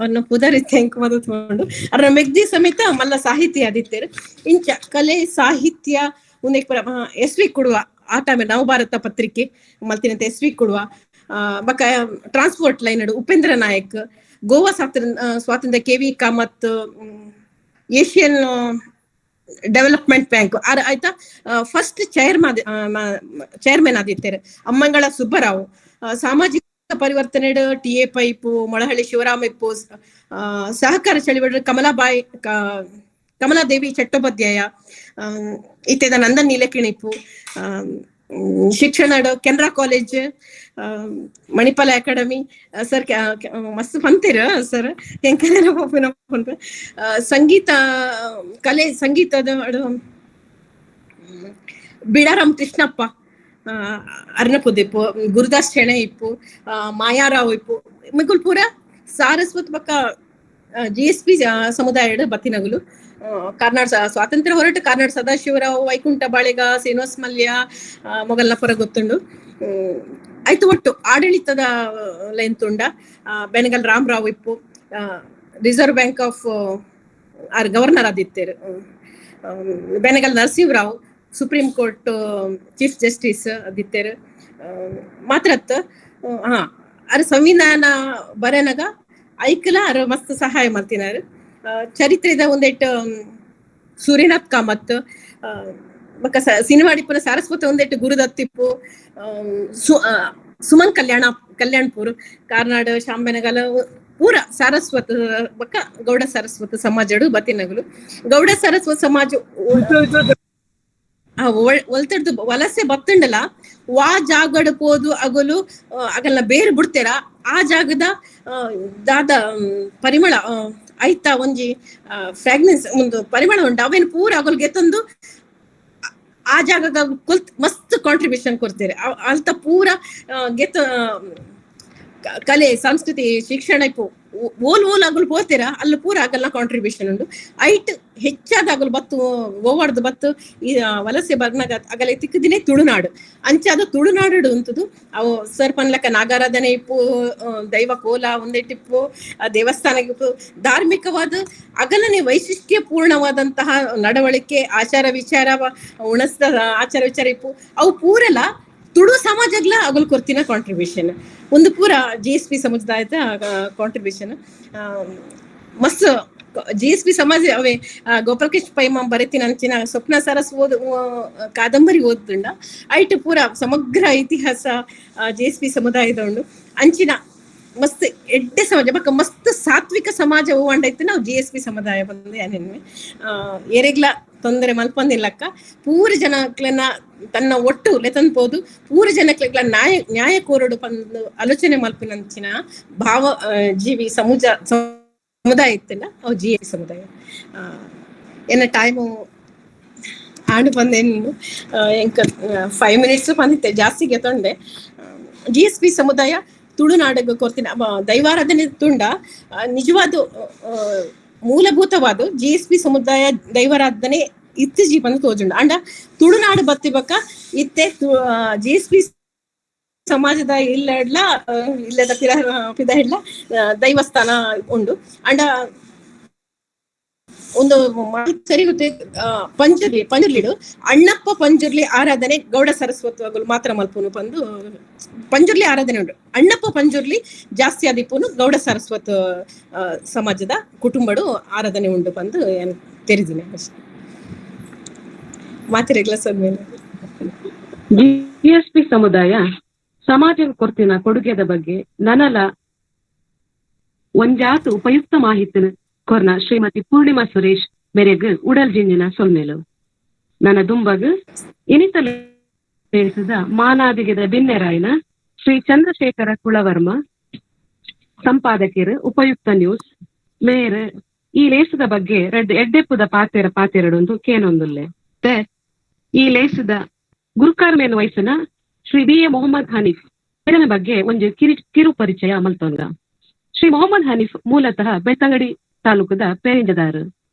ಅನ್ನ ಪುದರ್ ಇತ್ತೆ ಮದತ್ಕೊಂಡು ಅರ್ನ ಮೆಗ್ದಿ ಸಮೇತ ಮಲ್ಲ ಸಾಹಿತಿ ಆದಿತ್ತೇರು. ಇಂಚ ಕಲೆ ಸಾಹಿತ್ಯ ಉಂದೆಕ್ ಪುರ ಎಸ್ ವಿ ಕೊಡುವ ಆ ಟೈಮ್ ನವಭಾರತ ಪತ್ರಿಕೆ ಮಲ್ತಿನಂತೆ ಎಸ್ ವಿ ಕೊಡುವ ಬೊಕ್ಕ ಟ್ರಾನ್ಸ್ಪೋರ್ಟ್ ಲೈನ್ ಉಪೇಂದ್ರ ನಾಯಕ್, ಗೋವಾ ಸ್ವಾತಂತ್ರ್ಯ K V Kamath, Asian development bank R ಆಯ್ತಾ ಫಸ್ಟ್ ಚೇರ್ಮನ್ ಆದಿತ್ತೇರು. ಅಮ್ಮಂಗಳ ಸುಬ್ಬರಾವ್, ಸಾಮಾಜಿಕ ಪರಿವರ್ತನೆ T A pipe, Molahalli Shivarama ಇಪ್ಪು, ಸಹಕಾರ ಚಳವಳಿ ಕಮಲಾಬಾಯಿ ಕಮಲಾದೇವಿ ಚಟ್ಟೋಪಾಧ್ಯಾಯ, ಇತ್ತೆದ ನಂದನ್ ನೀಲಕಿಣಿಪು, ಶಿಕ್ಷಣ Canara college, Manipal academy sir ಮಸ್ತ್ ಪಂತೀರ ಸರ್ ಎಂಕಲೆನ ಸಂಗೀತ ಕಲೆ ಸಂಗೀತದ ಬಿಡಾರಾಮ್ ಕೃಷ್ಣಪ್ಪ ಅರ್ನಪುದಿಪ್ಪು, ಗುರುದಾಸ್ ಶೆಣೆ ಇಪ್ಪು, ಮಾಯಾರಾವ್ ಇಪ್ಪು, ಮಿಗುಲ್ ಪೂರ ಸಾರಸ್ವತ್ ಬೊಕ್ಕ GSP ಸಮುದಾಯದ ಬತ್ತಿನಗುಲು. ಕಾರ್ನಾಡ್ ಸ್ವಾತಂತ್ರ್ಯ ಹೋರಾಟ ಕಾರ್ನಾಡ್ ಸದಾಶಿವರಾವ್, ವೈಕುಂಠ ಬಾಳಿಗ, ಶ್ರೀನಿವಾಸ್ ಮಲ್ಯ ಮೊಗಲ್ನಪುರ ಗೊತ್ತುಂಡು. ಆಯ್ತು ಒಟ್ಟು ಆಡಳಿತದ ಲೈನ್ ತುಂಡ Benagal Ramarao ಇಪ್ಪು, reserve bank of R governor ಆದಿತ್ತೇರು. Benegal Narasimha Rao supreme court chief justice ಆದಿತ್ತೇರು. ಮಾತ್ರತ್ ಹಾ ಅರ ಸಂವಿಧಾನ ಬರೆನಗ ಐಕ್ಲ ಅರ ಮಸ್ತ್ ಸಹಾಯ ಮಾಡ್ತಿನಾರು. ಚರಿತ್ರೆದ ಒಂದೆಟ್ಟು ಸೂರ್ಯನಾಥ್ ಕಾಮತ್, ಬೊಕ್ಕ ಸಿನಿಮಾಡಿಪ್ಪುನ ಸಾರಸ್ವತ ಒಂದೆಟ್ಟು ಗುರುದತ್ತಿಪ್ಪು, ಸುಮನ್ ಕಲ್ಯಾಣ ಕಲ್ಯಾಣ್ಪುರ್, ಕಾರ್ನಾಡ್ ಶ್ಯಾಮ್ ಬೆನಗಲ್ ಪೂರ ಸಾರಸ್ವತ ಬೊಕ್ಕ ಗೌಡ ಸಾರಸ್ವತ ಸಮಾಜಡು ಬತ್ತಿನಗುಲು. ಗೌಡ ಸಾರಸ್ವತ ಸಮಾಜ ಒಲ್ತಡ್ದು ವಲಸೆ ಬತ್ತುಂಡಲ ವಾ ಜಾಗಡ್ ಪೋದು ಅಗಲು ಅಗಲ್ನ ಬೇರು ಬಿಡ್ತೇರ ಆ ಜಾಗದ ದಾದ ಪರಿಮಳ ಐತ ಒಂಜಿ ಫ್ರಾಗ್ನೆನ್ಸ್ ಒಂದು ಪರಿಮಳ ಉಂಟು, ಅವೇನು ಪೂರ ಅಗಲ್ ಗೆತ್ತಂದು ಆ ಜಾಗದ ಕೊಲ್ತ್ ಮಸ್ತ್ ಕಾಂಟ್ರಿಬ್ಯೂಷನ್ ಕೊಡ್ತಾರೆ. ಅಲ್ತ ಪೂರ ಗೆತ್ತ ಕಲೆ ಸಂಸ್ಕೃತಿ ಶಿಕ್ಷಣ ಇಪ್ಪು ಓಲ್ ಓಲ್ ಅಗಲು ಪೋತೀರಾ ಅಲ್ಲಿ ಪೂರ ಆಗಲ್ಲ ಕಾಂಟ್ರಿಬ್ಯೂಷನ್ ಉಂಟು. ಐಟ್ ಹೆಚ್ಚಾದ ಅಗಲು ಬತ್ತು ಓವಾಡ್ದು ಬತ್ತು ಈ ವಲಸೆ ಬರ್ನಾಗ ಅಗಲ ತಿಕ್ಕದಿನೇ ತುಳುನಾಡು ಅಂಚಾದ ತುಳುನಾಡು ಉಂಟುದು. ಅವು ಸರ್ ಪನ್ಲಕ ನಾಗಾರಾಧನೆ ಇಪ್ಪು, ದೈವ ಕೋಲ ಒಂದೆಟ್ಟಿಪ್ಪು, ದೇವಸ್ಥಾನ ಇಪ್ಪು, ಧಾರ್ಮಿಕವಾದ ಅಗಲನೆ ವೈಶಿಷ್ಟ್ಯ ಪೂರ್ಣವಾದಂತಹ ನಡವಳಿಕೆ ಆಚಾರ ವಿಚಾರ ಉಣಸ್ತ ಆಚಾರ ವಿಚಾರ ಇಪ್ಪು. ಅವು ಪೂರೆಲ್ಲ ತುಳು ಸಮಾಜಗ್ಲ ಅಗಲ್ ಕೊರ್ತಿನ ಕಾಂಟ್ರಿಬ್ಯೂಷನ್ ಒಂದು ಪೂರ ಜಿಎಸ್ಪಿ ಸಮುದಾಯದ ಕಾಂಟ್ರಿಬ್ಯೂಷನ್ ಮಸ್ತ್. ಜಿಎಸ್ಪಿ ಸಮಾಜ ಅವೇ ಗೋಪಾಲಕೃಷ್ಣ ಪೈಮ ಬರೆತಿನ ಅಂಚಿನ ಸ್ವಪ್ನ ಸರಸ್ ಓದ್ ಕಾದಂಬರಿ ಓದ್ತುಂಡ ಐಟ್ ಪೂರ ಸಮಗ್ರ ಇತಿಹಾಸ ಜಿಎಸ್ಪಿ ಸಮುದಾಯದ ಉಂಡು. ಅಂಚಿನ ಮಸ್ತ್ ಎಡ್ಡೆ ಸಮಾಜ ಬೊಕ್ಕ ಮಸ್ತ್ ಸಾತ್ವಿಕ ಸಮಾಜ ಹೂವಂಡೈತೆ ನಾವು ಜಿಎಸ್ಪಿ ಸಮುದಾಯ ಬಂದು ಏನೇನ್ವೆ ಏರೆಗ್ಲ ತೊಂದರೆ ಮಲ್ಪಂದಿಲ್ಲಕ್ಕ. ಪೂರ ಜನಕ್ಲೆನ ತನ್ನ ಒಟ್ಟು ಲೆತನ್ಪೋದು ಪೂರ ಜನಕ್ಲೆಗ್ಲ ನ್ಯಾಯ ನ್ಯಾಯ ಕೋರಡು ಪಂದು ಆಲೋಚನೆ ಮಲ್ಪಿನಂಚಿನ ಭಾವ ಜೀವಿ ಸಮುದಾಯ ಇತ್ತಿಲ್ಲ ಅವು ಜಿ ಎಸ್ ಸಮುದಾಯ. ಎನ್ನ ಟೈಮು ಆಂಡ್ ಬಂದೇನು ಎಂಕ 5 ಮಿನಿಟ್ಸ್ ಬಂದಿತ್ತೆ ಜಾಸ್ತಿ ಗೆತೊಂಡೆ. ಜಿಎಸ್ಪಿ ಸಮುದಾಯ ತುಳುನಾಡಿಗೆ ಕೊರ್ತಿನ ದೈವಾರಾಧನೆ ತುಂಡ ನಿಜವಾದ ಮೂಲಭೂತವಾದ ಜಿಎಸ್ಪಿ ಸಮುದಾಯ ದೈವಾರಾಧನೆ ಇತ್ತೀಚಿ ಬಂದು ತೋಜುಂಡು. ಅಂಡ ತುಳುನಾಡು ಬತ್ತಿ ಬಕ್ಕ ಇತ್ತೆ ಜಿಎಸ್ಪಿ ಸಮಾಜದ ಇಲ್ಲಡ್ಲ ಇಲ್ಲದ ಪಿದ ಹಿಡ್ಲ ದೈವಸ್ಥಾನ ಉಂಡು. ಅಂಡ ಒಂದು ಸರಿ ಗೊತ್ತೆ ಪಂಜುರ್ಲಿ ಪಂಜುರ್ಲಿಡು ಅಣ್ಣಪ್ಪ ಪಂಜುರ್ಲಿ ಆರಾಧನೆ ಗೌಡ ಸರಸ್ವತಗಳು ಮಾತ್ರ ಮಲ್ಪುನು ಪಂದು ಪಂಜುರ್ಲಿ ಆರಾಧನೆ ಉಂಟು. ಅಣ್ಣಪ್ಪ ಪಂಜುರ್ಲಿ ಜಾಸ್ತಿ ಆದಿಪ್ಪುನು ಗೌಡ ಸರಸ್ವತ ಸಮಾಜದ ಕುಟುಂಬಡು ಆರಾಧನೆ ಉಂಡು ಪಂದು ತೆರಿದಿನಿ ಅಷ್ಟೇ. ಮಾತಿರೆಗ್ಲ ಸದ್ಮೇಲೆ ಜಿಎಸ್ಪಿ ಸಮುದಾಯ ಸಮಾಜ ಕೊರ್ತಿನ ಕೊಡುಗೆದ ಬಗ್ಗೆ ನನಲ ಒಂಜಾತು ಉಪಯುಕ್ತ ಮಾಹಿತಿನ ಕೊರ್ನ ಶ್ರೀಮತಿ ಪೂರ್ಣಿಮಾ ಸುರೇಶ್ ಮೆರೆಗ್ ಉಡಲ್ ಜಿಂಜಿನ ಸೊಲ್ಮೆಲು. ನನ್ನ ದುಂಬಗ್ ಇನಿತಲೇಸದ ಮಾನಾದಿಗೆದ ಬಿನ್ನೆರಾಯನ ಶ್ರೀ ಚಂದ್ರಶೇಖರ ಕುಳವರ್ಮ ಸಂಪಾದಕಿಯರು ಉಪಯುಕ್ತ ನ್ಯೂಸ್ ಮೇರ್ ಈ ಲೇಸದ ಬಗ್ಗೆ ರಡ್ಡ್ ಎಡ್ಡೆಪ್ಪುದ ಪಾತೆರ ಪಾತೆರಡೊಂದು ಕೇನೊಂದುಲ್ಲೆ. ಈ ಲೇಸದ ಗುರುಕಾರ್ಮೇನ್ ವಯಸ್ಸಿನ ಶ್ರೀ ಬಿ ಎ ಮೊಹಮ್ಮದ್ ಹನೀಫ್ ಇದರ ಬಗ್ಗೆ ಒಂದು ಕಿರು ಪರಿಚಯ ಮಲ್ತೊಂಗ. ಶ್ರೀ ಮೊಹಮ್ಮದ್ ಹನೀಫ್ ಮೂಲತಃ ಬೆಳ್ತಂಗಡಿ ತಾಲೂಕದ ಪೇರಿಂಜದಾರು.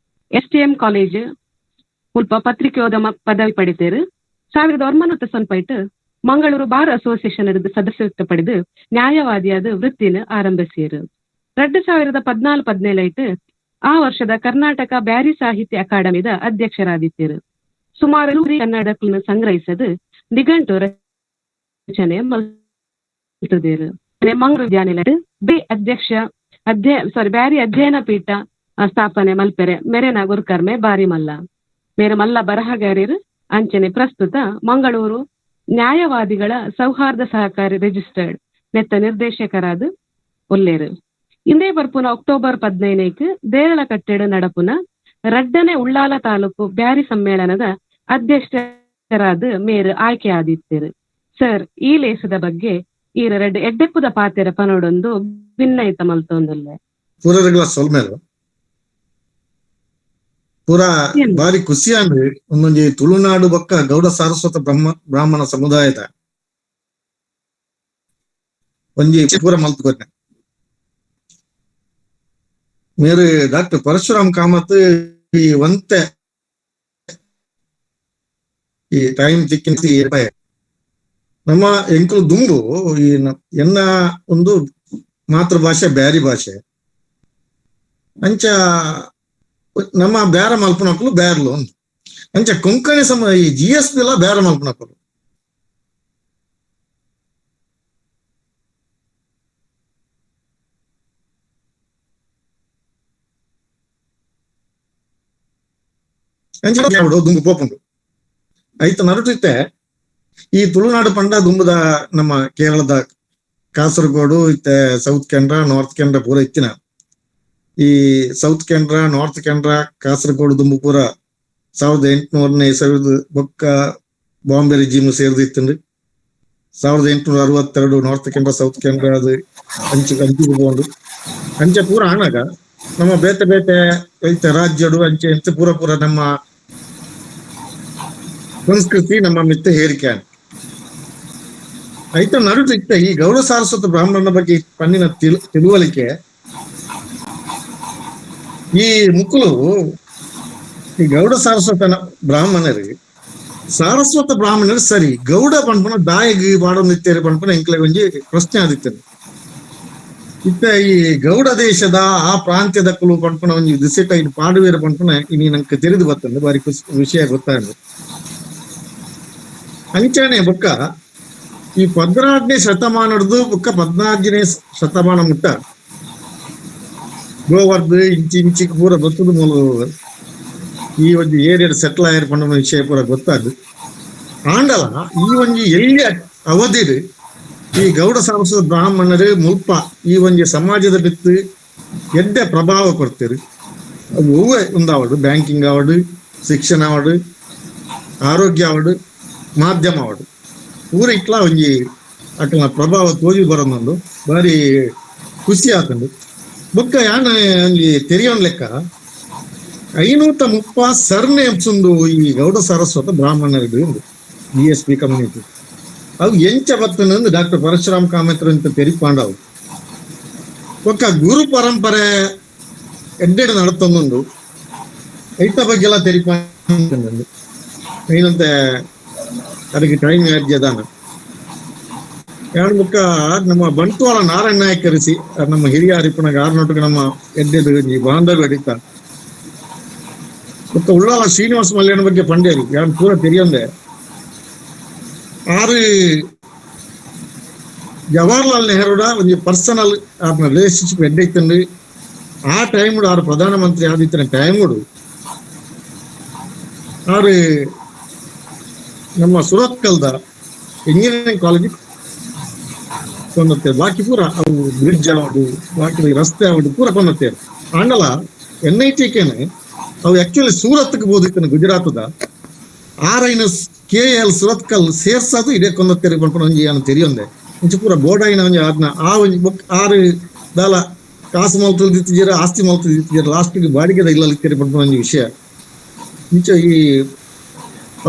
ಎಸ್ಟಿಎಂ ಕಾಲೇಜ್ ಮುಲ್ಪ ಪತ್ರಿಕೋದ್ಯಮ ಪದವಿ ಪಡಿತೇರು. 1998 ಮಂಗಳೂರು ಬಾರ್ ಅಸೋಸಿಯೇಷನ್ ಸದಸ್ಯತ್ವ ಪಡೆದು ನ್ಯಾಯವಾದಿಯಾದ ವೃತ್ತಿನ ಆರಂಭಿಸಿರು. 2014-15 ಆ ವರ್ಷದ ಕರ್ನಾಟಕ ಬ್ಯಾರಿ ಸಾಹಿತ್ಯ ಅಕಾಡೆಮಿದ ಅಧ್ಯಕ್ಷರಾದಿತ್ತಿರು. ಸುಮಾರು ಕನ್ನಡ ಸಂಗ್ರಹಿಸದು ನಿಘಂಟು ರಚನೆ ಮಲ್ತುದೆರ್. ಮಂಗಳೂರು ವಿದ್ಯಾನಿಲಯ ಬಿ ಅಧ್ಯಕ್ಷ ಅಧ್ಯಯ ಸಾರಿ ಬ್ಯಾರಿ ಅಧ್ಯಯನ ಪೀಠ ಸ್ಥಾಪನೆ ಮಲ್ಪೆರೆ ಮೆರೆನ ಗುರುಕರ್ಮೆ ಬಾರಿ ಮಲ್ಲ ಮೇರೆ ಮಲ್ಲ ಬರಹಗಾರ್ಯರು. ಅಂಚನೆ ಪ್ರಸ್ತುತ ಮಂಗಳೂರು ನ್ಯಾಯವಾದಿಗಳ ಸೌಹಾರ್ದ ಸಹಕಾರಿ ರಿಜಿಸ್ಟರ್ಡ್ ನೆತ್ತ ನಿರ್ದೇಶಕರಾದ ಉಲ್ಲೇರು. ಇಂದೇ ಬರ್ಪುನ ಅಕ್ಟೋಬರ್ 15ಕ್ಕೆ ದೇರಳ ಕಟ್ಟೆಡು ನಡಪುನ ರಡ್ಡನೆ ಉಳ್ಳಾಲ ತಾಲೂಕು ಬ್ಯಾರಿ ಸಮ್ಮೇಳನದ ಅಧ್ಯಕ್ಷರಾದ ಮೇರು ಆಯ್ಕೆ ಆದಿತ್ತೇರು. ಸರ್, ಈ ಲೇಸದ ಬಗ್ಗೆ ಈ ರಡ್ಡ್ ಎಡ್ಡೆಪ್ಪುದ ಪಾತೆರ ಪನೋಡೊಂದು ಭಿನ್ನೈತ ಮಲ್ತೊಂದುಲ್ಲೆ. ಪೂರರೆಗ್ಲ ಸೊಲ್ಮೆಲು. ಪೂರ ಬಾರಿ ಖುಷಿ ಅಂದ್ರೆ ಒಂದೊಂಜಿ ತುಳುನಾಡು ಬೊಕ್ಕ ಗೌಡ ಸಾರಸ್ವತ ಬ್ರಾಹ್ಮಣ ಸಮುದಾಯದ ಒಂಜಿ ಪೂರ ಮಲ್ತ್ ಕೊರ್ನೆ. ಮೇರು ಡಾಕ್ಟರ್ ಪರಶುರಾಮ್ ಕಾಮತ್ ಈ ಒಂತೆ ಈ ಟೈಮ್ ತಿಕ್ಕಿನ ನಮ್ಮ ಎಂಕುಲು ದುಂಬು ಈ ಎನ್ನ ಒಂದು ಮಾತೃಭಾಷೆ ಬ್ಯಾರಿ ಭಾಷೆ ಅಂಚ ನಮ್ಮ ಬ್ಯಾರ ಮಲ್ಪನಕುಲು ಬ್ಯಾರ್ಲು ಅಂಚ ಕೊಂಕಣಿ ಸಮ ಈ ಜಿ ಎಸ್ ಪಿ ಲ ಬ್ಯಾರ ಮಲ್ಪನಕುಲು ಅಂಚ ದುಂಬು ಪೋಪುಂಡು ಐತ ನರುಟಿತ್ತೆ ಈ ತುಳುನಾಡು ಪಂಡ ದುಂಬುದ ನಮ್ಮ ಕೇರಳದ ಕಾಸರಗೋಡು ಇತ್ತೆ ಸೌತ್ ಕೆನರಾ ನಾರ್ತ್ ಕೆನರಾ ಪೂರ ಇತ್ತಿನ ಈ ಸೌತ್ ಕೆನರಾ ನಾರ್ತ್ ಕೆನರಾ ಕಾಸರಗೋಡು ದುಂಬು ಪೂರ 1800ನೇ ಇಸವಿದ ಬೊಕ್ಕ ಬಾಂಬೆ ರಿಜಿಮ್ ಸೇರ್ದು ಇತ್ತಂಡು. 1862 ನಾರ್ತ್ ಕೆನರಾ ಸೌತ್ ಕೆನರಾ ಅದು ಅಂಚು ಅಂಚಿಗೆ ಪೋಂಡು ಅಂಚೆ ಪೂರ ಆನಾಗ ನಮ್ಮ ಬೇತೆ ಬೇತೆ ಐತೆ ರಾಜ್ಯಡು ಅಂಚೆ ಎಂತ ಪೂರ ಪೂರ ನಮ್ಮ ಸಂಸ್ಕೃತಿ ನಮ್ಮ ಮಿತ್ತ ಹೇರಿಕೆ ಐತ ನಡುಟು ಇತ್ತ ಈ ಗೌಡ ಸಾರಸ್ವತ ಬ್ರಾಹ್ಮಣನ ಬಗ್ಗೆ ಪನ್ನಿನ ತಿಳುವಳಿಕೆ ಈ ಮುಕ್ಕುಲು ಈ ಗೌಡ ಸಾರಸ್ವತ ಬ್ರಾಹ್ಮಣರು ಸಾರಸ್ವತ ಬ್ರಾಹ್ಮಣರು ಸರಿ ಗೌಡ ಪನ್ಪುನ ದಾಯಗ್ ಪಾಡೊಂದಿತ್ತೇರು ಪನ್ಪುನ ಎಂಕ್ಲೆ ಒಂಜಿ ಪ್ರಶ್ನೆ ಆದಿತ್ತೇನೆ. ಇತ್ತ ಈ ಗೌಡ ದೇಶದ ಆ ಪ್ರಾಂತ್ಯದ ಕುಲು ಪನ್ಪುನ ಒಂಜಿ ದಿಸೆಟ ಇನ್ ಪಾಡುವೇರು ಪನ್ಪುನ ಇನಿ ನಂಗೆ ತಿಳಿದು ಬರ್ತಂದು ಬಾರಿ ಖುಷಿ ವಿಷಯ ಗೊತ್ತಾಂಡು. ಅಂಚಾನೆ ಬೊಕ್ಕ ಈ 14ನೇ ಶತಮಾನದ್ದು ಬೊಕ್ಕ 14ನೇ ಶತಮಾನ ಮುಟ್ಟ ಗೋವರ್ದು ಇಂಚಿ ಇಂಚಿಗೆ ಪೂರ ಬತ್ತದ ಮೂಲ ಈ ಒಂಜಿ ಏರಿಯಾ ಸೆಟ್ಲ್ ಆಯರ್ ಪಂಡ ವಿಷಯ ಪೂರ ಗೊತ್ತಾದು. ಆಂಡಲ ಈ ಒಂಜಿ ಎಲ್ಲಿ ಅವಧಿಡ್ ಈ ಗೌಡ ಸಾರಸ್ವತ ಬ್ರಾಹ್ಮಣರು ಮುಲ್ಪ ಈ ಒಂಜಿ ಸಮಾಜದ ಬಿತ್ತು ಎಡ್ಡೆ ಪ್ರಭಾವ ಕೊಡ್ತೀರಿ. ಅದು ಒವ್ವೆ ಒಂದಾವಡು ಬ್ಯಾಂಕಿಂಗ್ ಆವಡು, ಶಿಕ್ಷಣ ಆವಡು, ಆರೋಗ್ಯ ಆವಡು, ಮಾಧ್ಯಮ ಆವಡು ಪೂರ ಇಟ್ಲ ಒಂಜಿ ಅಕಲ್ನ ಪ್ರಭಾವ ತೋಜಿ ಬರೋದೊಂದು ಬಾರಿ ಖುಷಿ ಆತಂಡು. ಬೊಕ್ಕ ಯಾನ್ ಒಂಜಿ ತೆರಿಯೋನ್ ಲೆಕ್ಕ 530 ಸರ್ನೇಮ್ಸ್ ಉಂದು ಈ ಗೌಡ ಸಾರಸ್ವತ ಬ್ರಾಹ್ಮಣರಿಗೆ ಉಂಡು ಜಿ ಎಸ್ ಪಿ ಕಮ್ಯುನಿಟಿ. ಅವು ಎಂಚ ಬತ್ತನಂದು ಡಾಕ್ಟರ್ ಪರಶುರಾಮ್ ಕಾಮತ್ರ ಅಂತ ತೆರಿಪಾಂಡವು. ಬೊಕ್ಕ ಗುರು ಪರಂಪರೆ ಎಡ್ಡೆಡ್ ನಡತೊಂದುಂಡು ಐತ ಬಗ್ಗೆ ಎಲ್ಲ ತೆರಿಪಾಂಡು ಏನಂತೆ ಅದಕ್ಕೆ ಟೈಮ್ ಯಾರ್ಜದಾನ ಯಾರು. ಬೊಕ್ಕ ನಮ್ಮ ಬಂಟ್ವಾಳ ನಾರಾಯಣ ನಾಯಕರಿಸಿ ನಮ್ಮ ಹಿರಿಯ ಅರಿಪುನಾಗ ಆರ್ನೋಟಕ್ಕೆ ನಮ್ಮ ಎಡ್ಡೆಡ್ ಈ ಬಾಂಧವ್ಯ ಅಡಿತ. ಬೊಕ್ಕ ಉಳ್ಳಾಲ ಶ್ರೀನಿವಾಸ ಮಲ್ಯಾಣ ಬಗ್ಗೆ ಪಂಡೇರಿ ಯಾರು ಪೂರ ತೆರಿಯೊಂದೆ. ಆರು ಜವಾಹರ್ಲಾಲ್ ನೆಹರೂಡ ಒಂಜಿ ಪರ್ಸನಲ್ ಆರ್ನ ರಿಲೇಶನ್ಶಿಪ್ ಎಡ್ಡೆ ಇತ್ತಂಡು. ಆ ಟೈಮ್ ಆರು ಪ್ರಧಾನಮಂತ್ರಿ ಆದಿತ್ತಿನ ಟೈಮ್ ಆರು ನಮ್ಮ ಸುರತ್ಕಲ್ದ ಇಂಜಿನಿಯರಿಂಗ್ ಕಾಲೇಜ್ ಕೊಂದತ್ತೇವೆ. ಬಾಕಿ ಪೂರ ಅವು ಬ್ರಿಡ್ಜ್ ಆವಡು ಬಾಕಿ ರಸ್ತೆ ಆವಡು ಪೂರ ಕೊಂದತ್ತೇವೆ. ಆಂಡಲ ಎನ್ I T ಕೆನೆ ಅವು ಆಕ್ಚುಲಿ ಸೂರತ್ಗೆ ಬೋದಿತ್ತನ ಗುಜರಾತದ ಆರೈನ ಕೆ ಎಲ್ ಸುರತ್ಕಲ್ ಸೇರ್ಸದು ಇಡೇ ಕೊಂದತ್ತೇರಿ ಪನ್ಪುನ ಒಂಜಿ ಏನು ತೆರಿಯೊಂದೆ ಇಂಚ ಪೂರ ಬೋರ್ಡ್ ಆಯಿನ ಒಂಜಿ ಆರ್ನ ಆ ಒಂಜಿ ಬೊಕ್ ಆರು ದಾಲ ಕಾಸು ಮಲ್ತದಿತ್ತಿಜರ ಆಸ್ತಿ ಮಲ್ತದಿತ್ತಿಜರ ಲಾಸ್ಟಿಗೆ ಬಾಡಿಗೆದ ಇಲ್ಲ ತೆರಿ ಪನ್ಪುನ ಒಂಜಿ ವಿಷಯ. ಇಂಚ ಈ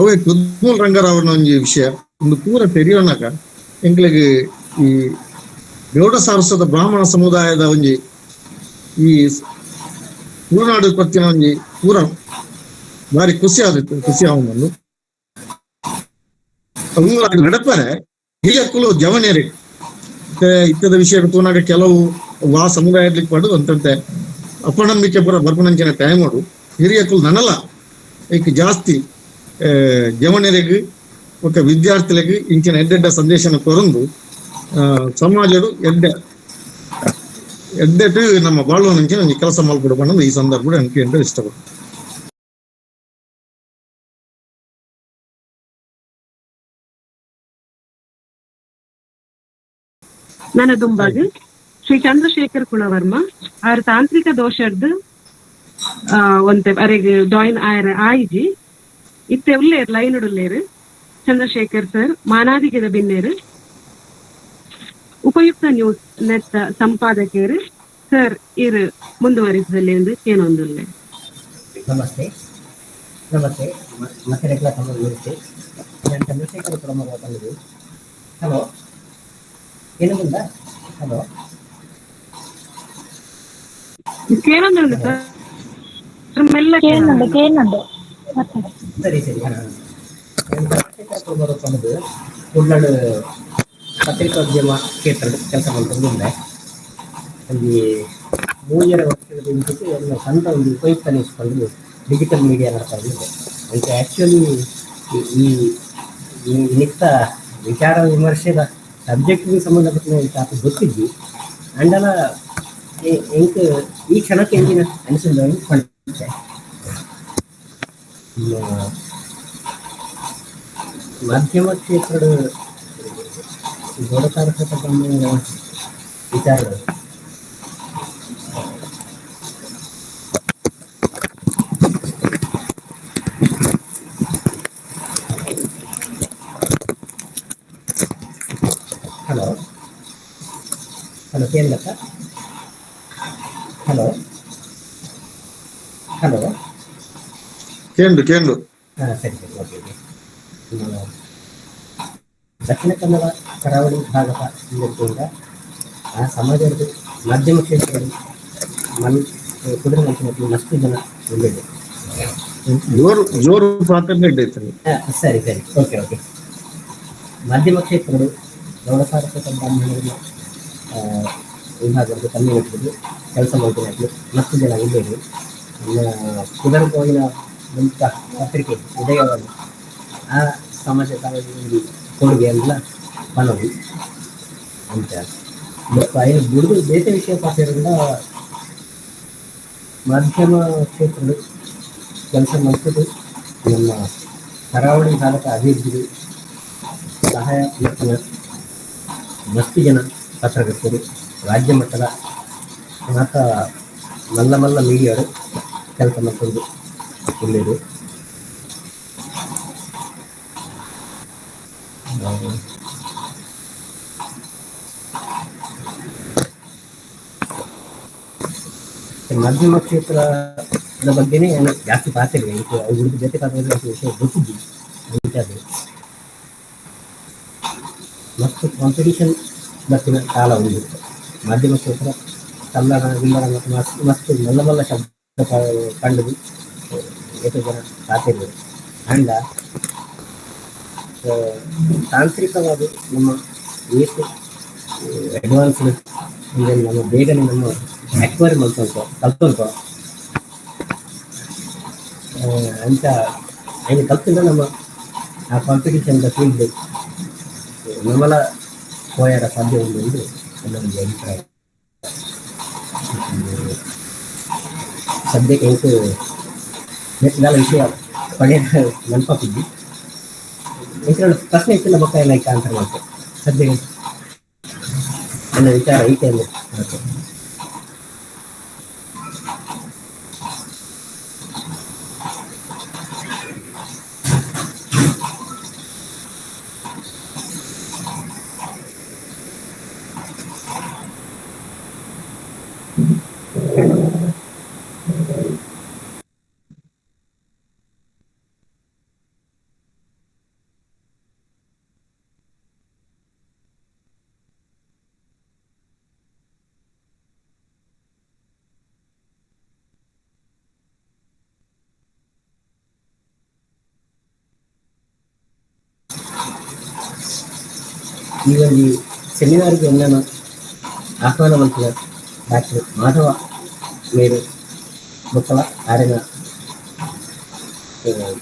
ಅವೇ ಕುದ್ಮೂಲ್ ರಂಗರಾವ್ನ ಒಂಜಿ ವಿಷಯ ಒಂದು ಪೂರ ತೆರಿಯೋಣಕ ಎಂಕ್ಲೆಗ್ ಈ ಗೌಡ ಸಾರಸ್ವತ ಬ್ರಾಹ್ಮಣ ಸಮುದಾಯದ ಒಂಜಿ ಈ ತುಳುನಾಡು ಪತ್ತಿನ ಒಂಜಿ ಪೂರ ಬಾರಿ ಖುಷಿ ಆದಿತ್ತು ಖುಷಿ ಆವೊಂದು ನಡಪರೆ ಹಿರಿಯಕ್ಕುಲು ಜವನಿಯರಿ ಇತ್ತದ ವಿಷಯ ತೂನಾಗ ಕೆಲವು ವಾ ಸಮುದಾಯದಲ್ಲಿ ಪಡು ಅಂತಂತೆ ಅಪನಂಬಿಕೆ ಪೂರ ಬರ್ಪುನಂಚಿನ ಟೈಮ್ ಮಾಡು ಹಿರಿಯಕ್ಕುಲು ನನಲ ಐಕ್ ಜಾಸ್ತಿ ಜವನಿಯರಿಗೆ ಬೊಕ್ಕ ವಿದ್ಯಾರ್ಥಿಗಳಿಗೆ ಇಂಚಿನ ಎಡ್ಡೆಡ್ಡ ಸಂದೇಶನ ಕೊರಂದು ಸಮಾಜಡು ಎಡ್ಡೆ ಎಡ್ಡೆಟ್ ನಮ್ಮ ಬಾಳುವನಂಚಿನ ಒಂಜಿ ಕೆಲಸ ಮಲ್ಪೊಡು ಪಂಡ ಈ ಸಂದರ್ಭ എനിക്ക് ಇಷ್ಟಪಡು. ನನ್ನ ದುಂಬಾಗ್ ಶ್ರೀ ಚಂದ್ರಶೇಖರ್ ಕುಲವರ್ಮ ಆರ್ ತಾಂತ್ರಿಕ ದೋಷರ್ದು ಒಂತೆ ಅರೆಗ್ ಜಾಯಿನ್ ಆಯರ ಆಯಿಜಿ ಇತ್ತೆ ಉಲ್ಲೇರ್ ಲೈನ್ ಉಲ್ಲೇರು ಚಂದ್ರಶೇಖರ್ ಸರ್ ಮಾನಾದಿಗೆದ ಬಿನ್ನೇರು ಉಪಯುಕ್ತ ನ್ಯೂಸ್ ನೆತ್ತ ಸಂಪಾದಕರು ಸರ್ ಇರು ಮುಂದುವರಿಸಲಿ ಎಂದು ಏನೊಂದುಲ್ಲೆ. ನಮಸ್ತೆ ನಮಸ್ತೆ ಮಕ್ಕಳಿಗೆಲ್ಲ ತಮ್ಮ ನಮಸ್ತೆ. ನಾನು ಚಂದ್ರಶೇಖರ್ ಕುಲಮರ ಬಂದಿದ್ದು. ಹಲೋ ಏನು ಬಂದ? ಹಲೋ ಕೇನೊಂದುಂಡು ಸರ್, ಮೆಲ್ಲ. ಕೇಳುന്നുണ്ട് ಕೇಳುന്നുണ്ട്. ಸರಿ ಸರಿ. ಚಂದ್ರಶೇಖರ ಪಂಡುದು ಕುಡ್ಲಡ್ ಪತ್ರಿಕೋದ್ಯಮ ಕ್ಷೇತ್ರದ ಕೆಲಸ ಮಾಡ್ಕೊಂಡು ಅಲ್ಲಿ 3 ವರ್ಷದ ಹಿಂದಕ್ಕೆ ಎಲ್ಲ ಸ್ವಂತ ಒಂದು ಉಪಯುಕ್ತ ಅನಿಸ್ಕೊಂಡು ಡಿಜಿಟಲ್ ಮೀಡಿಯಾ ನಡ್ತಾ ಇದ್ದೆ. ಅದಕ್ಕೆ ಆ್ಯಕ್ಚುಲಿ ಈ ಈ ನಿತ್ತ ವಿಚಾರ ವಿಮರ್ಶೆದ ಸಬ್ಜೆಕ್ಟ್ಗೆ ಸಂಬಂಧಪಟ್ಟ ಆತ ಗೊತ್ತಿದ್ವಿ ಅಂಡಲ ಎಂಕ್ ಈ ಕ್ಷಣಕ್ಕೆ ಎಂಜಿನ ಅನಿಸಿದ ಪಂಡೆ. ಮಾಧ್ಯಮ ಕ್ಷೇತ್ರದ ಗೌಡತಾರಕ ವಿಚಾರಗಳು ಹಲೋ ಹಲೋ ಕೇಳಲಕ್ಕ? ಹಲೋ ಹಲೋ ಕೇಂಡು ಕೇಂಡು. ಹಾಂ ಸರಿ ಸರಿ, ಓಕೆ ಓಕೆ. ದಕ್ಷಿಣ ಕನ್ನಡ ಕರಾವಳಿ ಭಾಗದ ಸಂದರ್ಭದಿಂದ ಆ ಸಮಾಜದ ಮಾಧ್ಯಮ ಕ್ಷೇತ್ರದಲ್ಲಿ ಮನ್ ಕುದುರೆ ಮಂಚಿನ ಮಸ್ತು ಜನ ಉಳ್ಳಿದೆ. ಜೋರು ಜೋರು ಪಾತ್ರ. ಸರಿ ಸರಿ, ಓಕೆ ಓಕೆ. ಮಾಧ್ಯಮ ಕ್ಷೇತ್ರಗಳು ಗೌಡಸಾರಸ್ವತ ಬ್ರಾಹ್ಮಣರ ವಿಭಾಗದ ಕಮ್ಯುನಿಟಿಗಳು ಕೆಲಸ ಮಾಡ್ತೀನಿ ಮಸ್ತು ಜನ ಉಳ್ಳೇರು. ನಮ್ಮ ಕುದರಕೋಯಿನ ಮುಂತ ಪತ್ರಿಕೆ ಉದಯವಾಣಿ ಆ ಸಮಾಜ ಒಂದು ಕೊಡುಗೆ ಎಲ್ಲ ಪನವು ಅಂತ. ಮತ್ತು ಐನು ಬುಡುಗು ದೇಶ ವಿಷಯ ಪಾತ್ರದಿಂದ ಮಾಧ್ಯಮ ಕ್ಷೇತ್ರದ ಕೆಲಸ ಮಾಡ್ತಿದ್ದು ನಮ್ಮ ಕರಾವಳಿ ಭಾಗದ ಅಭಿವೃದ್ಧಿಗೆ ಸಹಾಯ ಮತ್ತು ಮಸ್ತು ಜನ ಪತ್ರಕರ್ತರು ರಾಜ್ಯ ಮಟ್ಟದ ಮಾತ ಮಲ್ಲ ಮಲ್ಲ ಮೀಡಿಯಾರು ಕೆಲಸ ಮಾಡ್ಕೊಂಡು ಉಳ್ಳೇರು. ಮಾಧ್ಯಮ ಕ್ಷೇತ್ರದ ಬಗ್ಗೆನೇ ನಾನು ಜಾಸ್ತಿ ಪಾತ್ರ ಅವ್ರ ಜೊತೆ ಪಾತ್ರ ವಿಷಯ ಗೊತ್ತಿದ್ವಿ ಅಂಥದ್ದು. ಮತ್ತು ಕಾಂಪಿಟಿಷನ್ ಬತ್ತಿನ ಕಾಲ ಒಂದು ಮಾಧ್ಯಮ ಕ್ಷೇತ್ರ ಕನ್ನಡ ಗಿಲ್ಲಡ ಮತ್ತು ಮಸ್ತ್ ಮಸ್ತ್ ಮಲ್ಲ ಮಲ್ಲ ಶಬ್ದ ಕಂಡುದು ಏತೋ ಜನ ಪಾತಿರ್ಬೋದು. ಅಂಡ ತಾಂತ್ರಿಕವಾಗಿ ನಮ್ಮ ಏತು ಅಡ್ವಾನ್ಸ್ಡ್ ಅಂದರೆ ನಮ್ಮ ಬೇಗನೆ ನಮ್ಮ ಅಕ್ವೈರ್ ಮಲ್ತೊಂತು ಕಲ್ತೊಂತು ಅಂತ ಐನು ಕಲ್ತಿಂದ ನಮ್ಮ ಆ ಕಾಂಪಿಟಿಷನ್ ಫೀಲ್ಡ್ ನಮ್ಮಲ ಹೋಯಾರ ಸಾಧ್ಯ ಉಂಟು ಎಂದು ನನ್ನ ಒಂದು ಅಭಿಪ್ರಾಯ. ಸದ್ಯಕ್ಕೆ ಎಂಕು ನೆಟ್ದಾಲ ವಿಷಯ ಪಡೆಯ ನೆನಪಾಪಿದ್ದಿ. ಎಂಕ್ಲ ಪ್ರಶ್ನೆ ಇತ್ತಿಲ್ಲ ಬೊಕ್ಕ ಎಲ್ಲ ಐಕ ಆನ್ಸರ್ ಮಾಡ್ತೆ. ಸದ್ಯಕ್ಕೆ ನನ್ನ ವಿಚಾರ ಐತೆ ಅಂದ್ರೆ ಓಕೆ. ಈ ಒಂದು ಸೆಮಿನಾರ್ಗೆ ನನ್ನ ಆಹ್ವಾನ ಮಂತ್ರಿ ಡಾಕ್ಟರ್ ಮಾಧವ ಮೇರು ಬೊಕ್ಕಲ ಆರಿನ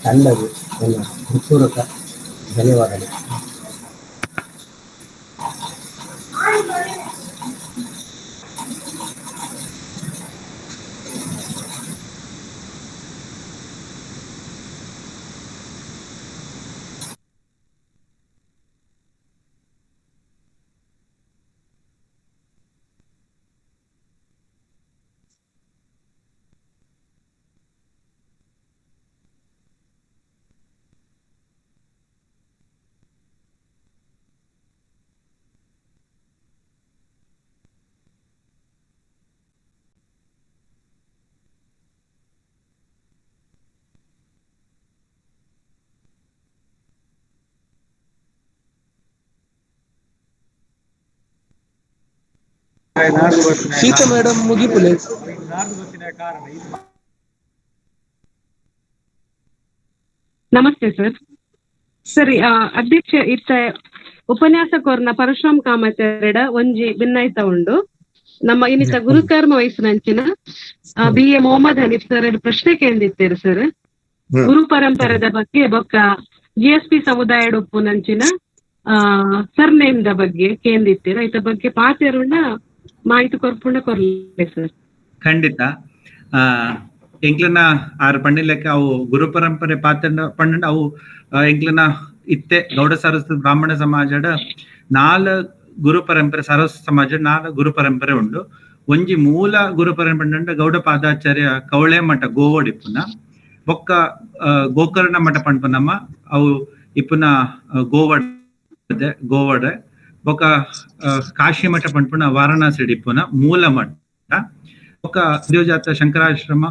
ತಂಡವು ನನ್ನ ಹೃತ್ಪೂರ್ವಕ ಧನ್ಯವಾದಗಳು. ಸೀತಾ ಮೇಡಮ್ ಮುಗಿಪುಲೆ. ನಾರ್ದು ಗೊತ್ತಿನ ಕಾರಣ ಇದು. ನಮಸ್ತೆ ಸರ್. ಸರಿ, ಅಧ್ಯಕ್ಷ ಇತ್ತ ಉಪನ್ಯಾಸಕೋರ್ನ ಪರಶುರಾಮ್ ಕಾಮತೆರಡ ಒಂಜಿ ಭಿನ್ನಾಯ್ತ ಉಂಡು. ನಮ್ಮ ಇನ್ನಿತ ಗುರುಕರ್ಮ ವಯಸ್ಸಿನಂಚಿನ ಬಿ.ಎ. ಮೊಹಮ್ಮದ್ ಹನೀಫ್ ಸರ್ ಪ್ರಶ್ನೆ ಕೇಂದಿತ್ತೇರು ಸರ್. ಗುರು ಪರಂಪರೆದ ಬಗ್ಗೆ ಬೊಕ್ಕ ಜಿಎಸ್ಪಿ ಸಮುದಾಯ ಉಪ್ಪುನಂಚಿನ ಸರ್ನೇಮ್ the ಬಗ್ಗೆ ಕೇಂದಿತ್ತೀರ, ಇತ ಬಗ್ಗೆ ಪಾತೆರುಂಡ ಮಾಹಿತಿ ಕೊರ್ಪುಂಡ ಕೊರ್ಲೆ ಸರ್. ಖಂಡಿತ. ಎಂಕ್ಲನ ಆರ್ ಪಂಡಿಲೆಕ್ಕ ಅವು ಗುರು ಪರಂಪರೆ ಪಾತ್ರ ಪಂಡ ಅವು ಎಂಕ್ಲನ ಇತ್ತೆ ಗೌಡ ಸಾರಸ್ವತ ಬ್ರಾಹ್ಮಣ ಸಮಾಜದ ನಾಲ್ ಗುರು ಪರಂಪರೆ, ಸಾರಸ್ವತ ಸಮಾಜ ನಾಲ್ ಗುರು ಪರಂಪರೆ ಉಂಡು. ಒಂಜಿ ಮೂಲ ಗುರು ಪರಂಪರೆ ಗೌಡ ಪಾದಾಚಾರ್ಯ ಕವಳೆ ಮಠ ಗೋವಾಡ್ ಇಪ್ಪುನ, ಬೊಕ್ಕ ಗೋಕರ್ಣ ಮಠ ಪನ್ಪುನಮ್ಮ ಅವು ಇಪ್ಪುನ ಗೋವಾಡ್ ಗೋವಾಡ, ಬೊಕ್ಕ ಕಾಶಿ ಮಠ ಪನ್ಪುನ ವಾರಣಾಸಿ ಇಪ್ಪುನ ಮೂಲ ಮಠ, ಬೊಕ್ಕ ದೇವಜಾತ ಶಂಕರಾಶ್ರಮ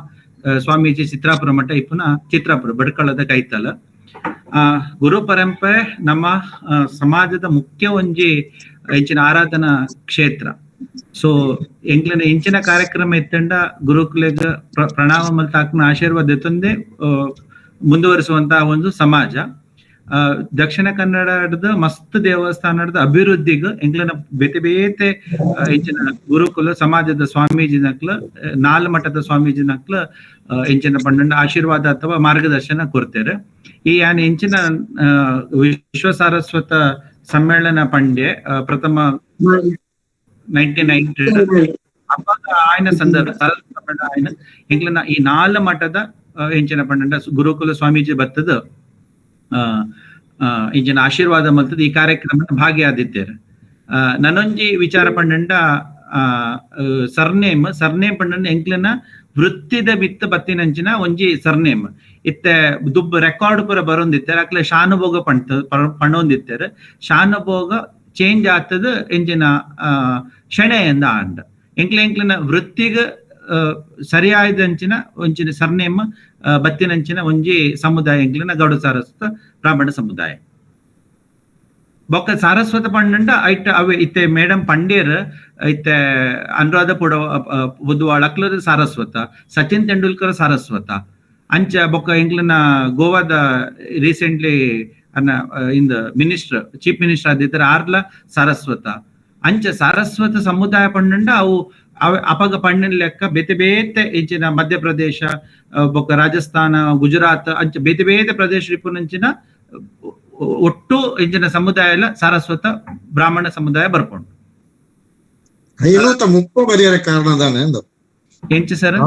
ಸ್ವಾಮೀಜಿ ಚಿತ್ರಾಪುರ ಮಠ ಇಪ್ಪುನ ಚಿತ್ರಾಪುರ ಬಡ್ಕಳದ ಕೈತಲ. ಗುರು ಪರಂಪರೆ ನಮ್ಮ ಸಮಾಜದ ಮುಖ್ಯ ಒಂಜಿ ಇಂಚಿನ ಆರಾಧನಾ ಕ್ಷೇತ್ರ. ಸೊ ಎಂಕ್ಲೆನ ಇಂಚಿನ ಕಾರ್ಯಕ್ರಮ ಇತ್ತಂಡ ಗುರುಕುಲೆಗ್ ಪ್ರಣಾಮ ಮಲ್ತಾಕ್ನ ಆಶೀರ್ವಾದ ಎತ್ತೊಂದೇ ಮುಂದುವರಿಸುವಂತಹ ಒಂದು ಸಮಾಜ. ದಕ್ಷಿಣ ಕನ್ನಡದ ಮಸ್ತ್ ದೇವಸ್ಥಾನದ ಅಭಿವೃದ್ಧಿಗ್ ಎಂಕ್ಲೆನ ಬೇತೆ ಬೇತೆ ಇಂಚಿನ ಗುರುಕುಲ ಸಮಾಜದ ಸ್ವಾಮೀಜಿನಕ್ಲ ನಾಲ್ ಮಠದ ಸ್ವಾಮೀಜಿನಕ್ಲ ಇಂಚಿನ ಪಂಡ ಆಶೀರ್ವಾದ ಅಥವಾ ಮಾರ್ಗದರ್ಶನ ಕೊಡ್ತೇವೆ. ಈ ಯಾನ್ ಇಂಚಿನ ವಿಶ್ವ ಸಾರಸ್ವತ ಸಮ್ಮೇಳನ ಪಂಡ್ಯ ಪ್ರಥಮ 1990 ಅವಾಗ ಆಯ್ನ ಸಂದರ್ಭ ಸಮ್ಮೇಳನ ಆಯ್ನ ಎಂಕ್ಲೆನ ಈ ನಾಲ್ ಮಠದ ಇಂಚಿನ ಪಂಡ ಗುರುಕುಲ ಸ್ವಾಮೀಜಿ ಬತ್ತದ ಇಂಚಿನ ಆಶೀರ್ವಾದ ಮಲ್ತದ ಈ ಕಾರ್ಯಕ್ರಮ ಭಾಗಿಯಾದಿದ್ದೇವೆ. ನನೊಂಜಿ ವಿಚಾರ ಪಂಡಂಡ ಸರ್ನೇಮ್ ಸರ್ನೇಮ್ ಪಂಡಂಡ ಎಂಕ್ಲೆನ ವೃತ್ತಿದ ಬಿತ್ತ ಬತ್ತಿನಂಚಿನ ಒಂಜಿ ಸರ್ನೇಮ್ ಇತ್ತೆ ದುಬ್ ರೆಕಾರ್ಡ್ ಪೂರ ಬರೊಂದಿತ್ತಾರೆ ಅಕ್ಲೆ ಶಾನುಭೋಗ ಪಣೊಂದಿತ್ತಾರೆ. ಶಾನುಭೋಗ ಚೇಂಜ್ ಆತದ ಎಂಚಿನ ಶೆಣೆಯಿಂದ ಆಂಡ ಎಂಕ್ಲೆ ಎಂಕ್ಲೆನ ವೃತ್ತಿಗ ಸರಿಯಾದಂಚಿನ ಒಂಚಿನ ಸರ್ನೇಮ್ ಬತ್ತಿನಂಚಿನ ಒಂಜಿ ಸಮುದಾಯ ಎಂಕ್ಲೆನ ಗೌಡ ಸಾರಸ್ವತ ಬ್ರಾಹ್ಮಣ ಸಮುದಾಯ. ಬೊಕ್ಕ ಸಾರಸ್ವತ ಪಂಡಂಡ ಐಟ್ ಅವೆ ಇತ್ತೆ ಮೇಡಮ್ ಪಂಡೇರ್ ಇತ್ತೆ ಅನುರಾಧ ಪುಡ ಬುದ್ವಾಳ ಅಕ್ಲರ್ ಸಾರಸ್ವತ, ಸಚಿನ್ ತೆಂಡೂಲ್ಕರ್ ಸಾರಸ್ವತ, ಅಂಚ ಬೊಕ್ಕ ಎಂಕ್ಲೆನ ಗೋವಾದ ರೀಸೆಂಟ್ಲಿ ಅನ್ನ ಇಂದ minister chief minister ಆದಿತ್ತರ ಆರ್ಲ ಸಾರಸ್ವತ. ಅಂಚ ಸಾರಸ್ವತ ಸಮುದಾಯ ಪಂಡಂಡ ಅವು ಅಪಗ ಪಣ್ಣಿನ ಲೆಕ್ಕ ಬೇತೆ ಬೇತೆ ಇಂಚಿನ ಮಧ್ಯಪ್ರದೇಶ ಬೊಕ್ಕ ರಾಜಸ್ಥಾನ ಗುಜರಾತ್ ಅಂಚ ಬೇತೆ ಬೇತೆ ಪ್ರದೇಶ ಇಪ್ಪುನಂಚಿನ ಒಟ್ಟು ಇಂಚಿನ ಸಮುದಾಯ ಎಲ್ಲ ಸಾರಸ್ವತ ಬ್ರಾಹ್ಮಣ ಸಮುದಾಯ ಬರ್ಕೊಂಡು. 530 ಬರಿಯರ ಕಾರಣ ದಾನೆ ಎಂಚ ಸರ್?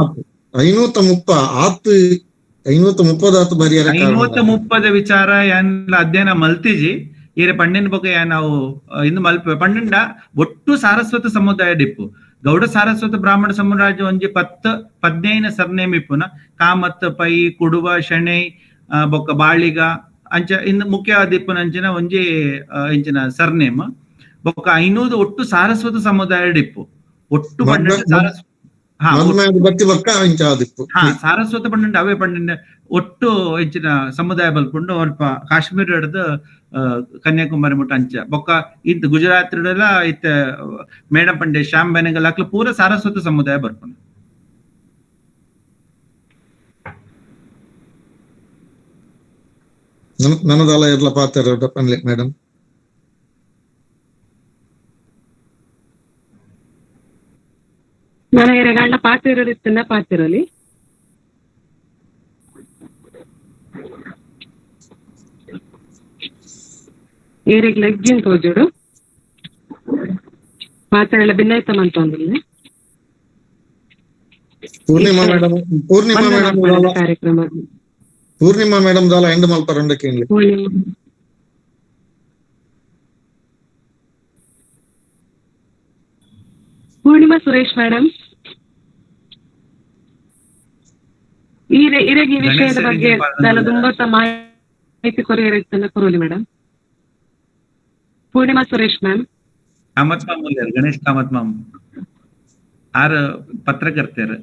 530 ಆತು 530 ಆತು ಬರಿಯರ 530 ವಿಚಾರ ಏನ್ ಅಧ್ಯಯನ ಮಲ್ತಿಜಿ ಈರೆ ಪಣ್ಣಿನ ಬಗ್ಗೆ ನಾವು ಇನ್ನು ಮಲ್ಪ ಪಣ್ಣಂಡ ಒಟ್ಟು ಸಾರಸ್ವತ ಸಮುದಾಯ ಡಿಪ್ಪು ಗೌಡ ಸಾರಸ್ವತ ಬ್ರಾಹ್ಮಣ ಸಮುದಾಯ ಒಂಜಿ 10 15 ಸರ್ನೇಮ್ ಇಪ್ಪುನ ಕಾಮತ್ ಪೈ ಕುಡುವ ಶೆಣೈ ಬೊಕ್ಕ ಬಾಳಿಗ ಅಂಚ ಇನ್ನು ಮುಖ್ಯವಾದ ಇಪ್ಪುನಂಚಿನ ಒಂಜಿ ಇಂಚಿನ ಸರ್ನೇಮ್ ಬೊಕ್ಕ 500 ಒಟ್ಟು ಸಾರಸ್ವತ ಸಮುದಾಯ ಡಿಪ್ಪು ಒಟ್ಟು 12 ಸಾರಸ್ವತ 12 ಅವೇ 12 ಒಟ್ಟು ಇಂಚಿನ ಸಮುದಾಯ ಬಲ್ಪುಂಡು. ಅಲ್ಪ ಕಾಶ್ಮೀರ ಹಿಡ್ದು ಕನ್ಯಾಕುಮಾರಿ ಮುಟ್ಟ ಅಂಚ ಬೊಕ್ಕ ಇತ್ ಗುಜರಾತ್ ಇತ್ತ ಮೇಡಮ್ ಪಂಡೆ ಶ್ಯಾಮ್ ಬೆನಗಲ್ ಅಕ್ಲ ಪೂರ ಸಾರಸ್ವತ ಸಮುದಾಯ ಬರ್ಪುಂಡು. ನನದಲ್ಲ ಇರ್ಲ ಪಾತ್ರ ಮೇಡಮ್. ಗಂಡ ಪಾತಿರಲಿ ಪಾತಿರಲಿ ಏರೆಗ್ ಲೆಗ್ಗಿನ್ ತೋಜುಡು ಮಾತಾಡಲ್ಲ ಭಿನ್ನಾಯ್ತ ಮಂತೊಂದಿಲ್ಲ. ಪೂರ್ಣಿಮಾ ಮೇಡಮ್, ಪೂರ್ಣಿಮಾ ಮೇಡಮ್ ಕಾರ್ಯಕ್ರಮ ಪೂರ್ಣಿಮಾ ಮೇಡಮ್ ದಾಲ ಎಂಡ್ ಮಲ್ಪರಂಡ ಕೇಳಿ. ಪೂರ್ಣಿಮಾ ಸುರೇಶ್ ಮೇಡಮ್ ಈ ವಿಷಯದ ಬಗ್ಗೆ ತುಂಬಾ ಮಾಹಿತಿ courier ಕೊರೋಲಿ madam. Poornima Suresh ma'am. Kamath ma'am Ganesh Kamath ma'am R ಪತ್ರಕರ್ತೆಯರು.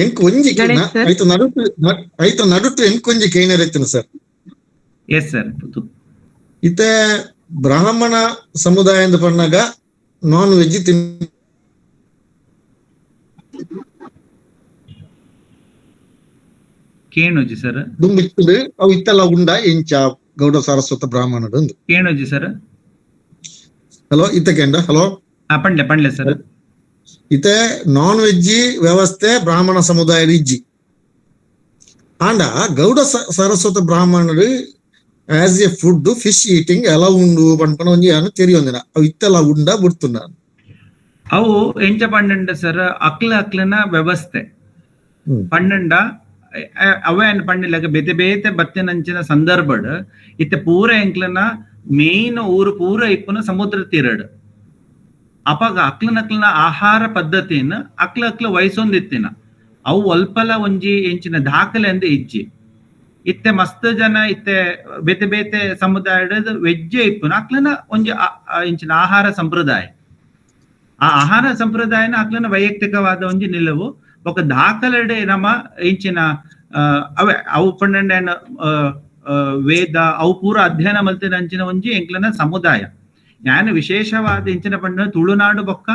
ಎಂಕ್ ಒಂಜಿ ಐತ ನಡುಟು ಐತ ನಡುಟು ಎಂಕ್ ಒಂಜಿ ಕೇನರ್ ಇತ್ತಿನ sir. Yes sir. ಇತ್ತೆ ಬ್ರಾಹ್ಮಣ ಸಮುದಾಯ ಅಂತ ಪಣ್ಣಾಗ ನಾನ್ ವೆಜ್ ತಿನ್ ಕೇಣುಜಿ ಸರ್. ದುಂಬಿತ್ತುಂಡು ಅವು ಇತ್ತೆಲ್ಲ ಉಂಡ ಎಂಚ ಗೌಡ ಸಾರಸ್ವತ ಬ್ರಾಹ್ಮಣರು ಅಂದು. ಕೇಣುಜಿ ಸರ್. ಹಲೋ, ಇತ್ತಕೆಂಡ ಹಲೋ. ಆ, ಪಂಡ್ಲೆ ಪಂಡ್ಲೆ ಸರ್. ಇತ್ತೆ ನಾನ್ ವೆಜ್ ವ್ಯವಸ್ಥೆ ಬ್ರಾಹ್ಮಣ ಸಮುದಾಯದ ಇಜ್ಜಿ. ಆಂಡ ಗೌಡ ಸಾರಸ್ವತ ಬ್ರಾಹ್ಮಣರು as a food fish eating ಎಲ್ಲ ಉಂಡು ಪನ್ಪನ ಒಂಜಿ ಯಾನು ತೆರಿಯೊಂದಿನ ಅವು ಇತ್ತೆಲ್ಲ ಉಂಡ ಬುಡ್ತುಂಡ. ಅವು ಎಂಚ ಪಂಡಂಡ ಸರ್, ಅಕ್ಲ ಅಕ್ಲನ ವ್ಯವಸ್ಥೆ ಪಂಡಂಡ ಅವೇ ಅನ್ ಪಂಡಿಲಾಗ ಬೇತೆ ಬೇತೆ ಬತ್ತಿನಂಚಿನ ಸಂದರ್ಭಡ್ ಇತ್ತೆ ಪೂರ ಎಂಕ್ಲನ ಮೇನ್ ಊರು ಪೂರ ಇಪ್ಪುನ ಸಮುದ್ರ ತೀರಡ್. ಅಪಗ ಅಕ್ಲನಕ್ಲನ ಆಹಾರ ಪದ್ಧತಿನ ಅಕ್ಲ ಅಕ್ಲ ವಯಸ್ಸೊಂದಿತ್ತಿನ ಅವು ಅಲ್ಪಲ ಒಂಜಿ ಎಂಚಿನ ದಾಖಲೆ ಅಂದ್ ಇಜ್ಜಿ. ಇತ್ತೆ ಮಸ್ತ್ ಜನ ಇತ್ತೆ ಬೇತೆ ಬೇತೆ ಸಮುದಾಯದ ವೆಜ್ಜೆ ಇಪ್ಪುನ ಅಕ್ಲನ ಒಂಜಿ ಎಂಚಿನ ಆಹಾರ ಸಂಪ್ರದಾಯ, ಆ ಆಹಾರ ಸಂಪ್ರದಾಯನ ಅಕ್ಲನ ವೈಯಕ್ತಿಕವಾದ ಒಂಜಿ ನಿಲುವು. ఒక ದಾಖಲೆಡೆ ನಮ್ಮ ಇಂಚಿನ ಅವೆ ಅವು ಪಂಡ ವೇದ ಅವು ಪೂರ ಅಧ್ಯಯನ ಮಲ್ತಿನ ಅಂಚಿನ ಒಂಜಿ ಎಂಕ್ಲನ ಸಮುದಾಯ. ಯಾನ್ ವಿಶೇಷವಾದ ಇಂಚಿನ ಪಂಡ ತುಳುನಾಡು ಬೊಕ್ಕ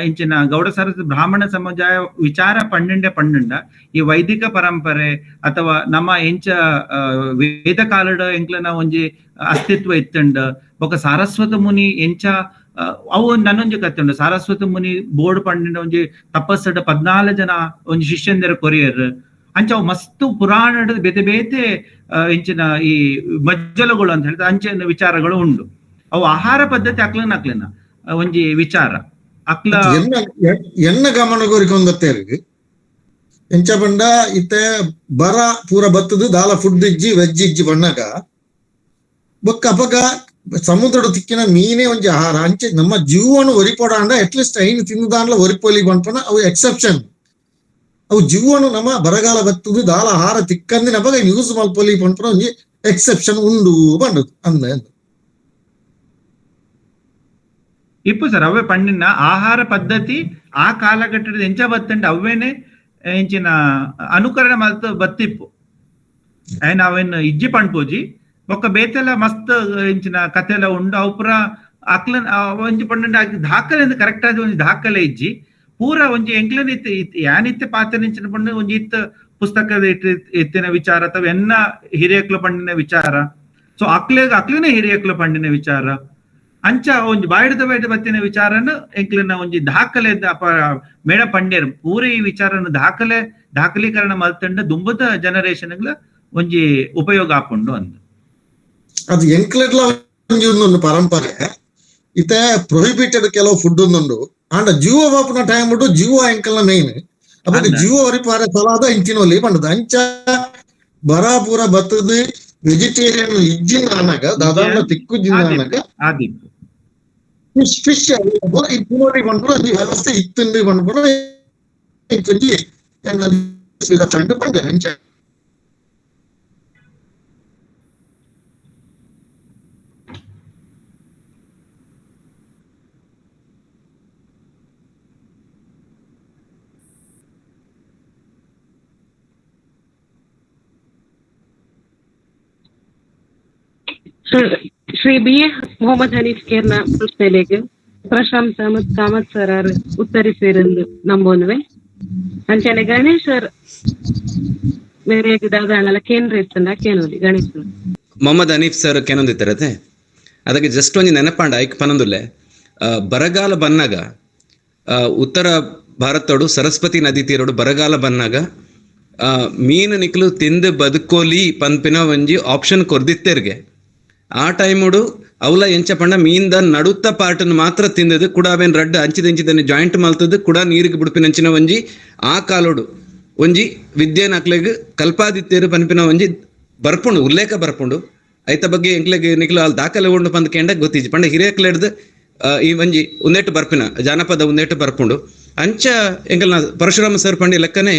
ಇಂಚಿನ ಗೌಡ ಸರಸ್ವತಿ ಬ್ರಾಹ್ಮಣ ಸಮುದಾಯ ವಿಚಾರ ಪಂಡಂಡೆ ಪಂಡಂಡ ಈ ವೈದಿಕ ಪರಂಪರೆ ಅಥವಾ ನಮ್ಮ ಎಂಚ ವೇದ ಕಾಲಡ ಎಂಕ್ಲನ ಒಂಜಿ ಅಸ್ತಿತ್ವ ಇತ್ತಂಡ ಬೊಕ್ಕ ಸಾರಸ್ವತ ಮುನಿ ಎಂಚ ಅವು ನನ್ನೊಂಜಿ ಕತೆ ಉಂಡು. ಸಾರಸ್ವತ ಮುನಿ ಬೋರ್ಡ್ ಪಂಡಿನ ಒಂಜಿ ತಪಸ್ಸಡ 14 ಜನ ಒಂಜಿ ಶಿಷ್ಯಂದರ ಕೊರಿಯರ್ ಅಂಚ ಅವು ಮಸ್ತ್ ಪುರಾಣದ ಬೇತೆ ಬೇತೆ ಇಂಚಿನ ಈ ಮಜ್ಜಲುಗಳು ಅಂತ ಹೇಳಿದ್ರೆ ಅಂಚಿನ ವಿಚಾರಗಳು ಉಂಡು. ಅವು ಆಹಾರ ಪದ್ಧತಿ ಅಕ್ಲನ ಅಕ್ಲನ ಒಂಜಿ ವಿಚಾರ ಅಕ್ಲ ಎನ್ನ ಗಮನ ಕೋರಿಕೊಂಡತ್ತೇರಿಗೆ ಎಂಚ ಪಂಡ ಇತ್ತೆ ಬರ ಪೂರ ಬತ್ತದು ದಾಲ ಫುಡ್ ಇಜ್ಜಿ ವೆಜ್ ಇಜ್ಜಿ ಬಣ್ಣಗ ಬೊಕ್ಕ ಅಪಗ ಸಮುದ್ರದ ತಿಕ್ಕಿನ ಮೀನೇ ಒಂಜಿ ಆಹಾರ ಅಂಚೆ ನಮ್ಮ ಜೀವನ ಒರಿಪೋಡಾಂಡ ಅಟ್ಲೀಸ್ಟ್ ಐನ್ ತಿಂದುದಾನ್ಲ ಒರಿಪೊಲಿ ಪನ್ಪನ ಅವು ಎಕ್ಸೆಪ್ಷನ್. ಅವು ಜೀವನ ನಮ್ಮ ಬರಗಾಲ ಬತ್ತದು ದಾಲ ಆಹಾರ ತಿಕ್ಕಂದಿನ ಅಪಗ ಯೂಸ್ ಮಲ್ಪೊಲಿ ಪನ್ಪನ ಒಂಜಿ ಎಕ್ಸೆಪ್ಷನ್ ಉಂಡು ಪಂಡದು ಅಂದ. ಇಪ್ಪು ಸರ್ ಅವೇ ಪಂಡಿನ ಆಹಾರ ಪದ್ಧತಿ ಆ ಕಾಲಘಟ್ಟದ ಎಂಚ ಬತ್ತಂಡ ಅವೇನೆ ಎಂಚಿನ ಅನುಕರಣೆ ಮಲ್ತ ಬತ್ತಿಪ್ಪು ಐನ್ ಅವೇನು ಇಜ್ಜಿ ಪಣ್ಪೂಜಿ ಬೊಕ್ಕ ಬೇತೆಲ್ಲ ಮಸ್ತ್ ಇಂಚಿನ ಕಥೆಲ್ಲ ಉಂಡು. ಅವು ಪೂರ ಅಕ್ಲನ್ ಒಂಜಿ ಪಂಡ ದಾಖಲೆ ಕರೆಕ್ಟ್ ಆದ ಒಂಜಿ ದಾಖಲೆ ಇಜ್ಜಿ ಪೂರ ಒಂಜಿ ಎಂಕ್ಲನ್ ಇತ್ತು ಯಾನಿತ್ತೆ ಪಾತ್ರ ಇಂಚಿನ ಪಂಡ ಒಂಜಿ ಇತ್ತ ಪುಸ್ತಕದ ಇತ್ತಿನ ವಿಚಾರ ಅಥವಾ ಎನ್ನ ಹಿರಿಯಕ್ಲ ಪಂಡಿನ ವಿಚಾರ. ಸೊ ಅಕ್ಲೆ ಅಕ್ಲನೆ ಹಿರಿಯಕ್ಲ ಪಂಡಿನ ವಿಚಾರ ಅಂಚ ಒಂಜಿ ಬಾಯಿಡ್ದ ಬೈಟ ಬತ್ತಿನ ವಿಚಾರನ ಎಂಕ್ಲನ ಒಂಜಿ ದಾಖಲೆ ಮೇಡ ಪಂಡ್ಯರ್ ಪೂರ ಈ ವಿಚಾರನ ದಾಖಲೆ ದಾಖಲೀಕರಣ ಮಲ್ತಂಡ ದುಂಬದ ಜನರೇಷನ್ ಒಂಜಿ ಉಪಯೋಗ ಆಪುಂಡು ಅಂದ್. ಅದು ಎಂಕ್ಲೆಡ್ಲ ಒಂಜಿ ಒಂದೊಂದು ಪರಂಪರೆ ಇತ್ತೆ ಪ್ರೊಹಿಬಿಟೆಡ್ ಕೆಲವು ಫುಡ್ ಒಂದುಂಡು. ಆಂಡ ಜೀವ ಬಾಪುನ ಟೈಮ್ ಉಂಟು ಜೀವ ಎಂಕಲ್ನ ಮೇನ್ ಅಪಗ ಜೀವ ಒರಿಪಾರ ಸಲಾದ ಇಂಚಿನೊಲಿ ಪಂಡದು ಅಂಚ ಬರ ಪೂರ ಬತ್ತದು ವೆಜಿಟೇರಿಯನ್ ಇಜ್ಜಿನ ಅನಗ ದಾದಾನ ತಿಕ್ಕು ಅನಗ ಫಿಶ್ ಫಿಶ್ ತಿನ್ನೋಲಿ ಪಂಡ್ರು ಒಂಜಿ ವ್ಯವಸ್ಥೆ ಇತ್ತುಂಡು ಪಂಡ್ರು ಒಂಜಿ ಪಂಡೆ ಅಂಚ. ಶ್ರೀ ಬಿ ಎ ಮೊಹಮ್ಮದ್ ಹನೀಫ್ ಕೇರ್ನ ಪ್ರಶ್ನೆಲೆಗ್ ಪ್ರಶಾಂತ್ ಕಾಮತ್ ಸರ್ ಆರ್ ಉತ್ತರಿಸಿರೆಂದು ನಂಬೋನುವೆ. ಅಂಚನೆ ಗಣೇಶ್ ಸರ್ ಬೇರೆ ದಾದಾಣಲ ಕೇಂದ್ರ ಇತ್ತಂಡ ಕೇನೋಲಿ ಗಣೇಶ್ ಸರ್. ಮೊಹಮ್ಮದ್ ಹನೀಫ್ ಸರ್ ಕೇನೊಂದಿತ್ತರತೆ ಅದಕ್ಕೆ ಜಸ್ಟ್ ಒಂಜಿ ನೆನಪಾಂಡ ಐಕ್ ಪನೊಂದುಲ್ಲೆ. ಬರಗಾಲ ಬನ್ನಾಗ ಉತ್ತರ ಭಾರತೋಡು ಸರಸ್ವತಿ ನದಿ ತೀರೋಡು ಬರಗಾಲ ಬನ್ನಾಗ ಮೀನು ನಿಕ್ಲು ತಿಂದು ಬದುಕೋಲಿ ಪನ್ಪಿನ ಒಂಜಿ ಆಪ್ಷನ್ ಕೊರ್ದಿತ್ತೆರ್ಗೆ. ಆ ಟೈಮುಡು ಅವಲ ಎಂಚ ಪಂಡ ಮೀನ್ದ ನಡುತ್ತ ಪಾರ್ಟನ್ನು ಮಾತ್ರ ತಿಂದದು ಕೂಡ ಅವೇನ್ ರಡ್ಡ್ ಅಂಚಿದ ಜಾಯಿಂಟ್ ಮಲ್ತದ್ದು ಕೂಡ ನೀರಿಗೆ ಬುಡ್ಪಿನ ಒಂಜಿ ಆ ಕಾಲೋಡು ಒಂಜಿ ವಿದ್ಯೆನ ಅಕ್ಲೆಗ್ ಕಲ್ಪಾದಿತ್ತೇರು ಪನ್ಪಿನ ಒಂಜಿ ಬರ್ಪುಂಡು ಉಲ್ಲೇಖ ಬರ್ಪುಂಡು. ಐತ ಬಗ್ಗೆ ಎಂಕ್ಲೆಗ್ ನಿಕ್ಲು ಅಲ್ಲಿ ದಾಖಲೆ ಉಂಡು ಪಂದ್ ಕೇಂಡ ಗೊತ್ತಿಜ್ಜಿ ಪಂಡ ಹಿರಿಯಕ್ಲೆಡ್ದು ಈ ಒಂಜಿ ಉಂದೇಟು ಬರ್ಪಿನ ಜಾನಪದ ಉಂದೇಟು ಬರ್ಪುಂಡು. ಅಂಚ ಎಂಕಲ್ನ ಪರಶುರಾಮ ಸರ್ ಪಂಡಿ ಲೆಕ್ಕನೆ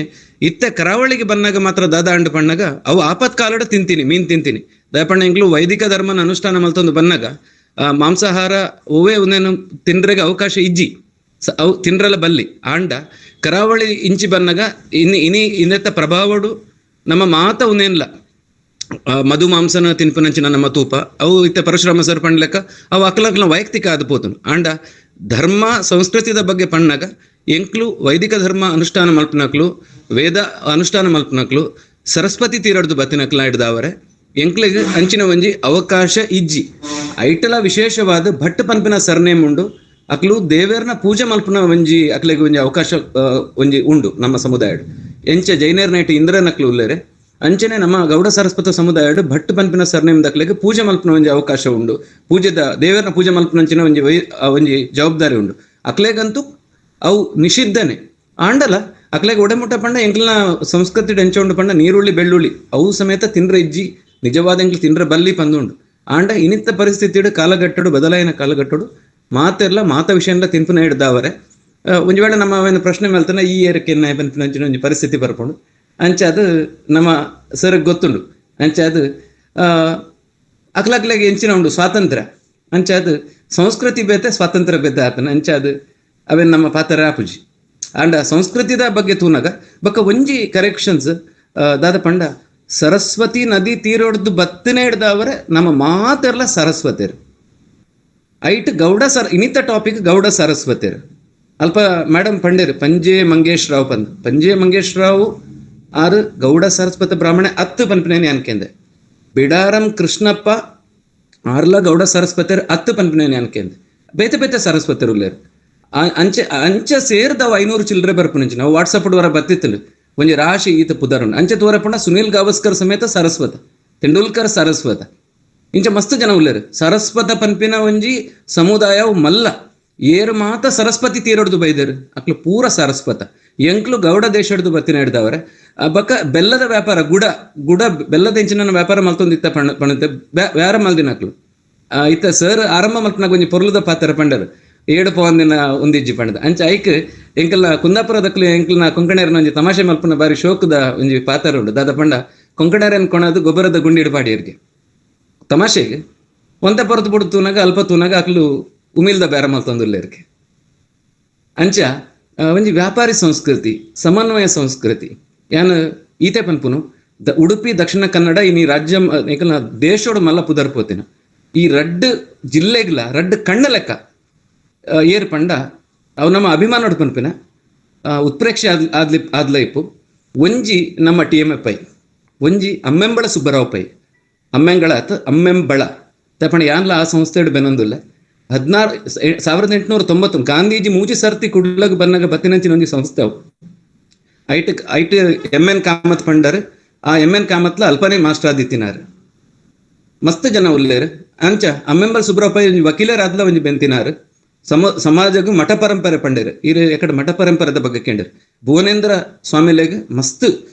ಇತ್ತ ಕರಾವಳಿಗೆ ಬಂದಾಗ ಮಾತ್ರ ದಾದಾ ಅಂಡು ಪಣ್ಣಾಗ ಅವು ಆಪತ್ಕಾಲಡ ತಿಂತೀನಿ ಮೀನ್ ತಿಂತೀನಿ ದಯಪಣ್ಣ ಎಂಕ್ಲು ವೈದಿಕ ಧರ್ಮನ ಅನುಷ್ಠಾನ ಮಲ್ತೊಂದು ಬನ್ನಾಗ ಮಾಂಸಾಹಾರ ಒವೇ ಒಂದೇನು ತಿಂದ್ರೆಗೆ ಅವಕಾಶ ಇಜ್ಜಿ ಅವು ತಿಂದ್ರಲ್ಲ ಬಲ್ಲಿ. ಆಂಡ ಕರಾವಳಿ ಇಂಚಿ ಬನ್ನಾಗ ಇನಿ ಇನಿ ಇನ್ನೆತ್ತ ಪ್ರಭಾವಡು ನಮ್ಮ ಮಾತ ಒಂದೇನ್ಲ ಮಧು ಮಾಂಸನ ತಿನ್ಪುನಂಚಿನ ನಮ್ಮ ತೂಪ ಅವು ಇತ್ತ ಪರಶುರಾಮ ಸರ್ ಪಂಡ್ಲೆಕ್ಕ ಅವು ಅಕ್ಲಕ್ಲ ವೈಯಕ್ತಿಕ ಆದ ಪೋತುನು. ಆಂಡ ಧರ್ಮ ಸಂಸ್ಕೃತಿದ ಬಗ್ಗೆ ಪಣ್ಣಾಗ ಎಂಕ್ಲು ವೈದಿಕ ಧರ್ಮ ಅನುಷ್ಠಾನ ಮಲ್ಪನಕ್ಲು, ವೇದ ಅನುಷ್ಠಾನ ಮಲ್ಪನಕ್ಲು, ಸರಸ್ವತಿ ತೀರಡ್ದು ಬತ್ತಿನಕ್ಲ ಹಿಡ್ದಾವರೆ ಎಂಕ್ಲಿಗೆ ಅಂಚಿನ ಒಂಜಿ ಅವಕಾಶ ಇಜ್ಜಿ. ಐಟಲ ವಿಶೇಷವಾದ ಭಟ್ ಪನ್ಪಿನ ಸರ್ನೇಮ್ ಉಂಡು, ಅಕ್ಲು ದೇವೇರ್ನ ಪೂಜೆ ಮಲ್ಪನ ಒಂಜಿ ಅಕ್ಲೆಗ್ ಒಂಜಿ ಅವಕಾಶ ಒಂಜಿ ಉಂಡು ನಮ್ಮ ಸಮುದಾಯಡ್. ಎಂಚ ಜೈನರ್ ನೈಟ್ ಇಂದ್ರನಕ್ಲು ಉಲ್ಲೇರೆ ಅಂಚನೆ ನಮ್ಮ ಗೌಡ ಸರಸ್ವತ ಸಮುದಾಯಡ್ ಭಟ್ ಪನ್ಪಿನ ಸರ್ನೇಮ್ ದಕ್ಲೆಗ್ ಪೂಜೆ ಮಲ್ಪನ ಒಂಜಿ ಅವಕಾಶ ಉಂಡು, ಪೂಜೆದ ದೇವೇರ್ನ ಪೂಜೆ ಮಲ್ಪನಂಚಿನ ಒಂಜಿ ಒಂಜಿ ಜವಾಬ್ದಾರಿ ಉಂಡು. ಅಕ್ಲೆಗಂತೂ ಅವು ನಿಷಿದ್ಧನೆ. ಆಂಡಲ ಅಕ್ಲೆಗ್ ಒಡೆಮುಟ್ಟ ಪಂಡ ಎಂಕ್ಲನ ಸಂಸ್ಕೃತಿ ಎಂಚ ಉಂಡು ಪಂಡ ನೀರುಳ್ಳಿ ಬೆಳ್ಳುಳ್ಳಿ ಅವು ಸಮೇತ ತಿಂದ್ರೆ ಇಜ್ಜಿ, ನಿಜವಾದ ಎಂಕ್ಲು ತಿಂದ್ರೆ ಬಲ್ಲಿ ಪಂದುಂಡು. ಆಂಡ ಇನಿತ್ತ ಪರಿಸ್ಥಿತಿಡು ಕಾಲಘಟ್ಟಡು ಬದಲಾಯಿನ ಕಾಲಘಟ್ಟಡು ಮಾತೆಲ್ಲ ಮಾತ ವಿಷಯಲ್ಲ ತಿನ್ಪುನ ಹಿಡ್ದಾವರೆ. ಒಂಜಿ ವೇಳೆ ನಮ್ಮ ಅವೇನು ಪ್ರಶ್ನೆ ಮೇಲ್ತಾನೆ ಈ ಏರಕ್ಕೆ ಪನ್ಪಿನ ಒಂಜಿ ಪರಿಸ್ಥಿತಿ ಬರ್ಪುಂಡು. ಅಂಚ ಅದು ನಮ್ಮ ಸರ್ ಗೊತ್ತುಂಡು. ಅಂಚ ಅದು ಅಕ್ಲಕ್ಲೆಗ್ ಎಂಚಿನ ಉಂಡು ಸ್ವಾತಂತ್ರ್ಯ, ಅಂಚ ಅದು ಸಂಸ್ಕೃತಿ ಬೇತೆ ಸ್ವಾತಂತ್ರ್ಯ ಬೇತೆ ಆತನ. ಅಂಚ ಅದು ಅವೇನು ನಮ್ಮ ಪಾತ್ರ ಆಪುಜಿ. ಆಂಡ ಸಂಸ್ಕೃತಿದ ಬಗ್ಗೆ ತೂನಾಗ ಬೊಕ್ಕ ಒಂಜಿ ಕರೆಕ್ಷನ್ಸ್ ದಾದ ಪಂಡ ಸರಸ್ವತಿ ನದಿ ತೀರೋಡ್ದು ಬತ್ತನೆ ಹಿಡ್ದವರೆ ನಮ್ಮ ಮಾತೆಲ್ಲ ಸರಸ್ವತಿರು ಐಟ್ ಗೌಡ ಸರ್ ಇನ್ನಿತ ಟಾಪಿಕ್ ಗೌಡ ಸರಸ್ವತಿರು. ಅಲ್ಪ ಮೇಡಮ್ ಪಂಡೇರು ಪಂಜೆ ಮಂಗೇಶ್ ರಾವ್ ಪಂದ್ ಪಂಜೆ ಮಂಗೇಶ್ ರಾವ್ ಆರು ಗೌಡ ಸರಸ್ವತ ಬ್ರಾಹ್ಮಣ ಅತ್ತು ಪನ್ಪಿನೇನೆ ಅನ್ಕೆಂದೆ. ಬಿಡಾರಂ ಕೃಷ್ಣಪ್ಪ ಆರ್ಲ ಗೌಡ ಸರಸ್ವತಿರು ಅತ್ತು ಪನ್ಪಿನೇನೆ ಅನ್ಕೆಂದೆ. ಬೇತೆ ಬೇತೆ ಸರಸ್ವತಿರು ಉಲ್ಲೇರು. ಅಂಚೆ ಅಂಚೆ ಸೇರ್ದವು 500 ಚಿಲ್ಲರೆ ಬರ್ಪುನಂಚಿ ನಾವು ವಾಟ್ಸಪ್ ವರ ಬತ್ತಿತ್ತಲು ಒಂಜಿ ರಾಶಿ ಈತ ಪುದರುಂಡು. ಅಂಚೆ ತೋರಪಂಡ ಸುನೀಲ್ ಗಾವಸ್ಕರ್ ಸಮೇತ ಸರಸ್ವತ, ತೆಂಡೂಲ್ಕರ್ ಸರಸ್ವತ, ಇಂಚ ಮಸ್ತ್ ಜನ ಉಲ್ಲೇರು. ಸರಸ್ವತ ಪನ್ಪಿನ ಒಂಜಿ ಸಮುದಾಯ ಮಲ್ಲ ಏರು ಮಾತ ಸರಸ್ವತಿ ತೀರೊಡ್ದು ಬೈದರು ಅಕ್ಲು ಪೂರ ಸರಸ್ವತ. ಎಂಕ್ಲು ಗೌಡ ದೇಶಡ್ದು ಬತ್ತಿನ ಹಿಡ್ದವರೆ. ಬಕ್ಕ ಬೆಲ್ಲದ ವ್ಯಾಪಾರ ಗುಡ ಗುಡ ಬೆಲ್ಲದ ಇಂಚಿನ ವ್ಯಾಪಾರ ಮಲ್ತೊಂದಿತ್ತ ಪಣ ಪಣತೆ ವ್ಯಾರ ಮಲ್ದಿನ ಅಕ್ಲು. ಇತ್ತ ಸರ್ ಆರಂಭ ಮಲ್ಪನಾಗ ಒಂಜಿ ಪೊರ್ಲುದ ಪಾತ್ರ ಪಂಡರು ಏಡು ಪವಂದಿನ ಒಂದಿಜ್ಜಿ ಪಂಡದ. ಅಂಚ ಐಕ್ ಎಂಕಲ್ನ ಕುಂದಾಪುರದಕ್ಲು ಎಂಕಲ್ನ ಕೊಂಕಣೇರನ ಒಂಜಿ ತಮಾಷೆ ಮಲ್ಪನ ಬಾರಿ ಶೋಕದ ಒಂಜಿ ಪಾತ್ರ ಉಂಡು. ದಾದ ಪಂಡ ಕೊಂಕಣೇರನ್ ಕೊಣದು ಗೊಬ್ಬರದ ಗುಂಡಿಡು ಪಾಡಿಯರ್ಗೆ ತಮಾಷೆಗೆ ಒಂತೆ ಪೊರತು ಬುಡು ತೂನಾಗ ಅಲ್ಪ ತೂನಾಗ ಅಕ್ಲು ಉಮಿಲ್ದ ಬೇರೆ ಮಲ್ತೊಂದುಲ್ಲೇರ್ಗೆ. ಅಂಚ ಒಂಜಿ ವ್ಯಾಪಾರಿ ಸಂಸ್ಕೃತಿ, ಸಮನ್ವಯ ಸಂಸ್ಕೃತಿ ಯಾನ್ ಈತೆ ಪನ್ಪುನು ಉಡುಪಿ ದಕ್ಷಿಣ ಕನ್ನಡ ಇನಿ ರಾಜ್ಯ ಎಂಕಲ್ನ ದೇಶೋಡು ಮಲ್ಲ ಪುದರ್ ಪೋತಿನ ಈ ರಡ್ಡು ಜಿಲ್ಲೆಗ್ಲ ರಡ್ಡು ಕಣ್ಣ ಲೆಕ್ಕ ಏರ್ ಪಂಡ ಅವು ನಮ್ಮ ಅಭಿಮಾನೋಡು ಪನ್ಪಿನ ಉತ್ಪ್ರೇಕ್ಷೆ ಆದ್ಲಿ ಆದ್ಲ ಇಪ್ಪು. ಒಂಜಿ ನಮ್ಮ TMA pi, ಒಂಜಿ ಅಮ್ಮೆಂಬಳ ಸುಬ್ಬರಾವ್ ಪೈ, ಅಮ್ಮೆಂಗಳ ಅತ್ ಅಮ್ಮೆಂಬಳ ತಪಣ ಯಾನ್ಲ ಆ ಸಂಸ್ಥೆಡು ಬೆನೊಂದುಲ್ಲ. 1890 ಗಾಂಧೀಜಿ ಮೂಜಿ ಸರ್ತಿ ಕುಡ್ಲಗ್ ಬನ್ನಗ ಬತ್ತಿನಂಚಿನ ಒಂಜಿ ಸಂಸ್ಥೆ ಅವು. ಐಟ್ ಐಟ್ MN Kamath ಪಂಡರ್, ಆ MN ಕಾಮತ್ಲ ಅಲ್ಪನೇ ಮಾಸ್ಟರ್ ಆದಿತ್ತಿನಾರು, ಮಸ್ತ್ ಜನ ಉಲ್ಲೇರು. ಅಂಚ ಅಮ್ಮೆಂಬಳ ಸುಬ್ಬರಾವ್ ಪೈ ಒಂಜಿ ವಕೀಲರಾದ್ಲ ಒಂಜಿ ಬೆಂತಿನಾರು. ಸಮಾಜಗೂ ಮಠ ಪರಂಪರೆ ಪಂಡೇರು, ಇರು ಎಕಡೆ ಮಠ ಪರಂಪರೆದ ಬಗ್ಗೆ ಕೇಂದ್ರ ಭುವನೇಂದ್ರ ಸ್ವಾಮಿಲೆಗ್ ಮಸ್ತ್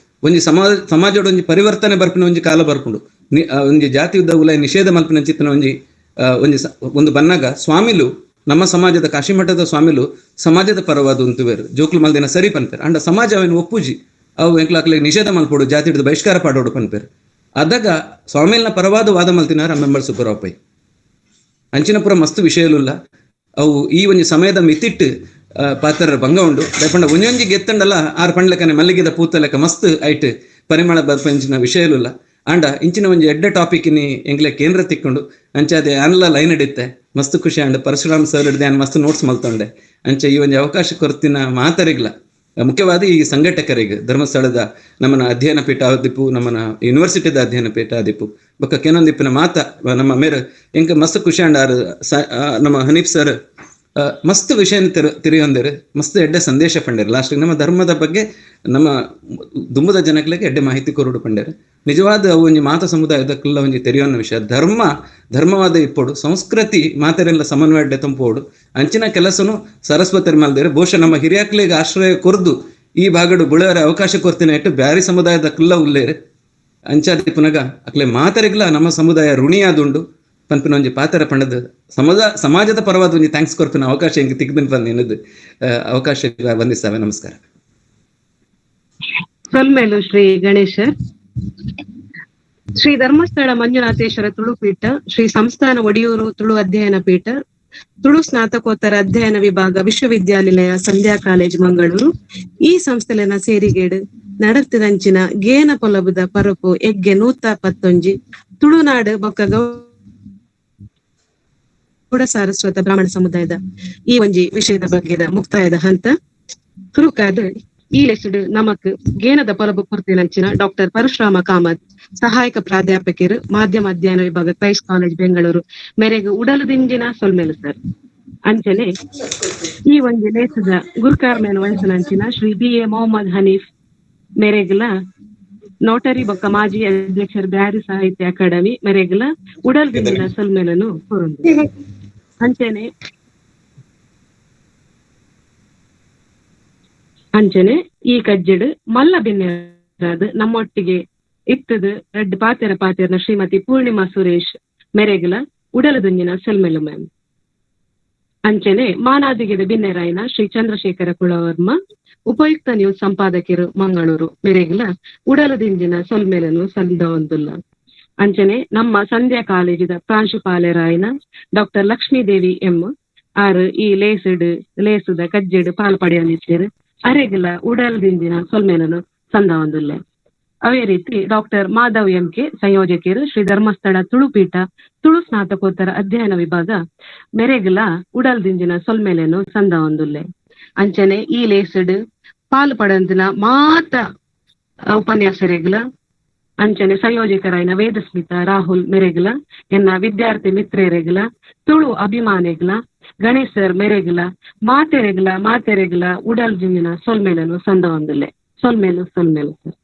ಒಂಜಿ ಸಮಾಜದ ಒಂಜಿ ಪರಿವರ್ತನೆ ಬರ್ಪಿನ ಒಂಜಿ ಕಾಲ ಬರ್ಪುಂಡು. ಒಂಜಿ ಜಾತಿ ಉದ್ದ ಉಲೈ ನಿಷೇಧ ಮಲ್ಪಿನ ಚಿತ್ತನ ಒಂಜಿ ಒಂಜಿ ಒಂದು ಬನ್ನಾಗ ಸ್ವಾಮಿಲು ನಮ್ಮ ಸಮಾಜದ ಕಾಶಿಮಠದ ಸ್ವಾಮಿಲು ಸಮಾಜದ ಪರವಾದ ಉಂತುವೇರು ಜೋಕ್ಲು ಮಲ್ದಿನ ಸರಿ ಪನ್ಪೇರು. ಅಂಡ ಸಮಾಜ ಅವೇನು ಒಪ್ಪುಜಿ, ಅವು ಎಂಕ್ಲಾಕ್ಲೆ ನಿಷೇಧ ಮಲ್ಪೋಡು, ಜಾತಿ ಹಿಡಿದು ಬಹಿಷ್ಕಾರ ಪಾಡೋಡು ಪನ್ಪೇರು. ಅದಾಗ ಸ್ವಾಮಿಲ್ನ ಪರವಾದ ವಾದ ಮಲ್ತಿನಾರ ಅಮ್ಮೆಂಬಳ್ ಸುಬ್ಬರಾವ್ ಪೈ. ಅಂಚಿನಪುರ ಮಸ್ತ್ ವಿಷಯಲುಲ್ಲ ಅವು ಈ ಒಂಜಿ ಸಮಯದ ಮಿತಿಟ್ಟು ಪಾತ್ರ ಭಂಗ ಉಂಡು. ದಯಪಂಡ ಒಂಜೊಂಜಿ ಗೆತ್ತಂಡಲ್ಲ ಆರು ಪಂಡ್ಲೆಕ್ಕನೆ ಮಲ್ಲಿಗೆದ ಪೂತ ಲೆಕ್ಕ ಮಸ್ತ್ ಐಟ್ ಪರಿಮಳ ಬರ್ಪಂಚಿನ ವಿಷಯಲುಲ್ಲ. ಆಂಡ ಇಂಚಿನ ಒಂಜಿ ಎಡ್ಡೆ ಟಾಪಿಕ್ ನಿ ಎಂಗ್ಲೆ ಕೇಂದ್ರ ತಿಕ್ಕೊಂಡು ಅಂಚೆ ಅನ್ಲ ಲೈನ್ ಹಿಡಿತ್ತೆ ಮಸ್ತ್ ಖುಷಿ ಆಂಡ್ ಪರಶುರಾಮ್ ಸರ್ ಹಿಡ್ದೆ ಆನ್ ಮಸ್ತ್ ನೋಟ್ಸ್ ಮಲ್ತೊಂಡೆ. ಅಂಚೆ ಈ ಒಂಜಿ ಅವಕಾಶ ಕೊರ್ತಿನ ಮಾತರಿಗ್ಲ ಮುಖ್ಯವಾದ ಈ ಸಂಘಟಕರಿಗೆ ಧರ್ಮಸ್ಥಳದ ನಮ್ಮನ ಅಧ್ಯಯನ ಪೀಠ ಆದಿಪ್ಪು, ನಮ್ಮನ ಯೂನಿವರ್ಸಿಟಿದ ಅಧ್ಯಯನ ಪೀಠ ಆದಿಪ್ಪು, ಬೊಕ್ಕ ಕೆನೊಂದಿಪ್ಪಿನ ಮಾತ ನಮ್ಮ ಮೇರೆ ಎಂಕ ಮಸ್ತ್ ಖುಷಿ ಆಂಡ್ ಆರ್ ನಮ್ಮ ಹನೀಫ್ ಸರ್ ಮಸ್ತ್ ವಿಷಯ ತಿರಿಯೊಂದೇರು, ಮಸ್ತ್ ಎಡ್ಡೆ ಸಂದೇಶ ಪಂಡೇರು. ಲಾಸ್ಟ್ ನಮ್ಮ ಧರ್ಮದ ಬಗ್ಗೆ ನಮ್ಮ ದುಂಬದ ಜನಗಳಿಗೆ ಎಡ್ಡೆ ಮಾಹಿತಿ ಕೊರಡು ಪಂಡೇರು. ನಿಜವಾದ ಅವು ಒಂಜಿ ಮಾತ ಸಮುದಾಯದಕ್ಕೆಲ್ಲ ಒಂಜಿ ತೆರೆಯೋನ್ನ ವಿಷಯ. ಧರ್ಮ ಧರ್ಮವಾದ ಇಪ್ಪೋಡು, ಸಂಸ್ಕೃತಿ ಮಾತೆರೆಲ್ಲ ಸಮನ್ವಯ ಎಡ್ಡೆ ತಂಪೋಡು. ಅಂಚಿನ ಕೆಲಸನು ಸರಸ್ವತಿ ಮಲ್ದೇರು. ಬಹುಶಃ ನಮ್ಮ ಹಿರಿಯಕ್ಲಿಗೆ ಆಶ್ರಯ ಕೊರ್ದು ಈ ಭಾಗಡು ಬುಳೆಯರ ಅವಕಾಶ ಕೊರ್ತಿನ ಇಟ್ಟು ಬ್ಯಾರಿ ಸಮುದಾಯದಕ್ಕೆಲ್ಲ ಉಲ್ಲೇರು. ಅಂಚಾದಿ ಪುನಗ ಅಕ್ಲೆ ಮಾತರಿಗ್ಲ ನಮ್ಮ ಸಮುದಾಯ ಋಣಿಯಾದುಂಡು ಪನ್ಪಿನ ಒಂಜಿ ಪಾತ್ರ ಪಂಡದ ಸಮಾಜದ ಪರವಾದ ಒಂಜಿ thanks ಕೊರ್ಪಿನ ಅವಕಾಶ ಹಿಂಗೆ ತಿಕ್ದಿನ ಬಂದು ಏನದು ಅವಕಾಶ ಬಂದಿస్తాವೆ. ನಮಸ್ಕಾರ. ಸೊಲ್ಮೇಲು ಶ್ರೀ ಗಣೇಶ. ಶ್ರೀ ಧರ್ಮಸ್ಥಳ ಮಂಜುನಾಥೇಶ್ವರ ತುಳುಪೀಠ, ಶ್ರೀ ಸಂಸ್ಥಾನ ಒಡಿಯೂರು ತುಳು ಅಧ್ಯಯನ ಪೀಠ, ತುಳು ಸ್ನಾತಕೋತ್ತರ ಅಧ್ಯಯನ ವಿಭಾಗ, ವಿಶ್ವವಿದ್ಯಾನಿಲಯ, ಸಂಧ್ಯಾ ಕಾಲೇಜ್ ಮಂಗಳೂರು ಈ ಸಂಸ್ಥೆಲೆನ ಸೇರಿಗೇಡು ನಡತಿನಂಚಿನ ಗೇನ ಪೊಲಬುದ ಪರಪು ಎಗ್ಗೆ 111 ತುಳುನಾಡು ಬೊಕ್ಕ ಗೌಡ ಸಾರಸ್ವತ ಬ್ರಾಹ್ಮಣ ಸಮುದಾಯದ ಈ ಒಂಜಿ ವಿಷಯದ ಬಗ್ಗೆದ ಮುಕ್ತಾಯದ ಹಂತ ತುರುಕಾದ ಈ ಲೆಸಡು ನಮಕ್ ಗೇನದ ಪೊಲಬು ಕೊರ್ತಿನಂಚಿನ ಡಾಕ್ಟರ್ ಪರಶುರಾಮ ಕಾಮತ್, ಸಹಾಯಕ ಪ್ರಾಧ್ಯಾಪಕರು, ಮಾಧ್ಯಮ ಅಧ್ಯಯನ ವಿಭಾಗ, ಕ್ರೈಸ್ಟ್ ಕಾಲೇಜ್ ಬೆಂಗಳೂರು ಮೇರೆಗೆ ಉಡಲು ದಿಂಜಿನ ಸೊಲ್ಮೆಲು ಸರ್. ಅಂಚನೆ ಈ ಒಂಜಿ ಲೇಸದ ಗುರುಕಾರ್ಮೇನ್ ವಯಸ್ಸಿನಂಚಿನ ಶ್ರೀ ಬಿ ಎ ಮೊಹಮ್ಮದ್ ಹನೀಫ್ ಮೇರೆಗ್ಲ, ನೋಟರಿ ಬೊಕ್ಕ ಮಾಜಿ ಅಧ್ಯಕ್ಷರು, ಬ್ಯಾರಿ ಸಾಹಿತ್ಯ ಅಕಾಡೆಮಿ ಮೇರೆಗ್ಲ ಉಡಲ್ ದಿಂಜಿನ ಸೊಲ್ಮೆಲನು ಕೊರುಂದು. ಅಂಚನೆ ಅಂಚನೆ ಈ ಕಜ್ಜೆಡು ಮಲ್ಲ ಬಿನ್ನೆರಾದ್ ನಮ್ಮೊಟ್ಟಿಗೆ ಇತ್ತದು ರಡ್ಡ್ ಪಾತೆರ ಪಾತೆರ್ನ ಶ್ರೀಮತಿ ಪೂರ್ಣಿಮಾ ಸುರೇಶ್ ಮೆರೆಗ್ಲ ಉಡಲದುಂಜಿನ ಸೊಲ್ಮೆಲು ಮ್ಯಾಮ್. ಅಂಚನೆ ಮಾನಾದಿಗೆದ ಬಿನ್ನೆರಾಯನ ಶ್ರೀ ಚಂದ್ರಶೇಖರ ಕುಳವರ್ಮ, ಉಪಯುಕ್ತ ನ್ಯೂಸ್ ಸಂಪಾದಕರು, ಮಂಗಳೂರು ಮೆರೆಗ್ಲ ಉಡಲದಿಂಜಿನ ಸೊಲ್ಮೆಲನು ಸಂದವಂದುಲ್ಲ. ಅಂಚನೆ ನಮ್ಮ ಸಂಧ್ಯಾ ಕಾಲೇಜಿದ ಪ್ರಾಂಶುಪಾಲರಾಯನ ಡಾಕ್ಟರ್ ಲಕ್ಷ್ಮೀದೇವಿ ಎಂ ಆರ್ ಈ ಲೇಸುಡ್ ಲೇಸುದ ಕಜ್ಜೆಡ್ ಪಾಲ್ ಪಡೆಯೊಂದಿತ್ತೇರು ಅರೆಗ್ಲ ಉಡಲ್ದಿಂಜಿನ ಸೊಲ್ಮೆಲನು ಸಂದವಂದುಲ್ಲ. ಅದೇ ರೀತಿ ಡಾಕ್ಟರ್ ಮಾಧವ್ ಎಂ ಕೆ, ಸಂಯೋಜಕರು, ಶ್ರೀ ಧರ್ಮಸ್ಥಳ ತುಳುಪೀಠ ತುಳು ಸ್ನಾತಕೋತ್ತರ ಅಧ್ಯಯನ ವಿಭಾಗ ಮೆರೆಗ್ಲ ಉಡಲ್ದಿಂಜಿನ ಸೊಲ್ಮೆಲೆನು ಸಂದವಂದುಲ್ಲೆ. ಅಂಚನೆ ಈ ಲೇಸುಡ್ ಪಾಲು ಪಡಂದಿನ ಮಾತ ಉಪನ್ಯಾಸರೆಗ್ಲ, ಅಂಚನೆ ಸಂಯೋಜಕರಾಯನ ವೇದಸ್ಮಿತ ರಾಹುಲ್ ಮೆರೆಗ್ಲ, ಎನ್ನ ವಿದ್ಯಾರ್ಥಿ ಮಿತ್ರರೆಗ್ಲ, ತುಳು ಅಭಿಮಾನಿಗ್ಲ, ಗಣೇಶ್ ಸರ್ ಮೆರೆಗ್ಲ, ಮಾತೆರೆಗ್ಲ ಮಾತೆರೆಗ್ಲ ಉಡಲ್ ಜಿಂಜಿನ ಸೊಲ್ಮೆಲನು ಸಂದವಂದುಲ್ಲೆ. ಸೊಲ್ಮೆಲು ಸೊಲ್ಮೆಲು ಸರ್.